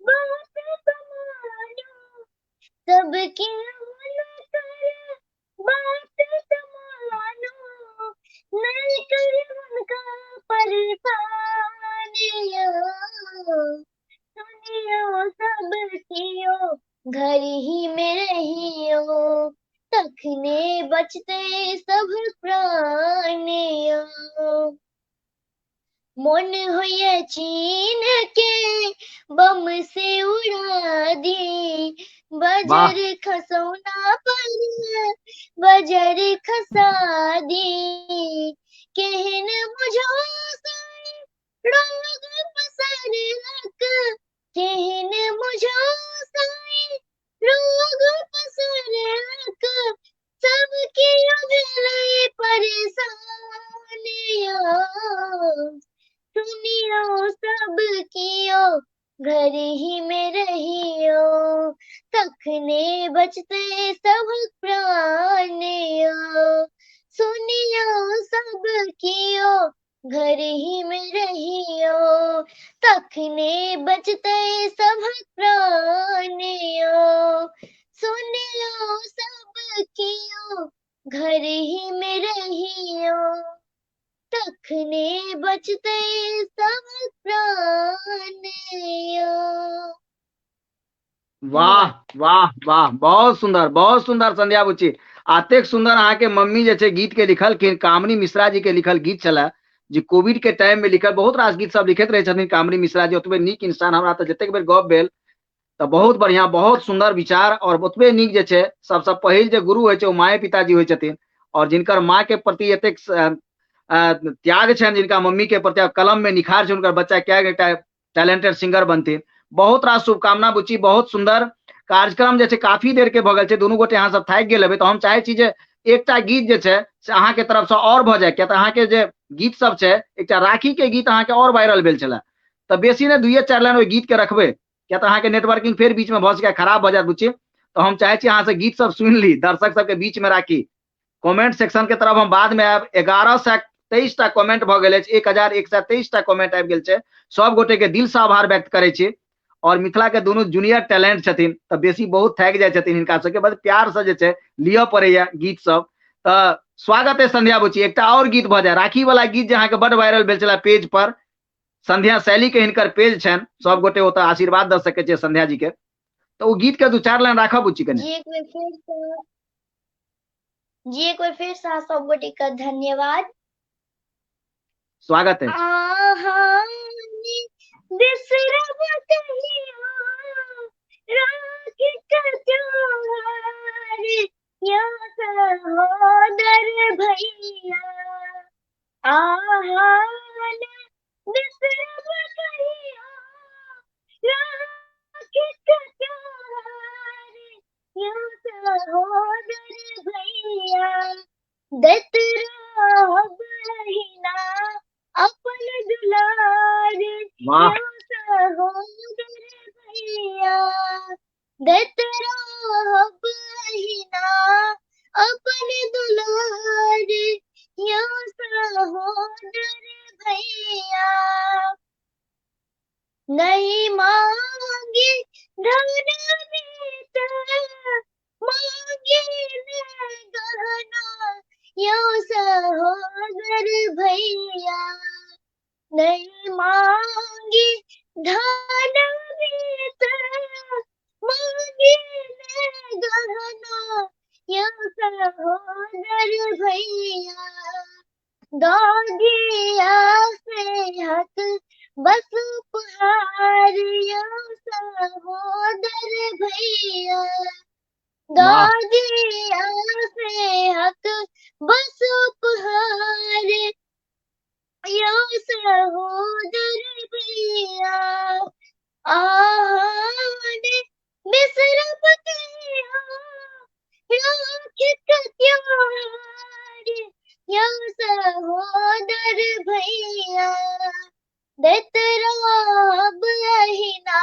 Speaker 4: बात समानो, सब क्यों न करे बात समानो, नहीं करे उनका परेशान यो, सुनियो सब कियो घर ही में रहियो, तखने बचते सब प्राण यो। मन होइए चीन के बम से उड़ा दी,
Speaker 3: वाह
Speaker 4: बजर खसौना पर बजर खसा दी, केहन बुझो रोग पसरलक, केहन बुझो रोग पसरलक, सबके भेलै परेशान यो, सुनियो सब कियो घर ही में रहियो, तखने बचते सब प्राण यो, सुनियो सब कियो घर ही में रहियो, तखने बचते सब प्राण यो, सुनियो सब कियो घर ही में रहियो, तखने बचते सब प्राण यो।
Speaker 3: वाह वाह वाह, बहुत सुंदर, बहुत सुंदर संध्या बुच्ची। अतेक सुंदर अहाँके मम्मी जे छै गीत के लिखलखिन, कामनी मिश्रा जी के लिखल गीत छलै जे कोविड के टाइम में लिखल। बहुत रास गीत सब लिखैत रहै छथिन कामनी मिश्रा जी, ओतबे नीक इंसान। हमरा तऽ जतेक बेर गप भेल तऽ बहुत बढ़िया, बहुत सुंदर विचार, और ओतबे नीक जे छै सबसँ पहिल जे गुरु होइ छै ओ माये पिताजी होइ छथिन। और जिनकर माँ के प्रति एतेक त्याग छनि, जिनका मम्मी के प्रति कलम में निखार छै, हुनकर बच्चा क्या एकटा टैलेंटेड सिंगर बनथिन। बहुत रास शुभकामना बुच्ची, बहुत सुंदर कार्यक्रम जे छै काफी देर के भऽ गेल छै, दुनू गोटे अहाँ सब थाकि गेल हेबै, तऽ हम चाहै छी जे एकटा गीत जे छै से अहाँके तरफसँ आओर भऽ जाय, किया तऽ अहाँके जे गीत सब छै, एकटा राखी के गीत अहाँके आओर वायरल भेल छलै, तऽ बेसी नहि 2-4 लाइन ओहि गीत के रखबै, किया तऽ अहाँके नेटवर्किंग फेर बीच में भऽ सकैए खराब भऽ जायत बुच्ची, तऽ हम चाहै छी अहाँसँ गीत सब सुनि ली, दर्शक सबके बीच में राखी। कमेंट सेक्शन के तरफ हम बाद में आयब। 1123 टा कमेंट भऽ गेल अछि, 1123 टा कमेंट आबि गेल छै, सब गोटे के दिल से आभार व्यक्त करै छी। और मिथिला के दुनू जूनियर टैलेंट छथिन तऽ बेसी बहुत थाकि जाइ छथिन, हिनका सबके बस प्यार से जे छै लिअ पड़ैया गीत सब। तऽ स्वागत है संध्या बुच्ची, एकटा और गीत भऽ जाय, राखी वाला गीत जे अहाँके बड वायरल भेल छलै पेज पर, संध्या शैली के हिनकर पेज छनि, सब गोटे ओतऽ आशीर्वाद दऽ सकै छियै संध्या जी के, तऽ ओ गीत के 2-4 लाइन राखब बुच्ची कने।
Speaker 4: जी एक बेर फेर से, जी एक बेर फेर से अहाँ सब गोटे के धन्यवाद।
Speaker 3: स्वागत है।
Speaker 4: आहा बिसरब कहियो राखी के त्योहार यो सहोदर भैया, आहा बिसरब कहियो राखी के त्योहार यो सहोदर भैया, दैत रहब रहिना अपन दुलार
Speaker 3: वाह।
Speaker 4: यो सहोदर भैया, दैत रहब रहिना अपन दुलार यो सहोदर भैया, नहीं मांगे धन बेटा मांगे न गहना यो सहोदर भैया, नहीं मांगे धन बेटा मांगे न गहना यो सहोदर भैया, दौड़िया से हक बस उपहार यो सहोदर भैया,
Speaker 3: वाह।
Speaker 4: दौड़िया से हक बस उपहार यो सहोदर भैया, आहान बिसरब कहियो राखी के त्योहार यो सहोदर भैया, दैत रहब अहिना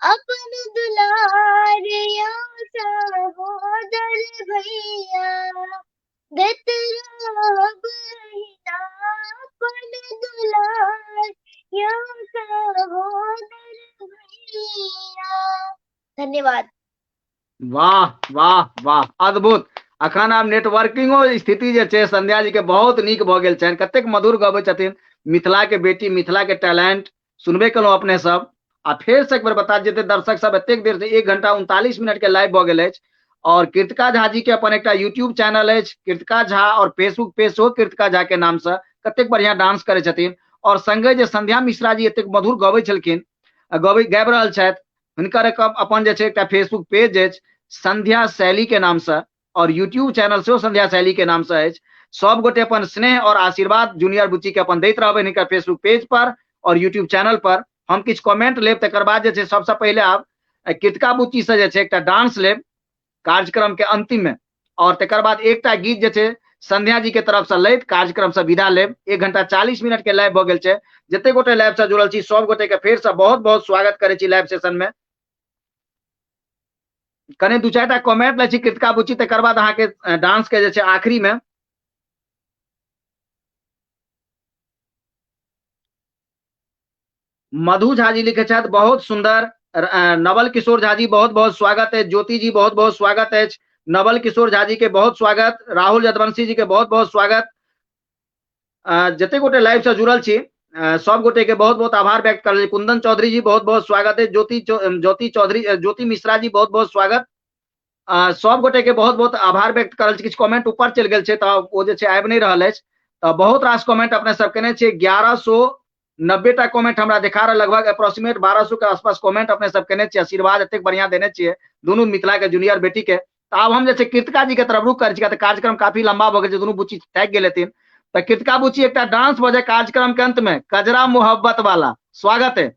Speaker 4: अपन दुलार यो सहोदर भैया, दैत रहब अहिना अपन दुलार यो सहोदर भैया। धन्यवाद।
Speaker 3: वाह वाह वाह, अद्भुत। अखन आब नेटवर्किंगो स्थिति जे छै संध्या जी के बहुत नीक भऽ गेल छनि, कतेक मधुर गबै छथिन, मिथिला के बेटी, मिथिला के टैलेंट सुनबे केलहुँ अपने सब। आ फेर से एक बेर बता जेते दर्शक सब एतेक देर से 1 घंटा 39 मिनट के लाइव भऽ गेल अछि। और कृतिका झा जी के अपन एकटा यूट्यूब चैनल अछि कृतिका झा, और फेसबुक पेज सेहो कृतिका झा के नाम से, कतेक बढ़िया डांस करै छथिन। और संगे जे संध्या मिश्रा जी एतेक मधुर गबै छलखिन, गाबि रहल छथि, हुनकर एक अपन जे छै एकटा फेसबुक पेज अछि संध्या शैली के नाम से, और यूट्यूब चैनल सेहो संध्या शैली के नाम से अछि। सब गोटे अपन स्नेह और आशीर्वाद जूनियर बुच्ची के अपन दैत रहबै हिनकर फेसबुक पेज पर और यूट्यूब चैनल पर। हम किछु कमेंट लेब, तकर बाद जे छै सबसँ पहिले आब कृतिका बुच्ची से जे छै एकटा डांस लेब कार्यक्रम के अंतिम में, और तकर बाद एकटा गीत जे छै संध्या जी के तरफ से लैत कार्यक्रम से विदा लेब। 1 घंटा 40 मिनट के लाइव भऽ गेल छै। जते गोटे लाइव से जुड़ल छी सब गोटे के फेर से बहुत बहुत स्वागत करै छी लाइव सेशन में। कने 2-4 टा कमेंट लै छी कृतिका बुच्ची, तकर बाद अहाँके डांस के जे छै आखिरी में। मधु झा जी लिखे छथि बहुत सुंदर। नवल किशोर झा जी बहुत बहुत स्वागत है। ज्योति जी बहुत बहुत स्वागत है। नवल किशोर झा जी के बहुत स्वागत। राहुल यदवंशी जी के बहुत बहुत स्वागत। जते गोटे लाइव से जुड़ल छी सब गोटे के बहुत बहुत आभार व्यक्त कर छी। कुंदन चौधरी जी बहुत बहुत स्वागत है। ज्योति चौधरी, ज्योति मिश्रा जी बहुत बहुत स्वागत। सब गोटे के बहुत बहुत आभार व्यक्त कर छी। किछु कमेंट ऊपर चलि गेल छै तऽ ओ जे छै आबि नहि रहल अछि, तऽ बहुत रास कमेंट अपने सब केने छियै। 1190 टा कमेंट हमरा देखा रहल, लगभग अप्रोक्सीमेट 1200 के आसपास कमेंट अपने सब केने छियै। आशीर्वाद एतेक बढ़िया देने छियै दुनू मिथिला के जूनियर बेटी के। तऽ आब हम जे छै कृतिका जी के तरफ रुख करै छी, किया तऽ कार्यक्रम काफी लंबा भऽ गेल छै, दुनू बुच्ची थाकि गेल हेथिन। तऽ कृतिका बुच्ची एकटा डांस भऽ जाय कार्यक्रम के अंत में, कजरा मोहब्बत वाला। स्वागत है।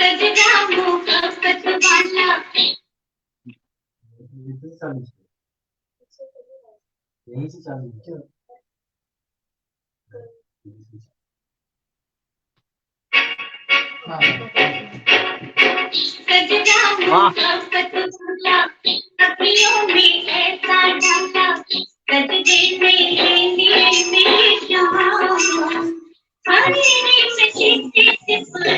Speaker 5: कजरा मोहब्बत वाला। कजरा मोहब्बत वाला, अखियों में ऐसा डाला, कजरे में लेने मेरी जान। हरे में चित्ते पर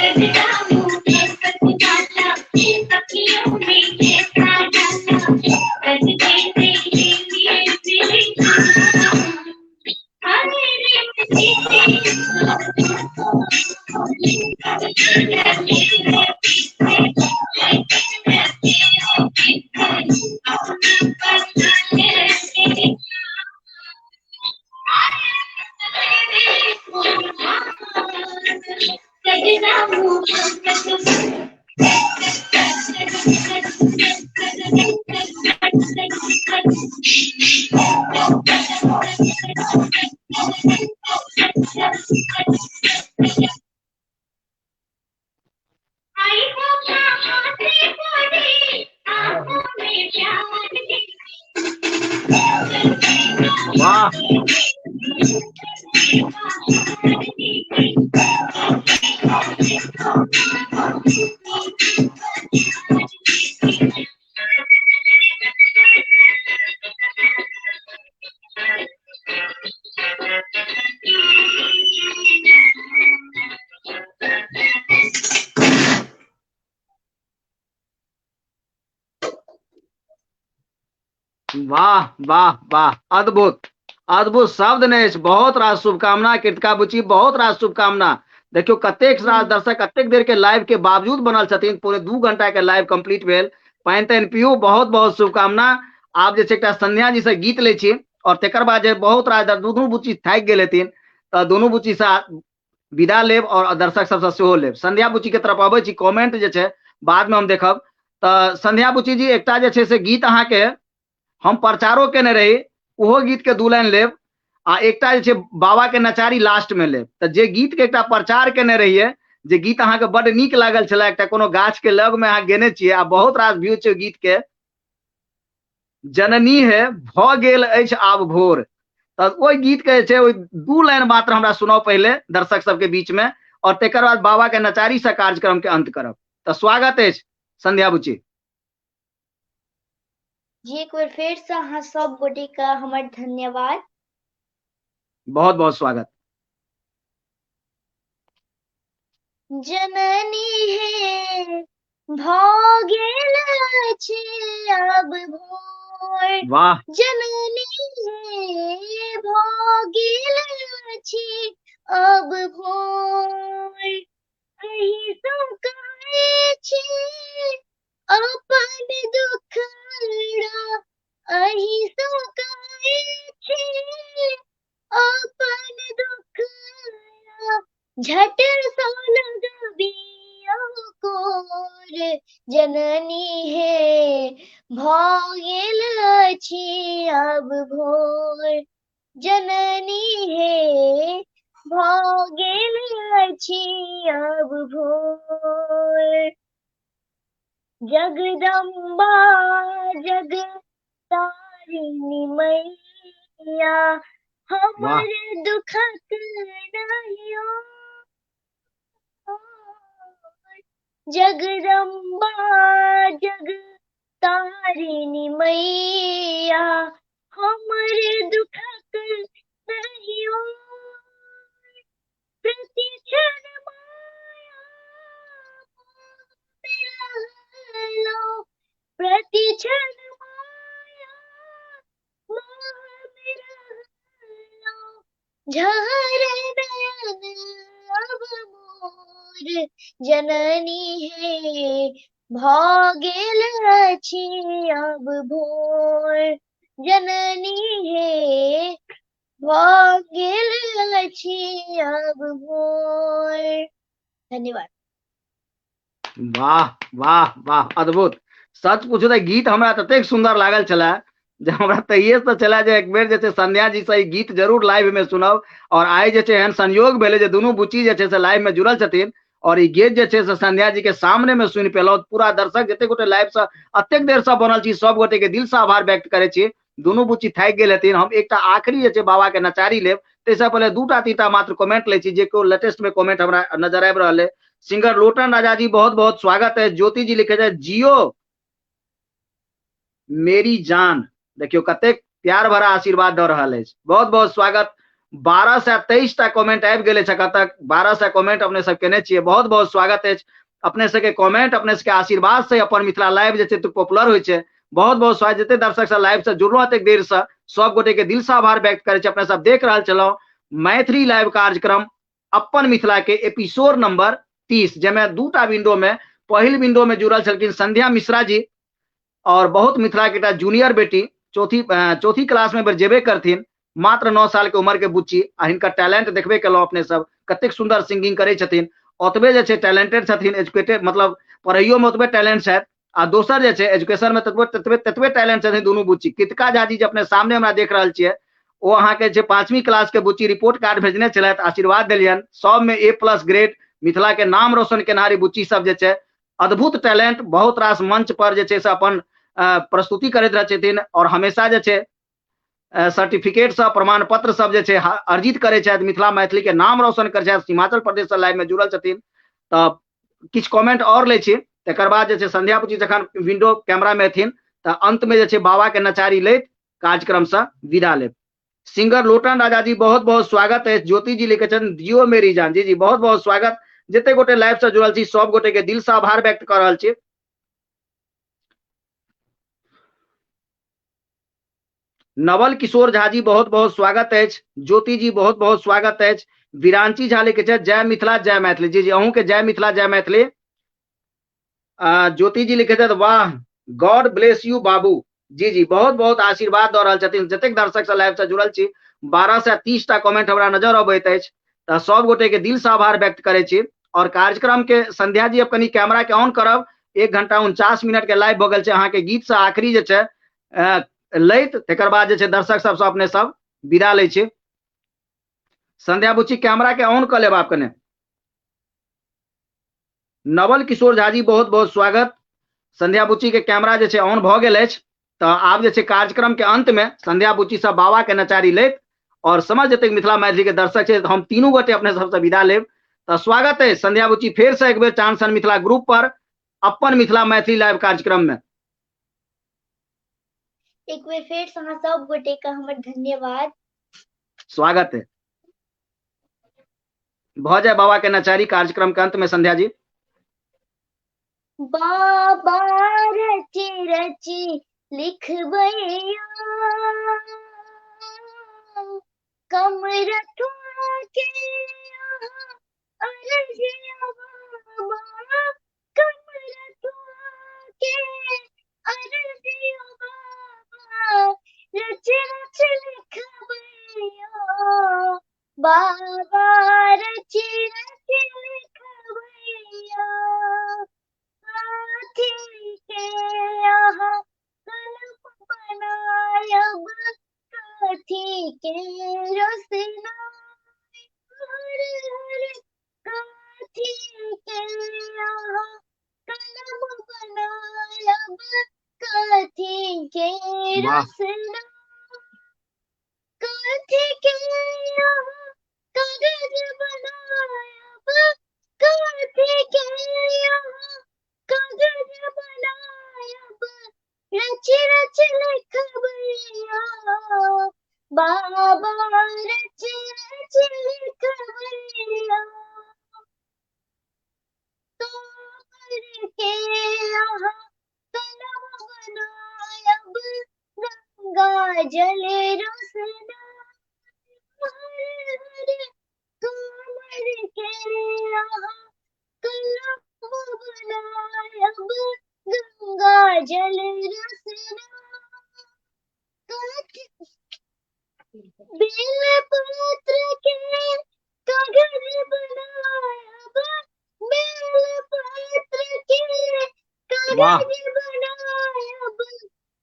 Speaker 5: कजरा मोहब्बत वाला, अखियों में ऐसा डाला, कजरे में लेने मेरी जान। हरे में चित्ते
Speaker 3: वाह। वाह वाह वाह, अद्भुत अद्भुत शब्द नहि अछि। बहुत रास शुभकामना कृतिका बुची, बहुत रास शुभकामना। देखियौ कतेक रास दर्शक कतेक देर के लाइव के बावजूद बनल छथिन, पूरे 2 घंटा के लाइव कंप्लीट भेल। पानि तानि पियू, बहुत बहुत शुभकामना। आब जे छै एकटा संध्या जी से गीत लै छी और तकर बाद जे बहुत रास दुनू बुची थाकि गेल हेथिन तऽ दुनू बुची से विदा लेब और दर्शक सबसँ सेहो लेब। संध्या बुची के तरफ अबै छी, कमेंट जे छै बाद में हम देखब। तऽ संध्या बुची जी एकटा जे छै से गीत अहाँके हम प्रचारो केने रही, ओहो गीत के 2 लाइन लेब आ एकटा जे छै बाबा के नचारी लास्ट में लेब। तऽ जे गीत के एकटा प्रचार केने रहियै, जे गीत अहाँके बड नीक लागल छलै, एकटा कोनो गाछ के लग में अहाँ गेने छियै आ बहुत रास व्यू छै गीत के, जननी हे भऽ गेल अछि आब भोर। तऽ ओहि गीत के जे छै ओहि 2 लाइन मात्र हमरा सुनाउ पहिले दर्शक सबके बीच में और तकर बाद बाबा के नचारी से कार्यक्रम के अंत करब। तऽ स्वागत अछि संध्या बुची।
Speaker 4: जी एक बेर फेर से अहाँ सब गोटे के हमर धन्यवाद।
Speaker 3: बहुत बहुत स्वागत।
Speaker 4: जननी हे भऽ गेल अछि आब भोर।
Speaker 3: वाह।
Speaker 4: जननी हे भऽ गेल अछि अब भोर। एहि सब कहै छी अपन दुखड़ा, एहि सब कहै छी अपन दुखड़ा। झट सो लगबियौ कोर। जननी हे भऽ गेल अछि अब भोर। जननी हे भऽ गेल अछि अब भोर। जगदम्बा जग तारिणी मैया, हमर दुखक नहियो। जगदम्बा जग तारिणी मैया, हमर दुखक नहियो। प्रतिक्षण माया रहलो, प्रतिक्षण माया मोह में रहलो। झर नयन अब मोर। जननी हे भऽ गेल अछि अब भोर। जननी हे भऽ भऽ गेल अछि आब भोर। धन्यवाद।
Speaker 3: वाह वाह वाह, अद्भुत। सच पूछू तऽ गीत हमरा ततेक सुन्दर लागल छलै जे हमरा तहिए से छलै जे एक बेर जे छै संध्या जी से ई गीत जरूर लाइव में सुनब, और आइ जे छै एहन संयोग भेलै जे दुनू बुच्ची जे छै से लाइव में जुड़ल छथिन और ई गीत जे छै से संध्या जी के सामने में सुनि पेलहुँ। पूरा दर्शक जते गोटे लाइव से अतेक देर से बनल छी सब गोटे के दिल से आभार व्यक्त करै छी। दुनू बुच्ची थाकि गेल हेथिन। हम एकटा आखिरी जे छै बाबा के नचारी लेब, ताहिसँ पहिले दूटा तीनटा मात्र कमेंट लै छी जे केओ लेटेस्ट में कमेंट हमरा नजर आबि रहल है। सिंगर लोटन राजा जी बहुत बहुत स्वागत है। ज्योति जी लिखे छै जियो मेरी जान। देखियो कतेक प्यार भरा आशीर्वाद दऽ रहल अछि, बहुत बहुत स्वागत। 1223 टा कमेंट आबि गेल अछि एखन तक, 1200 कमेंट अपने सब केने छियै, बहुत बहुत स्वागत अछि अपने सबके कमेंट, अपने सबके आशीर्वाद से अपन मिथिला लाइव जे छै पॉपुलर होइ छै। बहुत बहुत स्वागत जते दर्शक सब लाइव से जुड़लहुँ एतेक देर से, सब गोटे के दिल से आभार व्यक्त करै छी। अपने सब देख रहल छलहुँ मैथिली लाइव कार्यक्रम अपन मिथिला के एपिसोड नंबर 30, जाहिमे दूटा विंडो में पहिल विंडो में जुड़ल छलखिन संध्या मिश्रा जी और बहुत मिथिला के एकटा जूनियर बेटी, चौथी चौथी क्लास में बेर जेबे करथिन, मात्र 9 साल के उम्र के बुच्ची, आ हिनकर टैलेंट देखबे केलहुँ अपने सब कतेक सुंदर सिंगिंग करै छथिन, ओतबे जे छै टैलेंटेड छथिन, एजुकेटेड मतलब पढ़ैयो में ओतबे टैलेंट छथि, आ दोसर जे छै एजुकेशन में ततबे ततबे ततबे टैलेंट छथिन दुनू बुच्ची। कृतिका झा जी जे अपने सामने हमरा देख रहल छियै ओ अहाँके जे 5वीं क्लास के बुच्ची रिपोर्ट कार्ड भेजने छलथि, आशीर्वाद देलियनि, सब में A+ grade, Mithila के नाम रोशन केनहारी बुच्ची सब जे छै अद्भुत टैलेंट, बहुत रास मंच पर जे छै से अपन प्रस्तुति करैत रहै छथिन और हमेशा जे छै सर्टिफिकेट सब प्रमाण पत्र सब जे छै अर्जित करै छथि, मिथिला मैथिली के नाम रोशन करै छथि, हिमाचल प्रदेश से लाइव में जुड़ल छथिन। तऽ किछु कमेंट और लै छी, तकर बाद जे छै संध्या बुच्ची जखन विंडो कैमरा में एथिन तऽ अंत में जे छै बाबा के नचारी लैत कार्यक्रम से विदा लेब। सिंगर लोटन राजा जी बहुत बहुत स्वागत है। ज्योति जी लिखे छथिन जियो मेरी जान, जी जी बहुत बहुत स्वागत। जते गोटे लाइव से जुड़ल छी सब गोटे के दिल से आभार व्यक्त कर रहल छी। नवल किशोर झा जी बहुत बहुत स्वागत अछि। ज्योति जी बहुत बहुत स्वागत अछि। विरांची झा लिखे छथि जय मिथिला जय मैथिली, जी जी अहूँ के जय मिथिला जय मैथिली। ज्योति जी लिखे छथि वाह गॉड ब्लेस you बाबू, जी जी बहुत बहुत आशीर्वाद दऽ रहल छथिन। जतेक दर्शक सब लाइव से जुड़ल छी 1230 टा कमेंट हमरा नजर अबैत अछि, तऽ सब गोटे के दिल से आभार व्यक्त करै छी। और कार्यक्रम के संध्या जी अब कनी कैमरा के ऑन करब, 1 घंटा 49 मिनट के लाइव भऽ गेल छै, अहाँके गीत से आखिरी जे छै लैत तकर बाद जे छै दर्शक सबसँ अपने सब विदा लै छी। संध्या बुच्ची कैमरा के ऑन कऽ लेब आप कने। नवल किशोर झा जी बहुत बहुत स्वागत। संध्या बुच्ची के कैमरा जे छै ऑन भऽ गेल अछि, तऽ आब जे छै कार्यक्रम के अंत में संध्या बुच्ची सब बाबा के नचारी लैत और समझ जतेक मिथिला मैथिली के दर्शक छै हम तीनू गोटे अपने सबसँ विदा लेब। तऽ स्वागत है संध्या बुच्ची फेर से एक बेर चांद सन मिथिला ग्रुप पर अपन मिथिला मैथिली लाइव कार्यक्रम में।
Speaker 4: एक बेर फेर से अहाँ सब गोटे के हमर धन्यवाद।
Speaker 3: स्वागत है। भऽ जाय बाबा के नचारी कार्यक्रम के अंत में संध्या जी।
Speaker 4: बाबा रची रची लिखबैया कमरथुआ के अरजिया बाबा, कमरथुआ के अरजिया बाबा, रच रच लिखबैया बाबा, रच रच लिखबैया हाथी के अहाँ कलम बनायब, काथी के रोशनाई हर हर, काथी के अहाँ कलम बनायब, काथी के रोशनाई, काथी के अहाँ कागज बनायब, काथी के अहाँ कागज बनायब, रच रच लिखबैया बाबा, रच रच लिखबैया तो के अहाँ कलम बनायब, गंगा जल रोशना बेल पत्र के कागज बनायब, बेल पत्र के
Speaker 3: वाह।
Speaker 4: कागज बनायब,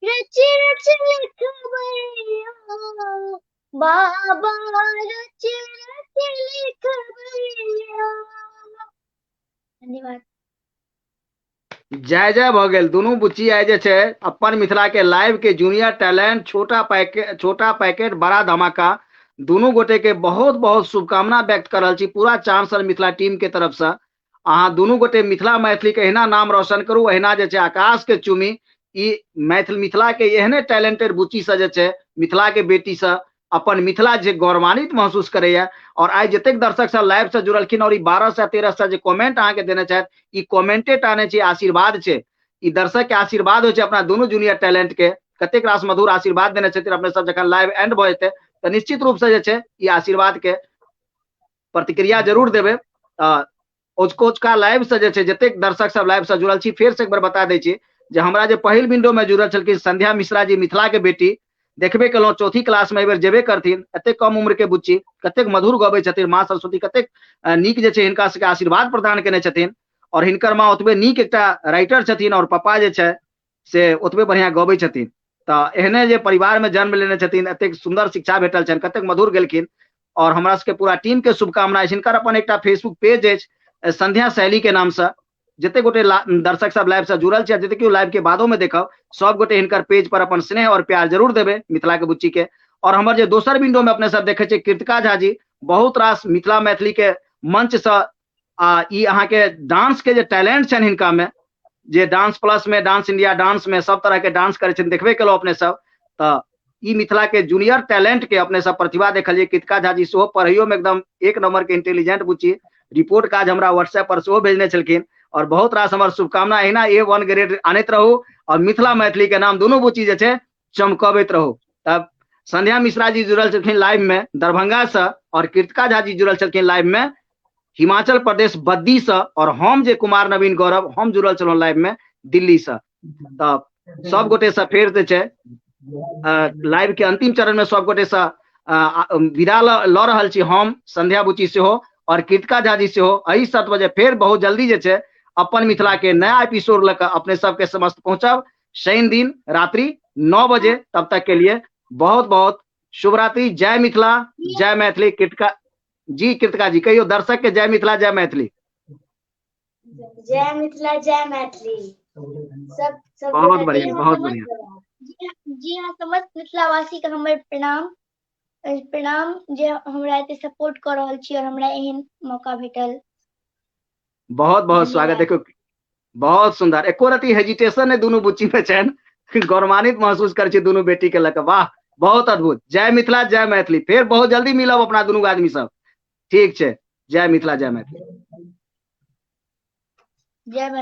Speaker 4: रच रच लिखबैया बाबा, रच रच लिखबैया। धन्यवाद।
Speaker 3: जय जय भऽ गेल। दुनू बुच्ची आइ जे छै अपन मिथिला के लाइव के जूनियर टैलेंट, छोटा पैकेट, छोटा पैकेट बड़ा धमाका। दुनू गोटे के बहुत बहुत शुभकामना व्यक्त कर रहल छी पूरा चांसर मिथिला टीम के तरफ से। अहाँ दुनू गोटे मिथिला मैथिली के एहिना नाम रोशन करू, एहिना जे छै आकाश के चुमी। ई मैथिल मिथिला के एहने टैलेंटेड बुच्ची से जे छै, मिथिला के बेटी से अपन मिथिला जे गौरवान्वित महसूस करैया। और आइ जतेक दर्शक सब लाइव से जुड़लखिन और ई 12 से 13 से जे कमेंट अहाँके देने छथि, ई कमेंटे टा नहि छै, आशीर्वाद छै। ई दर्शक के आशीर्वाद होइ छै अपना दुनू जूनियर टैलेंट के। कतेक रास मधुर आशीर्वाद देने छथिन अपने सब। जखन लाइव एंड भऽ जेतै तऽ निश्चित रूप से जे छै ई आशीर्वाद के प्रतिक्रिया जरूर देबै। तऽ ओजकोचका लाइव से जे छै जतेक दर्शक सब लाइव से जुड़ल छी, फेर से एक बेर बता दै छी जे हमरा जे पहिल विंडो में जुड़ल छलखिन संध्या मिश्रा जी, मिथिला के बेटी, देखबे केलहुँ चौथी क्लास में एहि बेर जेबे करथिन। एतेक कम उम्र के बुच्ची कतेक मधुर गबै छथिन। माँ सरस्वती कतेक नीक जे छै हिनका सबके आशीर्वाद प्रदान केने छथिन। और हिनकर माँ ओतबे नीक एकटा राइटर छथिन और पापा जे छै से ओतबे बढ़िआँ गबै छथिन। तऽ एहने जे परिवारमे जन्म लेने छथिन, एतेक सुन्दर शिक्षा भेटल छनि, कतेक मधुर गेलखिन। और हमरा सबके पूरा टीम के शुभकामना अछि। हिनकर अपन एकटा फेसबुक पेज अछि संध्या शैली के नामसँ। जते गोटे दर्शक सब लाइव से जुड़ल छै, जते केओ लाइव के बादो में देखब, सब गोटे हिनकर पेज पर अपन स्नेह और प्यार जरूर देबै मिथिला के बुच्ची के। और हमर जे दोसर विंडो में अपने सब देखे छियै कृतिका झा जी, बहुत रास मिथिला मैथिली के मंच से आ ई अहाँके डांस के जे टैलेंट छनि हिनका में, जे डांस प्लस में, डांस इंडिया डांस में सब तरह के डांस करै छथिन, देखबे केलहुँ अपने सब। तऽ ई मिथिला के जूनियर टैलेंट के अपने सब प्रतिभा देखलियै। कृतिका झा जी सेहो पढ़ैयो में एकदम एक नंबर के इंटेलिजेंट बुच्ची। रिपोर्ट काज हमरा व्हाट्सएप पर सेहो भेजने छलखिन। और बहुत रास हमर शुभकामना, एहिना A1 grade आनैत रहू और मिथिला मैथिली के नाम दुनू बुच्ची जे छै चमकबैत रहू। तब संध्या मिश्रा जी जुड़ल छलखिन लाइव में दरभंगा से, और कृतिका झा जी जुड़ल छलखिन लाइव में हिमाचल प्रदेश बद्दी से, और हम जे कुमार नवीन गौरव हम जुड़ल छलहुँ लाइव में दिल्ली से। तऽ सब गोटे से फेर जे छै लाइव के अंतिम चरण में सब गोटे से विदा लऽ रहल छी हम, संध्या बुची सेहो और कृतिका झा जी सेहो। एहि 7 बजे फेर बहुत जल्दी जे छै अपन मिथिला के नया एपिसोड लऽ कऽ अपने सबके समस्त पहुंचब शनि दिन रात्रि 9 बजे। तब तक के लिए बहुत बहुत शुभ रात्रि। जय मिथिला, जय मैथिली। कृतिका जी, कृतिका जी कहियो दर्शक के जय मिथिला जय मैथिली।
Speaker 4: जय मिथिला जय मैथिली। सब सब
Speaker 3: बहुत
Speaker 4: गोटा
Speaker 3: बढ़िया,
Speaker 4: के
Speaker 3: बहुत
Speaker 4: समस्त
Speaker 3: बढ़िया।
Speaker 4: जी हाँ, समस्त मिथिलावासी के हमर प्रणाम, प्रणाम जे हमरा एते सपोर्ट कऽ रहल छी और हमरा एहन मौका भेटल।
Speaker 3: बहुत बहुत स्वागत।
Speaker 4: धन्यवाद।
Speaker 3: देखो बहुत सुंदर, एको रति हेजिटेशन नहीं दोनों बुच्ची में छनि, गौरवान्वित महसूस कर छी दोनों बेटी के लऽ कऽ। वाह, बहुत अद्भुत। जय मिथिला जय मैथिली। फेर बहुत जल्दी मिलब अपना दोनों आदमी सब। ठीक छै, जय मिथिला जय मैथिली।
Speaker 4: जय मैथिली।